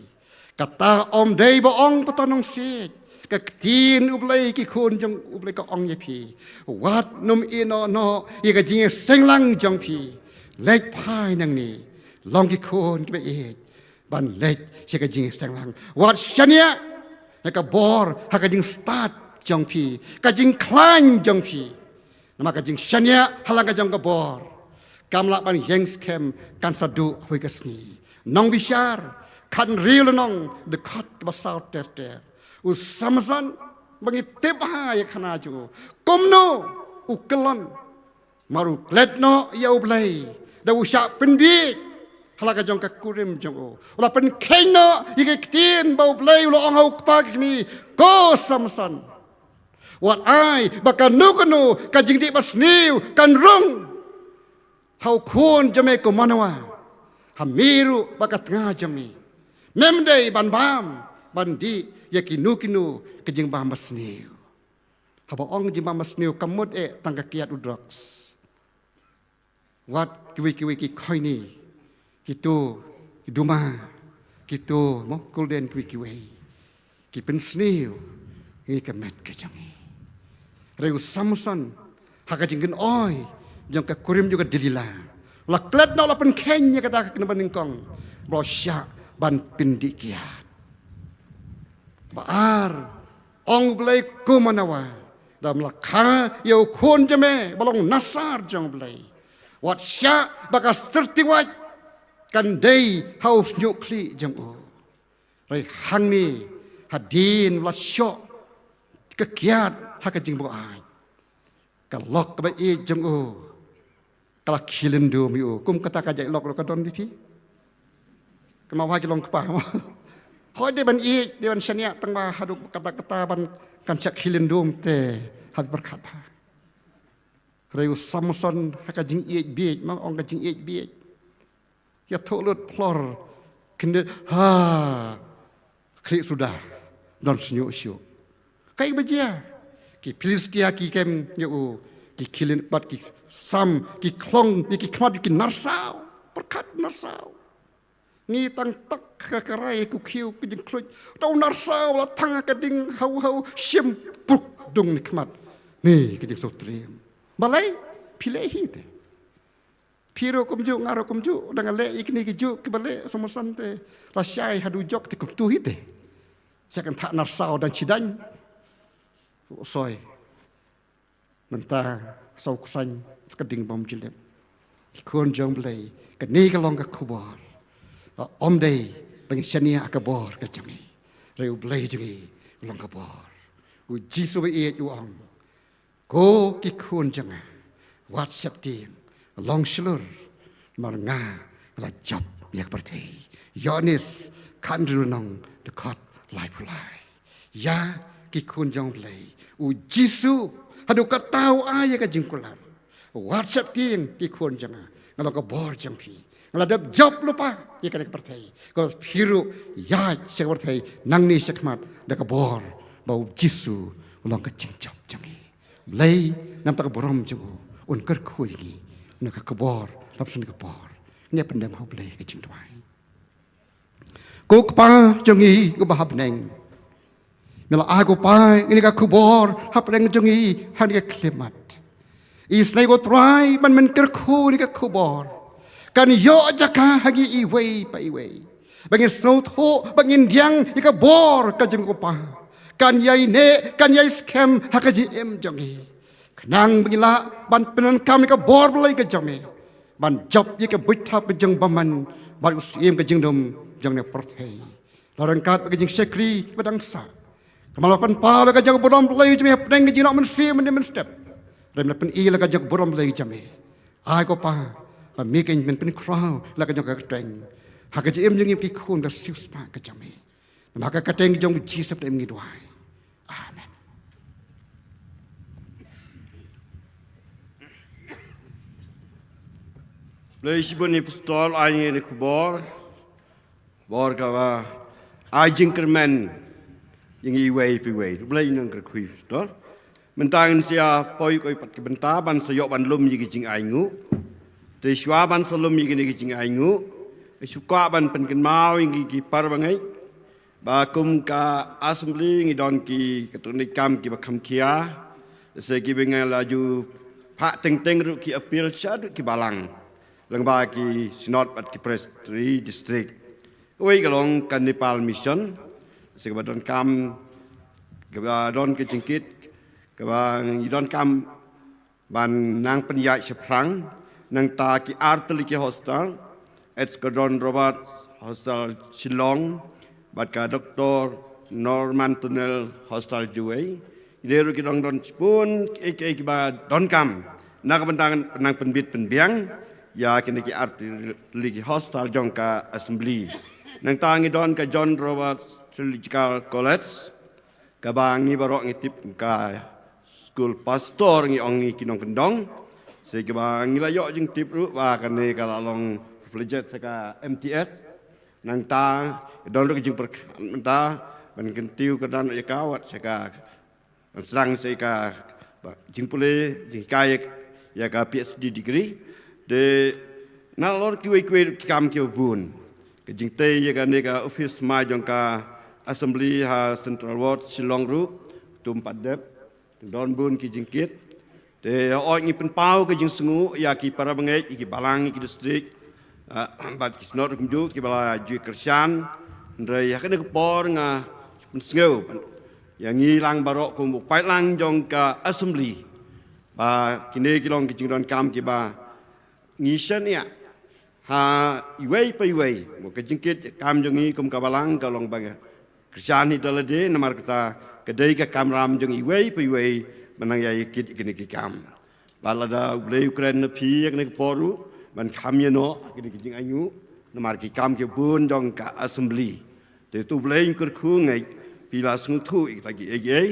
Kata ym dei ba ong pat nongsiej, ka ktien U Blei, ki khun jong U Blei ka ong ïa phi, wat nym ïehnoh noh ïa ka jingseng lang jong phi. Leit phai nangne, long ki khun kiba ïeit ban leit sha ka jingseng lang. Wat shaniah ïa ka bor ha ka jingstad jong phi, ka jingkhlaiñ jong phi. Namar ka jingshaniah ha la ka jong ka bor kam lah ban ïeng skhem, kan sa duh ha kawei ka sngi. Nongbishar khathynriew lynnong, dkhot kaba saw ter ter. U Samson ba ngi tip bha ïa ka khana jong u, kumno u kyllon. Namar u klet noh ïa U Blei da u shah pynbieit ha la ka jong ka kurim jong u. U la pynkheiñ noh ïa ka ktien ba U Blei u la ong ha u kpa ka kmie, ko Samson, wat ai ba kano kano ka jingdih basniew kan rung ha u khun jong me ko Manoa, ha me ruh bad ka tnga jong me. Mem dei ban bam ban dih ïa kino kino ka jingbam basniew. Haba ong jingbam basniew kam mut eh tang ka kiad u drugs. Wat kiwei kiwei ki khoini, kito ki duma, kito mo kulden, kiwei kiwei ki pynsniew ïa ka met ka jong ngi. Hynrei u Samson ha ka jingkynoi jong ka kurim jong ka Delila, u la klet noh, u la pynkheiñ ïa kata ka kynban nyngkong ba u shah ban pyndih kiad. Ba ar, ong U Blei, ko Manoa, lada me la kha ïa u khun jong me ba long nasar jong U Blei, wat shah ba ka syrti wait kan dei ha u shñiuh khlieh jong u. Hynrei hangne hadien ba la shoh ka kiad ha ka jingbuaid, ka lok kaba ïeit jong u ka la khie lyndum ïa u. Kum kata ka jait lok ruh ka don ïa phi. Kynmaw ha ki long kpa mo. Hooid, dei ban ïeit, dei ban shaniah, tang ba haduh katta katta ban kan shah khie lyndum te ha phi pyrkhat bha. Hynrei u Samson ha ka jingïeit bieit, ma ong ka jingïeit bieit, ïathuh lut phlor kyndit, ha khlieh suda, don shñiuh shuh. Kaei ba jia? Ki Philistia ki kem ïa u, ki khie lyndum bad ki sam, ki khlong ïa ki khmat, ki narsaw. Pyrkhat, narsaw. Ngi tang tok ha ka rai, ku khiew, ka jingkhluit, uta u narsaw la thang ha ka ding, haw haw shim puk dung ne khmat ne ka jingsngewtriem. Balei? Phi leh hi te. Phi ruh kumjuh, nga ruh kumjuh, dang leh ïa kine ki juh kiba leh sumar sam te. La shai haduh jok te kumtu hi te. Sa kan thah narsaw dang chidain. Soi. Mynta saw ksain sa ka ding bym jyllep. Ki khun jong Blei, kane ka long ka khubor. Ba ym dei ba ngin shaniah ha ka bor ka jong ngi. Hynrei U Blei jong ngi u long ka bor. U Jisu ba ïeit u ong, ko ki khun jong nga, wat sheptieng, long shlur, namar nga la jop ïa ka pyrthei. Ïoannis khathynriew lynnong, dkhot laiphew lai. Ïa ki khun jong Blei, U Jisu haduh katta u ai ïa ka jingkular. Wat sheptieng ki khun jong nga, nga long ka bor jong phi. Nga la dep jop lypa ïa kane ka pyrthei. Ko phi ruh ïaid sha ka pyrthei nangne shakhmat da ka bor ba U Jisu u long ka jingjop jong ngi. Blei namar ka burom jong u, un kyrkhu ïa ngi na ka khubor, lap sien ka bor. Ngin ïa pyndem ha U Blei ka jingduwai. Ko Kpa jong ngi uba ha bneng, me la ai ko Kpa ïa kane ka khubor hapdeng jong ngi ha kane ka khyllipmat. Isynei ko Trai ban men kyrkhu ïa kane ka khubor kan ïoh jaka ha ngi iwei pa iwei. Ba ngin sngewthuh, ba ngin ïeng ïa ka bor ka jong ko Kpa. Kan ïai neh, kan ïai skhem ha ka jingim jong ngi. Khnang ba ngin lah ban pyndonkam ïa ka bor Blei ka jong me. Ban jop ïa ka buit thap ka jong bymman bad u syiem ka jingdum jong kane ka pyrthei. La ryngkat bad ka jingshakri ba dang sah. Kumba la pynpaw la ka jong ka burom Blei jong me hapdeng ka jingnoh mynsiem mynne mynstep. Hynrei la pyni la ka jong ka burom Blei jong me. Ai ko Kpa, ba me kin men pynkhraw la ka jong ka kyrteng ha ka jingim jong ngi ki khun ka siewspah ka jong me. Namar ka kyrteng jong U Jisu ba ngi duwai. Amen. Blei shibun ïa i Apostol, ai ïa i khubor. Bor kaba ai jingkyrmen ïa ngi iwei pa iwei. Blei nang kyrkhu ïa i Apostol. Mynta ngin sa ïa poi koi pat ki bynta ban sa ïoh ban lum ïa ki jingainguh. Te shuwa ban sa lum ïa kine ki jingainguh, shu kwah ban pynkynmaw ïa ngi ki para bangeit ba kum ka assembly ngi don ki katto katne kam kiba kham khia. Sa kiba ngi la ju phah teng teng ruh ki appeal sha ki balang lyngba ki synod bad ki presbytery district. Uwei ka long ka Nepal Mission, sa kaba donkam, kaba don ka jingkit kaba ngi donkam ban nang pynïaid shaphrang. Nangta ki artylli ki hostel, Escuadrón Roberts Hostel Shillong bad ka Doctor Norman Tunnel Hostel Jowai. Ine ruh ki dang don shibun kiei kiei kiba donkam na ka bynta nang pynbit pynbiang ïa kine ki artylli ki hostel jong ka assembly. Nangta ngi don ka John Roberts Theological College, kaba ngi baroh ngi tip ka skul pastor ngi ong ngi ki nongkyndong. Sa kaba ngi la ïoh jingtip ruh ba kane ka la long privilege sa ka M T S. Nangta don ruh ka jingpyrkhat mynta ban kyntiew kyrdan ïa ka wat sa ka, ban sdang sa ka, ba jingpule jinghikai ïa ka P H D degree. Te nalor kiwei kiwei ki kam kiba bun. Ka jingtei ïa kane ka office thymmai jong ka assembly ha Central Ward Shillong ruh, tum pat dep, don bun ki jingkit. Te hooid ngi pynpaw ka jingsngew ïa ki para bangeit, ïa ki balang, ïa ki district, ah, bad ki synod ruh kumjuh kiba la ju kyrshan. Hynrei ha kane ka por nga pynsngew ïa ngi lang baroh kum u paidlang jong ka assembly ba kine ki long ki jingdonkam kiba ngi shaniah ha iwei pa iwei. Mo, ka jingkit kam jong ngi kum ka balang ka long ba ngi kyrshan hi da lade, namar kata ka dei ka kamram jong iwei pa iwei ban nang ïai kit ïa kine ki kam. Bad lada U Blei u kren na phi ha kane ka por ruh ban kham ïa noh ha kine ki jingainguh namar ki kam ki bun jong ka assembly. Te to U Blei un kyrkhu, nga ngeit phi la sngewthuh ïa kita kiei kiei.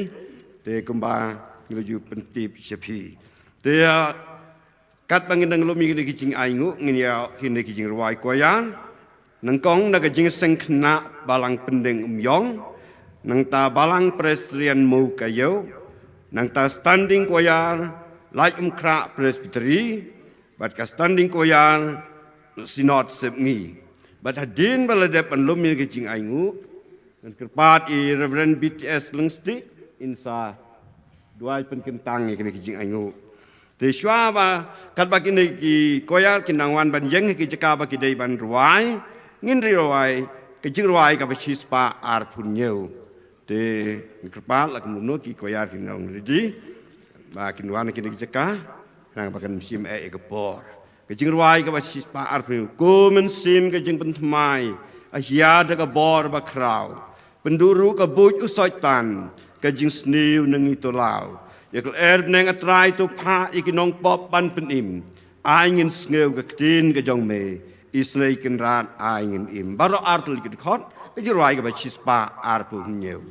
Te kumba ngi la ju pyntip sha phi, te, ah, katba ngin dang lum ïa kine ki jingainguh, ngin ïa kine ki jingrwai choir. Nyngkong na ka jingseng khynnah Balang Pyndengumiong, nangta Balang Presbyterian Mowkaiaw, nangta standing choir Laitumkhrah Presbytery, bad ka standing choir Synod Sepngi. Bad hadien ba la dep ban lum ïa kine ki jingainguh, ngan kyrpad ïa i Reverend B T S Lyngstih in sa duwai pynkyntang ïa kine ki jingainguh. Te shuwa ba katba kine ki koyar ki nang wan ban ïeng ha ki jaka ba ki dei ban rwai, ngin rwai ka jingrwai kaba shispah arphew hynñiew. Te ngi kyrpad la kumno ki koyar ki nang ready ba kin wan ha kine ki jaka, nang ba kan shim eh ïa ka por. Ka jingrwai kaba shispah arphew hynñiew. Ko Mynsiem ka jingpynthymmai, a hiar da ka bor bakhraw. Pynduh ruh ka buit u Soitan, ka jingsniew na ngi to law. Ïa ka lyer bneng, A Trai, to phah ïa ki nongpop ban pynim. Ai ngin sngew ka ktien ka jong me, isynei Kynrad ai ngin im. Baroh artylli ki dkhot, ka jingrwai kaba shispah arphew hynñiew.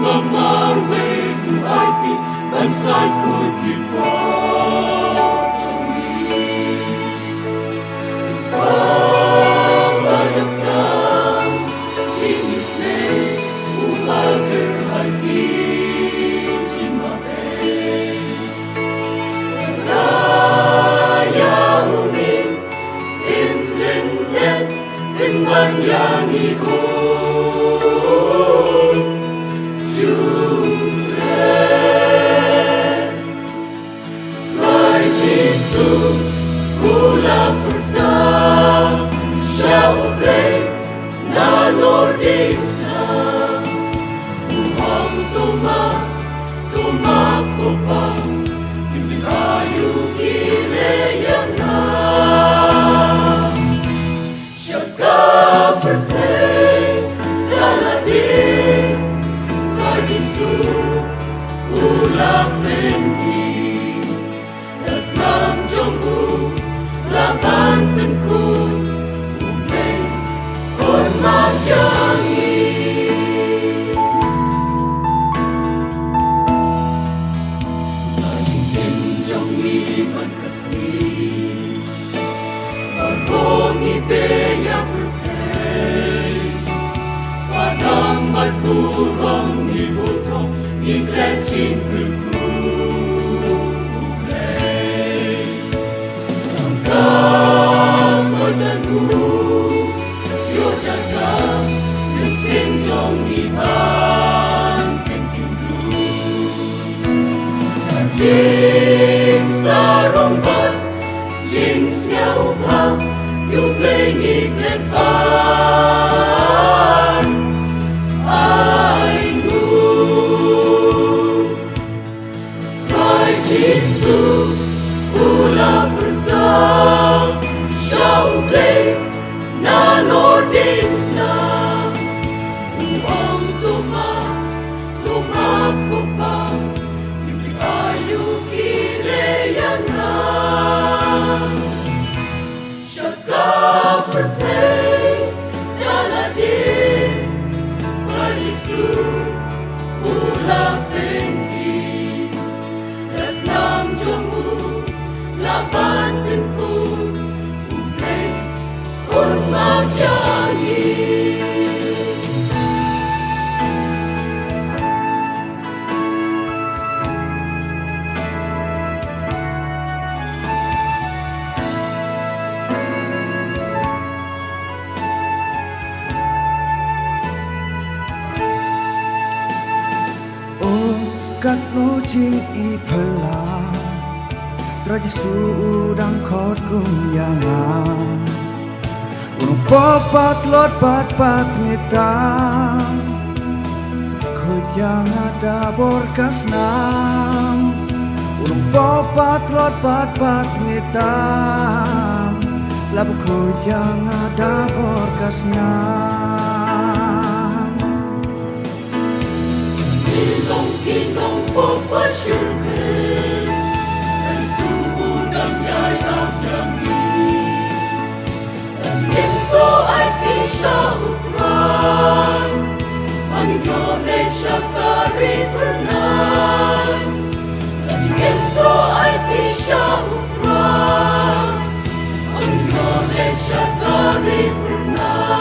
Ba marwei u aiti ban saikut ki briew jong ngi. Ba ba dap tam jingisynei u martyr ha ki jingmabeh. Raya u ngi im lyndet pynban ïa ngi u Judah. Trai Jisu u la pyrta sha U Blei na nordin na. U ong to map, to map ko Pa, kim tip aïu ki leh ïa nga. Sha ka pyrthei ka la dei, Trai Jisu u la pynmih. Ka snam jong u la ban pynkhuid, U Blei un map ïa ngi. Ka jingim jong ngi man ka sngi, baroh ngi peit ïa pyrthei. Spadang bad burom ngi burom, ngi klet jingkyrkhu U Blei. Tang ka Soitan u ïoh jaka mynsiem jong ngi ban kyntu. Ka jingsarong bad jingsngewbha U Blei ngi klet ban ai nguh. Trai Jisu u la pyrta sha U Blei na nordin na. U ong to map, to map ko Pa, kim tip aïu ki leh ïa nga. Sha ka pyrthei ka la dei, Trai Jisu u la pynmih. Ka snam jong u la ban pynkhuid, U Blei un map ïa ngi. O katno jingïeit phylla, Trai Jisu u dang khot kum ïa nga. U nongpop patlot pat pat ngi tam, khuid ïa nga da bor ka snam. U nongpop patlot pat pat ngi tam, la ba khuid ïa nga da bor ka snam. Ki long ki nongpop ba shyrkhei, Jisu u dang ïai ap ïa ngi. Ka jingim to aiti sha U Trai, ba ngin ïoh leit sha ka ri phyrnai. Ka jingim to aiti sha U Trai, ba ngin ïoh leit sha ka ri phyrnai.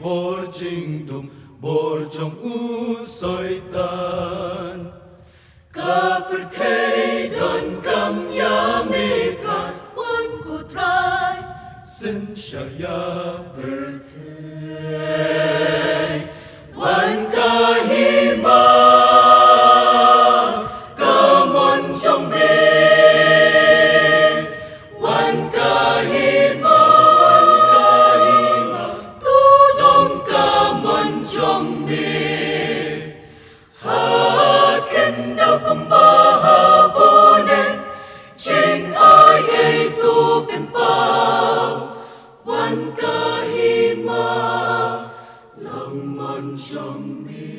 Bor jingdum, bor jong u Soitan. ïa pyrthei. Wan ka hima, ka mon jong me. Wan ka hima, wan ka hima, to long ka mon jong me. Ha khyndew kumba ha bneng, jingai ei to pynpaw. Wan ka hima, long mon jong me.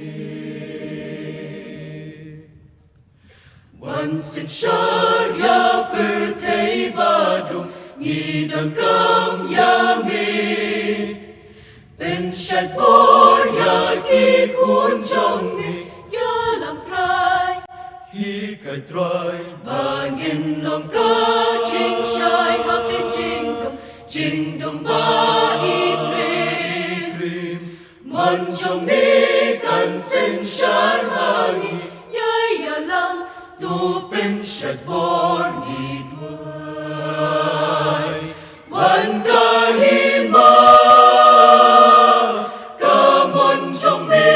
Wan synshar ïa pyrthei ba dum, ngi donkam ïa me. Pynshait bor ïa ki khun jong me, ïalam Trai. Hikai Trai, ba ngin long ka jingshai ha ka jingdum, jingdum ba i triem. Mon jong me kan synshar ha ngi, ïa ïalam, to pynshait bor ngi duwai. Wan ka hima, ka mon jong me.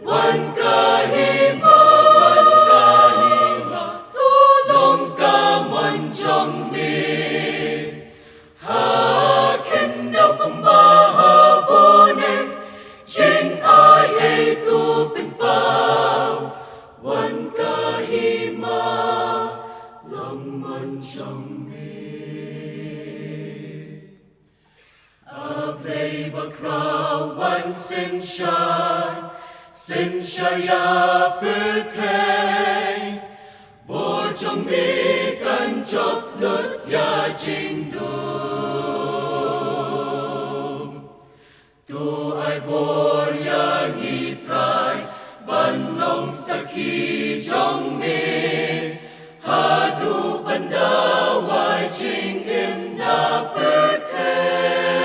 Wan ka hima, wan ka hima, to long ka mon jong me. Ha khyndew kumba ha bneng, jingai ei to pynpaw. Wan ka hima, long mon jong me. A Blei bakhraw, wan synshar, synshar ïa pyrthei. Bor jong me kan jop lut ïa jingdum. To ai bor ïa ngi Trai, ban long sakhi jong me. Haduh ban da wai jingim na pyrthei,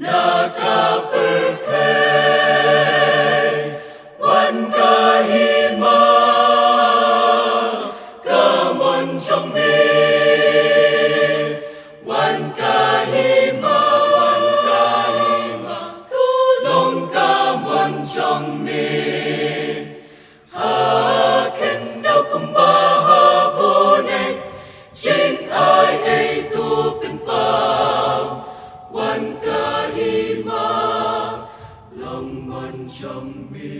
na ka pyrthei. Wan ka hima, ka mon jong me. Wan ka hima, wan ka hima, to long ka mon jong me. Ha khyndew kumba ha bneng, jingai ei to pynpaw. Wan ka hima, long mon jong me.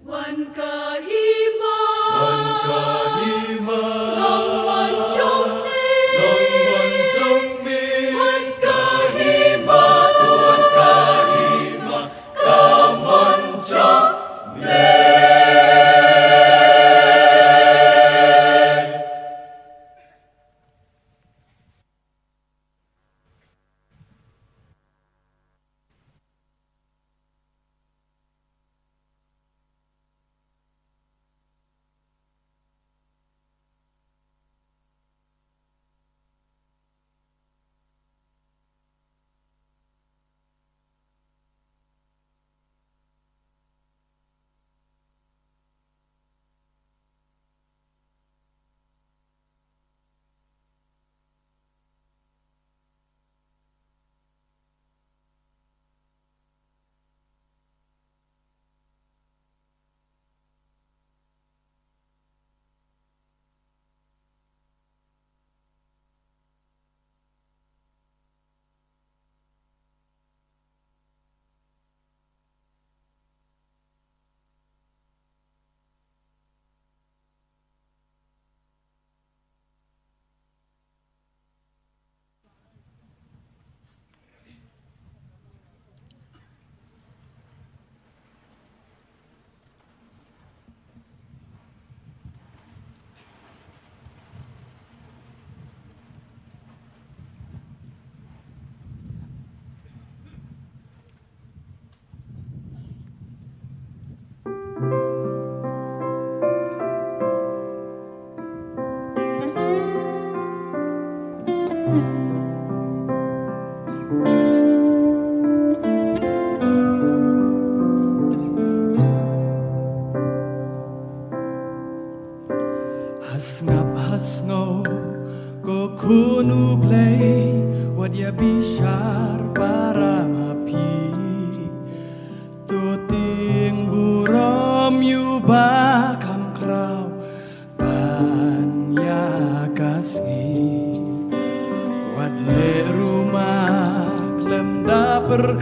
Wan ka hima, wan ka hima, long mon jong me, long mon jong me. Wan ka hima, wan ka hima, ka mon jong me.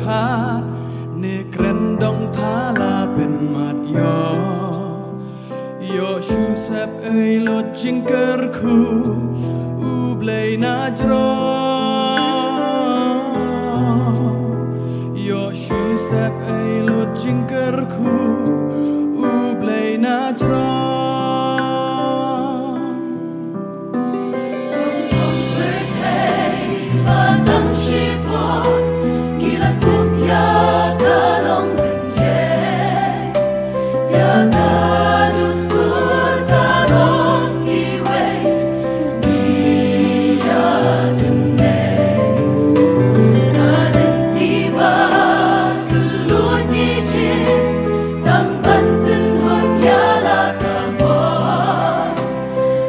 Pat ne kren dong thala pynmat ïoh. Ïoh shu sep ei lut jingkyrkhu U Blei na jrong. Ïoh shu sep ei lut jingkyrkhu U Blei na jrong.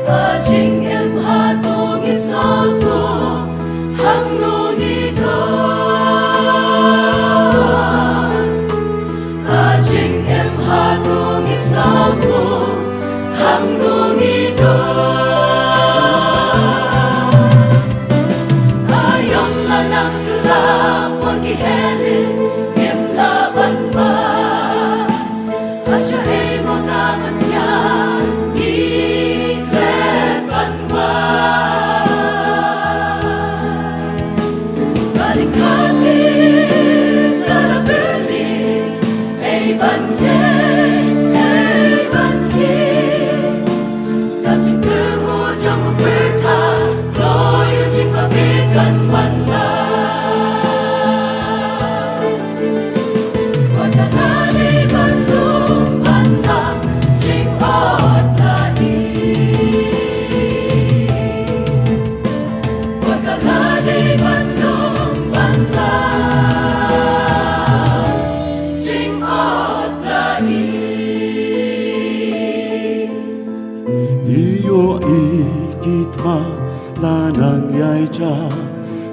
A jingim hato ngi sngewthuh hangno ngi don? A jingim hato ngi sngewthuh hangno ngi don? A ïong la nang kylla por ki heh rit ngim lah ban wad. Asha ei mo ka mynsiem ngi klet ban wad. Ka dei ka dei ka la byrni ei ban ïeng ei ban kiew. Sa jingkyrhuh jong u pyrthei kloi u jingbabe kan wan lang. Wat ka la dei ban lum ban lang jingod la i. Wat ka la dei ban lum ban lang jingod la i. Ïohi ki thma la nang ïaid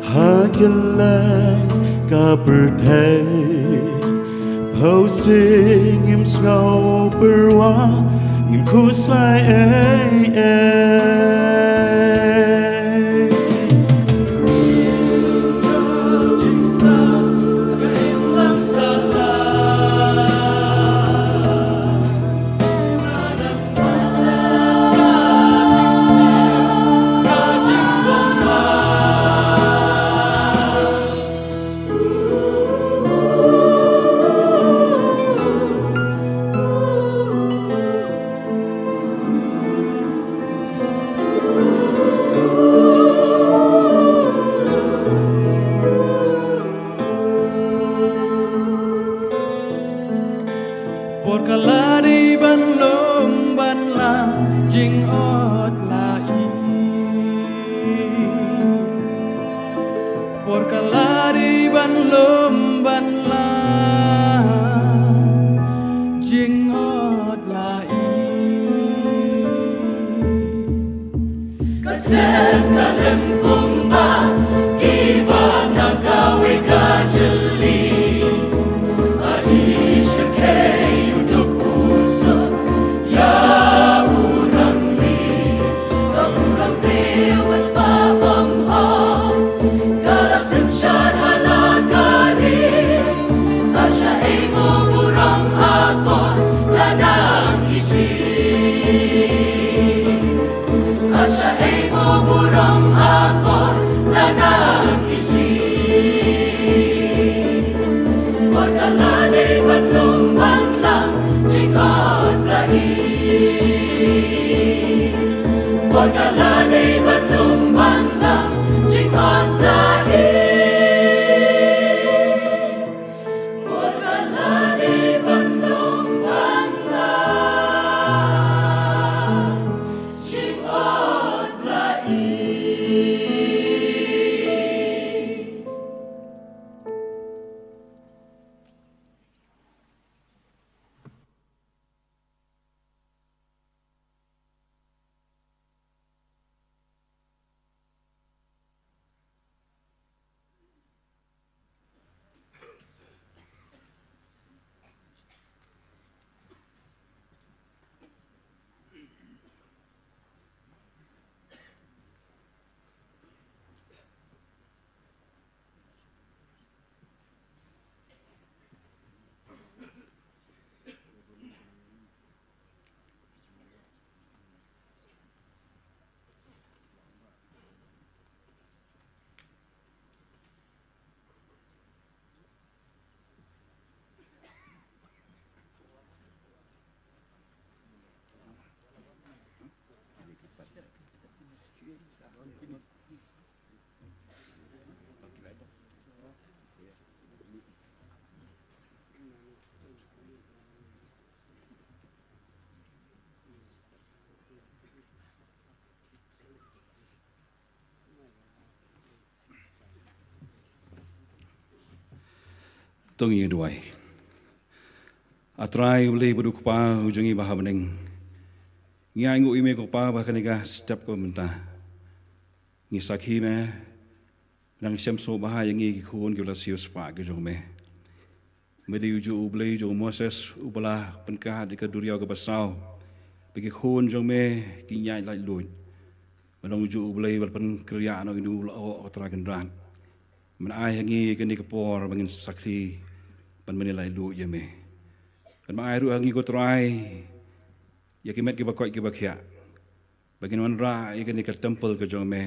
ha kylleng ka pyrthei. Phewse ngim sngew pyrwa, ngim khuslai ei ei. Por ka la dei ban lum ban lang jingod la i. Por ka la dei ban lum ban lang jingod la i. Ka thlem ka lympung ba ki ba na kawei ka jylli. A i shyrkhei u duk u suk ïa u rangli. Ka u rangli u ba spah bym hok. Ka la synshar ha la ka ri. Asha ei mo burom akor la nang ijli. Asha ei mo burom akor la nang ijli. Por ka la dei ban lum ban lang jingod la i. Por ka la dei ban lum ban lang jingod la i. Por ka la dei ban lum ban lang jingod la i. To ngin ïa duwai. A Trai U Blei bad U Kpa U jong ngi ba ha bneng, ngi ainguh ïa me ko Pa ba ha kane ka step ka mynta ngi sakhi me, nang shem sngewbha ïa ngi ki khun ki ba la siew spah ki jong me. Me dei uju U Blei jong u Moses uba la pynkha da ka duriaw kaba saw ba ki khun jong me kin ïaid laitluid. Me long uju U Blei ba la pynkhreh noh ïa u lyoh, ko Trai Kynrad. Men ai ha ngi kane ka por ba ngin sakhi ban mane laitluid ïa me. Ban men ai ruh ha ngi ko Trai ïa ki met kiba koit kiba khiah ba ngin wanrah ïa kane ka temple ka jong me,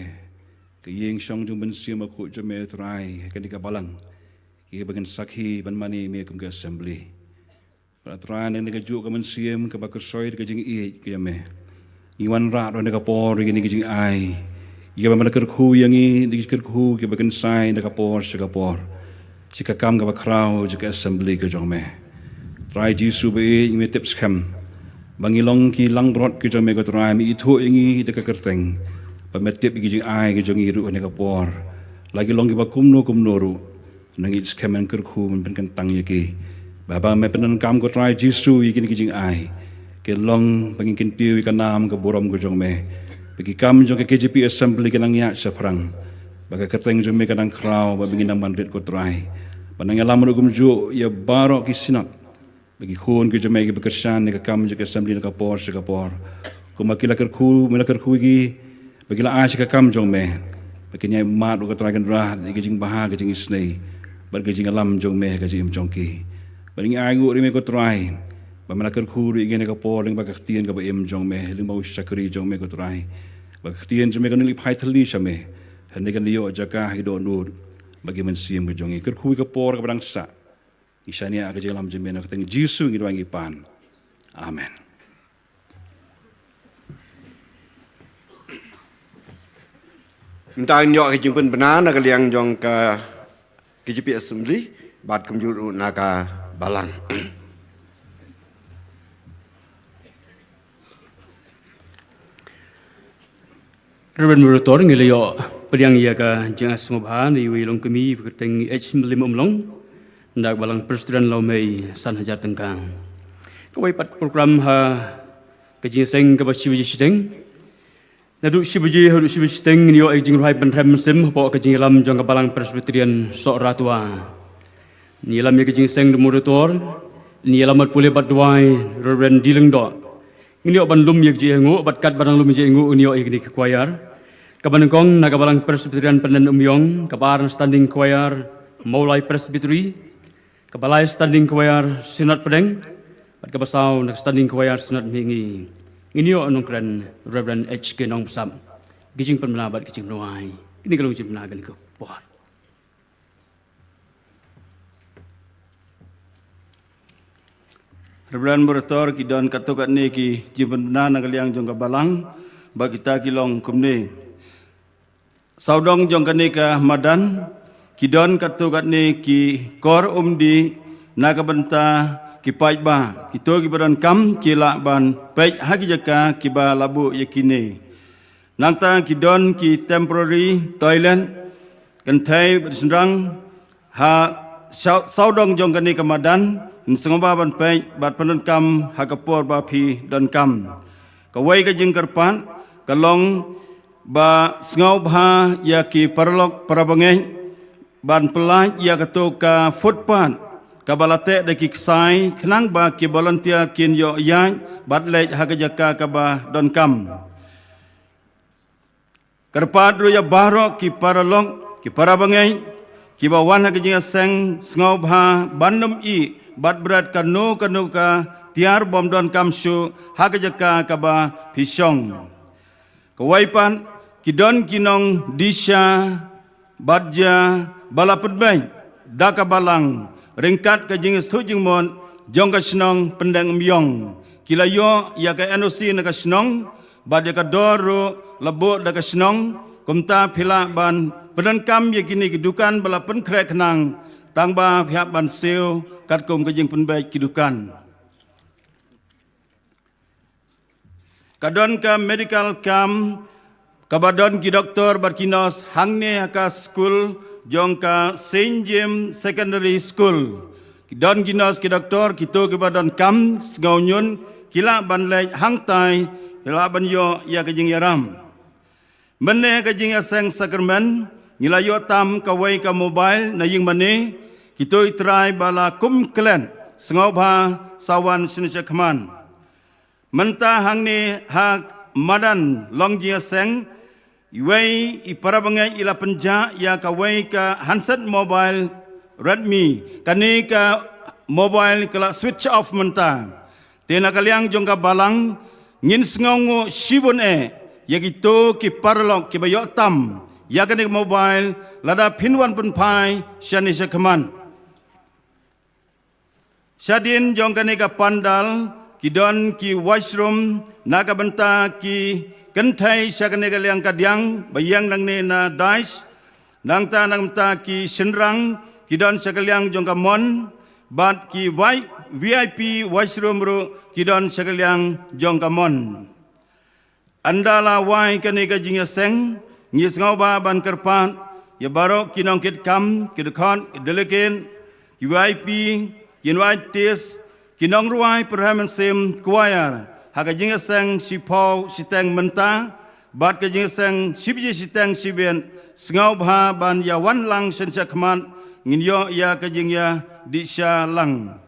ka ïing shong jong u Mynsiem Bakhuid jong me Trai, ha kane ka balang, ïa ba ngin sakhi ban mane ïa me kum ka assembly. Bad Trai, na kane ka juh ka mynsiem kaba kyrsoi da ka jingïeit ka jong me, ngi wanrah ruh ha kane ka por ïa kine ki jingai, ïa ba me la kyrkhu ïa ngi da ki jingkyrkhu kiba kynsai na ka por sha ka por, sha ka kam kaba khraw jong ka assembly ka jong me. Trai Jisu ba ïeit, ngi tip skhem ba ngi long ki langbrot ki jong me ko Trai, me ithuh ïa ngi da ka kyrteng, ba me tip ïa ki jingai ki jong ngi ruh ha kane ka por, la ki long kiba kumno kumno ruh. Nang ïeit skhem, men kyrkhu, men pynkyntang ïa ki. Ba haba me pyndonkam ko Trai Jisu ïa kine ki jingai, kin long ba ngin kyntiew ïa ka nam ka burom ka jong me, ba ki kam jong ka K J P Assembly kin nang ïaid shaphrang, ba ka kyrteng jong me kan nang khraw, ba ngin nang ban rit ko Trai. Ba nang ïalam ruh kumjuh ïa baroh ki synod, ba ki khun ki jong me kiba kyrshan ïa ka kam jong ka assembly na ka por sha ka por, kumba ki la kyrkhu, me la kyrkhu ïa ki ba ki la ai sha ka kam jong me, ba kin ïai mad ruh ko Trai Kynrad ïa ka jingbha, ka jingisynei bad ka jingïalam jong me ha ka jingim jong ki. Bad ngi ainguh ruh ïa me ko Trai ba me la kyrkhu ruh ïa ngi ha kane ka por lyngba ka ktien kaba im jong me, lyngba u shakri jong me ko Trai, ba ka ktien jong me kan leit phai thylli sha me, hynrei kan ïoh jaka ha ki dohnud bad ki mynsiem ki jong ngi. Kyrkhu ïa ka por kaba dang sah. Ngi shaniah ha ka jingïalam jong me, na ka kyrteng Jisu ngi duwai ngi pan. Amen. Mynta ngin ïoh ka jingpynbna na ka liang jong ka K J P Assembly bad kumjuh ruh na ka balang. Reverend Moderator, ngi la ïoh pdiang ïa ka jingsngewbha na iwei i longkmie ba kyrteng H Mylliemumlong, na ka balang Presbyterian Lawmei, san hajar tyngka. Kawei pat ka program ha ka jingïaseng kaba shi baje shiteng. Naduh shi baje haduh shi baje shiteng ngin ïoh ïa ka jingrwai pynrem mynsiem hapoh ka jingïalam jong ka balang Presbyterian Sohra Twa. Ngin ïalam ïa ka jingïaseng da u Moderator, ngin ïalam bad pule bad duwai Reverend D Lyngdoh. Ngin ïoh ban lum ïa ka jingïainguh, bad katba dang lum ïa ka jingïainguh ngin ïoh ïa kine ki choir. Kaba nyngkong na ka balang Presbyterian Pyndenumïong, kaba ar na Standing Choir Mawlai Presbytery, kaba lai Standing Choir Synod Pdeng, bad kaba saw na ka Standing Choir Synod Mihngi. Ngin ïoh nongkren Reverend H K Nongbsap. Ka jingpynbna bad ka jingbynrap. Kine ki long jingpynbna kane ka por. Reverend Moderator, ki don katto katne ki jingpynbna na ka liang jong ka balang, ba kita ki long kumne. Sawdong jong kane ka madan, ki don katto katne ki kor umdih na ka bynta ki paidbah, kito kiba donkam ki lah ban peit ha ki jaka kiba la buh ïa kine. Nangta ki don ki temporary toilet, kynthei bad shynrang, ha saw-, sawdong jong kane ka madan, ngin sngewbha ban peit bad pyndonkam ha ka por ba phi donkam. Kawei ka jingkyrpad ka long ba sngewbha ïa ki paralok parabangeit ban pyllait ïa kato ka footpath kaba la teh da ki ksai, khnang ba ki volunteer kin ïoh ïaid bad leit ha ka jaka kaba donkam. Kyrpad ruh ïa baroh ki paralok, ki parabangeit kiba wan ha ka jingïaseng, sngewbha ban ym ïeh bad bret kano kano ka tiar bym donkam shuh ha ka jaka kaba phi shong. Kawei pat, ki don ki nongdisha bad jia ba la pynbeit da ka balang ryngkat ka jingïasuk jingmut jong ka shnong Pyndenumïong. Ki la ïoh ïa ka N O C na ka shnong, bad ïa ka dor ruh la buh da ka shnong, kumta phi lah ban pyndonkam ïa kine ki dukan ba la pynkhreh khnang, tang ba phi hap ban siew katkum ka jingpynbeit ki dukan. Ka don ka medical camp, kaba don ki doktor bad ki nurse hangne ha ka skul jong ka Saint James Secondary School. Ki don ki nurse, ki doktor, kito kiba donkam sngew ñiun, ki lah ban leit hangtai, ki lah ban ïoh ïa ka jingïaram. Mynne ka jingïaseng sakramen, ngi la ïoh tam kawei ka mobile na ïing mane, kito i trai ba la kum klet, sngewbha sa wan shane shakhmat. Mynta hangne ha madan long jingïaseng, iwei i para bangeit i la pynjah ïa kawei ka handset mobile Redmi, kane ka mobile ka la switch off mynta. Te na ka liang jong ka balang, ngin sngewnguh shibun eh ïa kito ki paralok kiba ïoh tam ïa kane ka mobile, lada phin wan pynphai shane shakhmat. Shadien jong kane ka pandal, ki don ki washroom, na ka bynta ki kynthei sha kane ka liang kadiang, ba ïeng nangne na dais, nangta na ka bynta ki shynrang, ki don sha ka liang jong ka mon, bad ki wai-, V I P washroom ruh, ki don sha ka liang jong ka mon. Ynda la wai kane ka jingïaseng, ngi sngewbha ban kyrpad ïa baroh ki nongkitkam, ki dkhot, ki delegate, ki V I P, ki invitees, ki nongrwai pyrshah mynsiem, choir, ha ka jingïaseng shiphew shiteng mynta, bad ka jingïaseng shi baje shiteng shibit, sngewbha ban ïa wan lang shane shakhmat, ngin ïoh ïa ka jingïadih sha lang.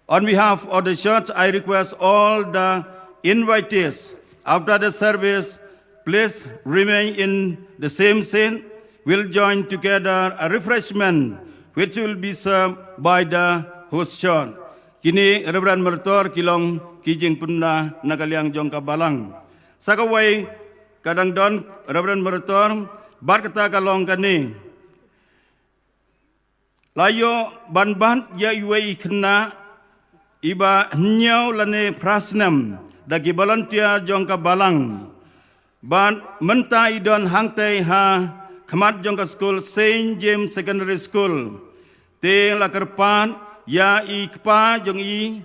On behalf of the church, I request all the invitees, after the service, please remain in the same seat. We'll join together a refreshment which will be served by the host church. Kine Reverend Meritor ki long ki jingpynbna na ka liang jong ka balang. Sa kawei ka dang don Reverend Meritor, bad kata ka long kane. La ïoh ban bat ïa iwei i khynnah iba hynñiew lane phra snem da ki volunteer jong ka balang. Bad mynta i don hangtei ha khmat jong ka skul Saint James Secondary School. Te la kyrpad ïa i kpa jong i,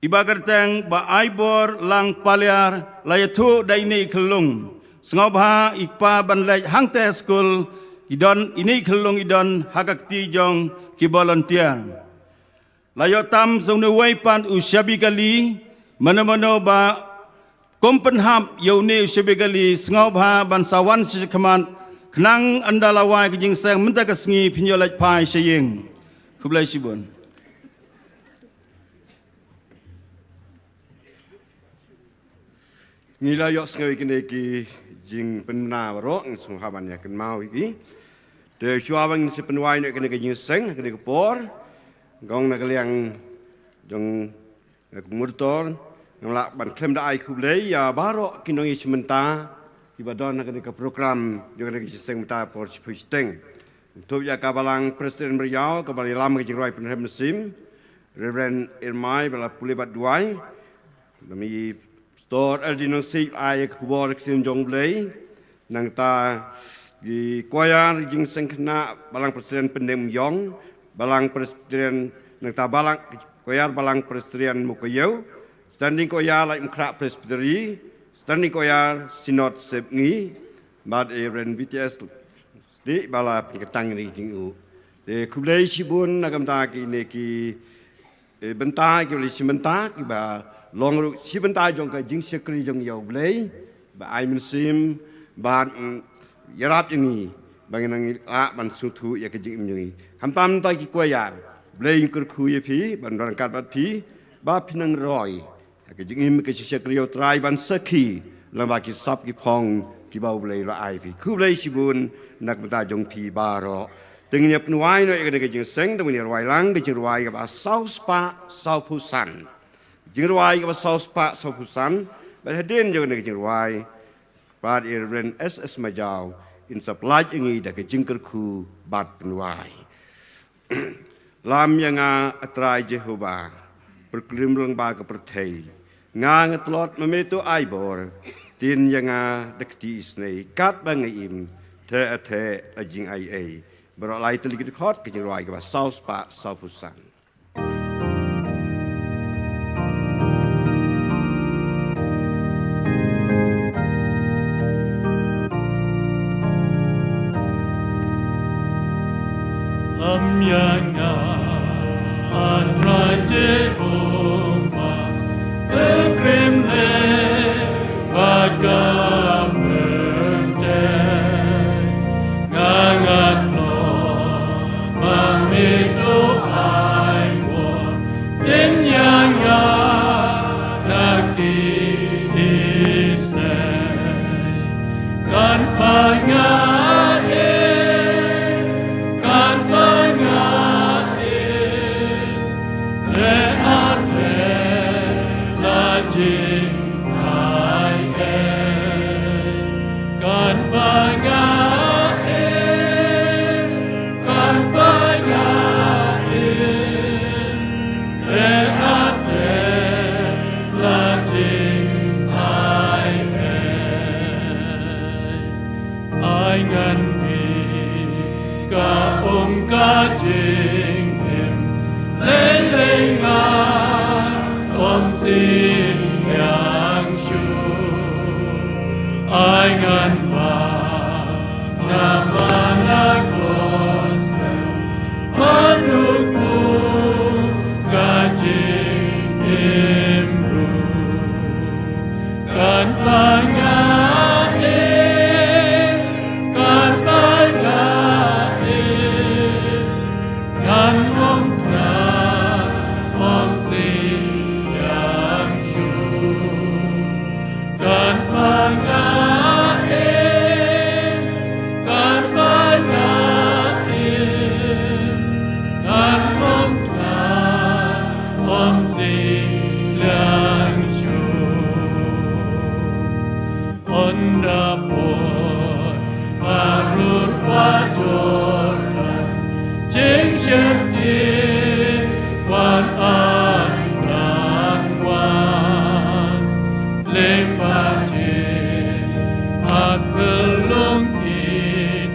iba kyrteng Bah Aibor Lang Paliar, la ïathuh da ine i khyllung. Sngewbha i kpa ban leit hangtei skul, i don ine i khyllung i don ha ka kti jong ki volunteer. La ïoh tam sha une uwei pat u shabi kali, mano mano ba kum pynhap ïa une u shabi kali, sngewbha ban sa wan sha khmat, khnang ynda la wai ka jingïaseng mynta ka sngi phin ïoh leit phai sha ïing. Khublei shibun. Ngi la ïohsngew ïa kine ki jingpynbna baroh, ngi sngewbha ban ïa kynmaw ïa ki. Te shuwa ba ngin sa pynwai noh ïa kane ka jingïaseng, kane ka por, nga ong na ka liang jong nga kum u Meritor, ngam lah ban khlem da ai khublei ïa baroh ki nongïashim bynta kiba don ha kane ka program jong kane ka jingïaseng mynta por shiphew shiteng. Ngin tup ïa ka balang Presbyterian Meriaw kaba la ïalam ka jingrwai pynrem mynsiem, Reverend Irmai ba la pule bad duwai. Ngi Pastor Eldin Nongsiej ai ïa ka khubor ka ktien jong U Blei. Nangta ki choir jingïaseng khynnah, balang Presbyterian Pyndengumiong, balang Presbyterian, nangta balang choir balang Presbyterian Mowkaiaw, standing choir Laitumkhrah Presbytery, standing choir Synod Sepngi, bad i Reverend V T S Sdieh ba la pynkyntang ïa kane ka jinguh. Te khublei shibun na ka bynta kine ki, eh, bynta kiba la shim bynta kiba long ruh shi bynta jong ka jingshakri jong ïa U Blei, ba ai mynsiem, ba, mm, ïarap ïa ngi, ba ngin nang lah ban sngewthuh ïa ka jingim jong ngi. Khamtam mynta ki choir, U Blei un kyrkhu ïa phi, ban ryngkat bad phi, ba phin nang roi ha ka jingim ka jingshakri ïa U Trai ban sakhi lyngba ki sap ki phong kiba U Blei u la ai phi. Khublei shibun na ka bynta jong phi baroh. Te ngin ïa pynwai noh ïa kane ka jingïaseng, te ngin ïa rwai lang ka jingrwai kaba saw spah saw phew san. Jingrwai kaba saw spah saw phew san, bad hadien jong kane ka jingrwai, bad i Reverend S S Majaw in sa pyllait ïa ngi da ka jingkyrkhu bad pynwai. Lam ïa nga, A Trai Jehobah, pyrklim lyngba ka pyrthei. Nga nga tlot ma me to Aibor, tien ïa nga da ka kti isynei, katba nga im, theh theh la jingaiei. Baroh lai tylli ki dkhot ka jingrwai kaba saw spah saw phew san. Lam ïa nga, Sing liang shu. Ynda por arur wa Jordan, jingsheptieng wat ai nang wan. Leh pajing, at pelung i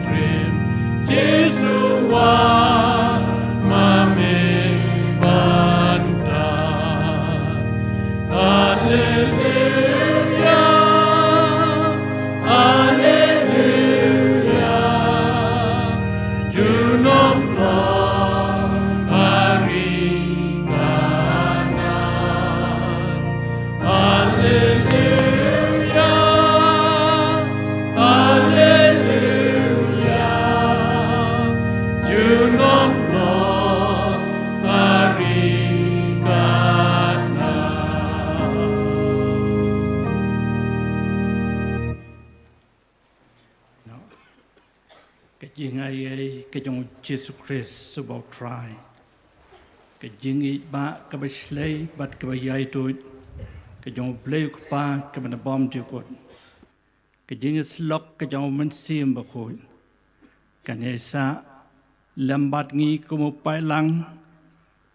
trim, Jisu wan ma me ban dan. Alleluia, alleluia. Junom long ha ri Kanaan. Alleluia, alleluia. Junom long ha ri Kanaan. Ka jingaiei ka jong u Jisu Khrist uba u Trai. Ka jingïeit ba kaba shlei bad kaba ïaid tuid ka jong u Blei u Kpa kaba na bymjukut. Ka jingïasyllok ka jong u Mynsiem Bakhuid. Kan ïaisah lem bad ngi kum u paidlang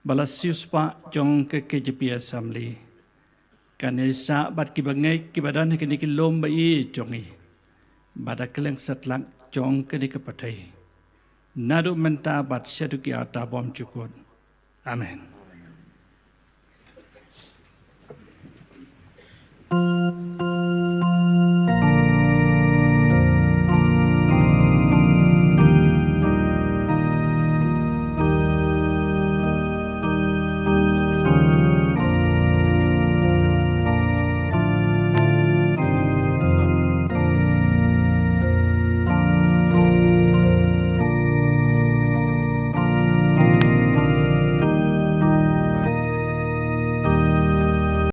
ba la siewspah jong ka K J P Assembly. Kan ïaisah bad kiba ngeit kiba don ha kine ki lum ba ïeit jong ngi bad ha kylleng satlak jong kane ka pyrthei. Naduh mynta bad shaduh ki arta bymjukut. Amen.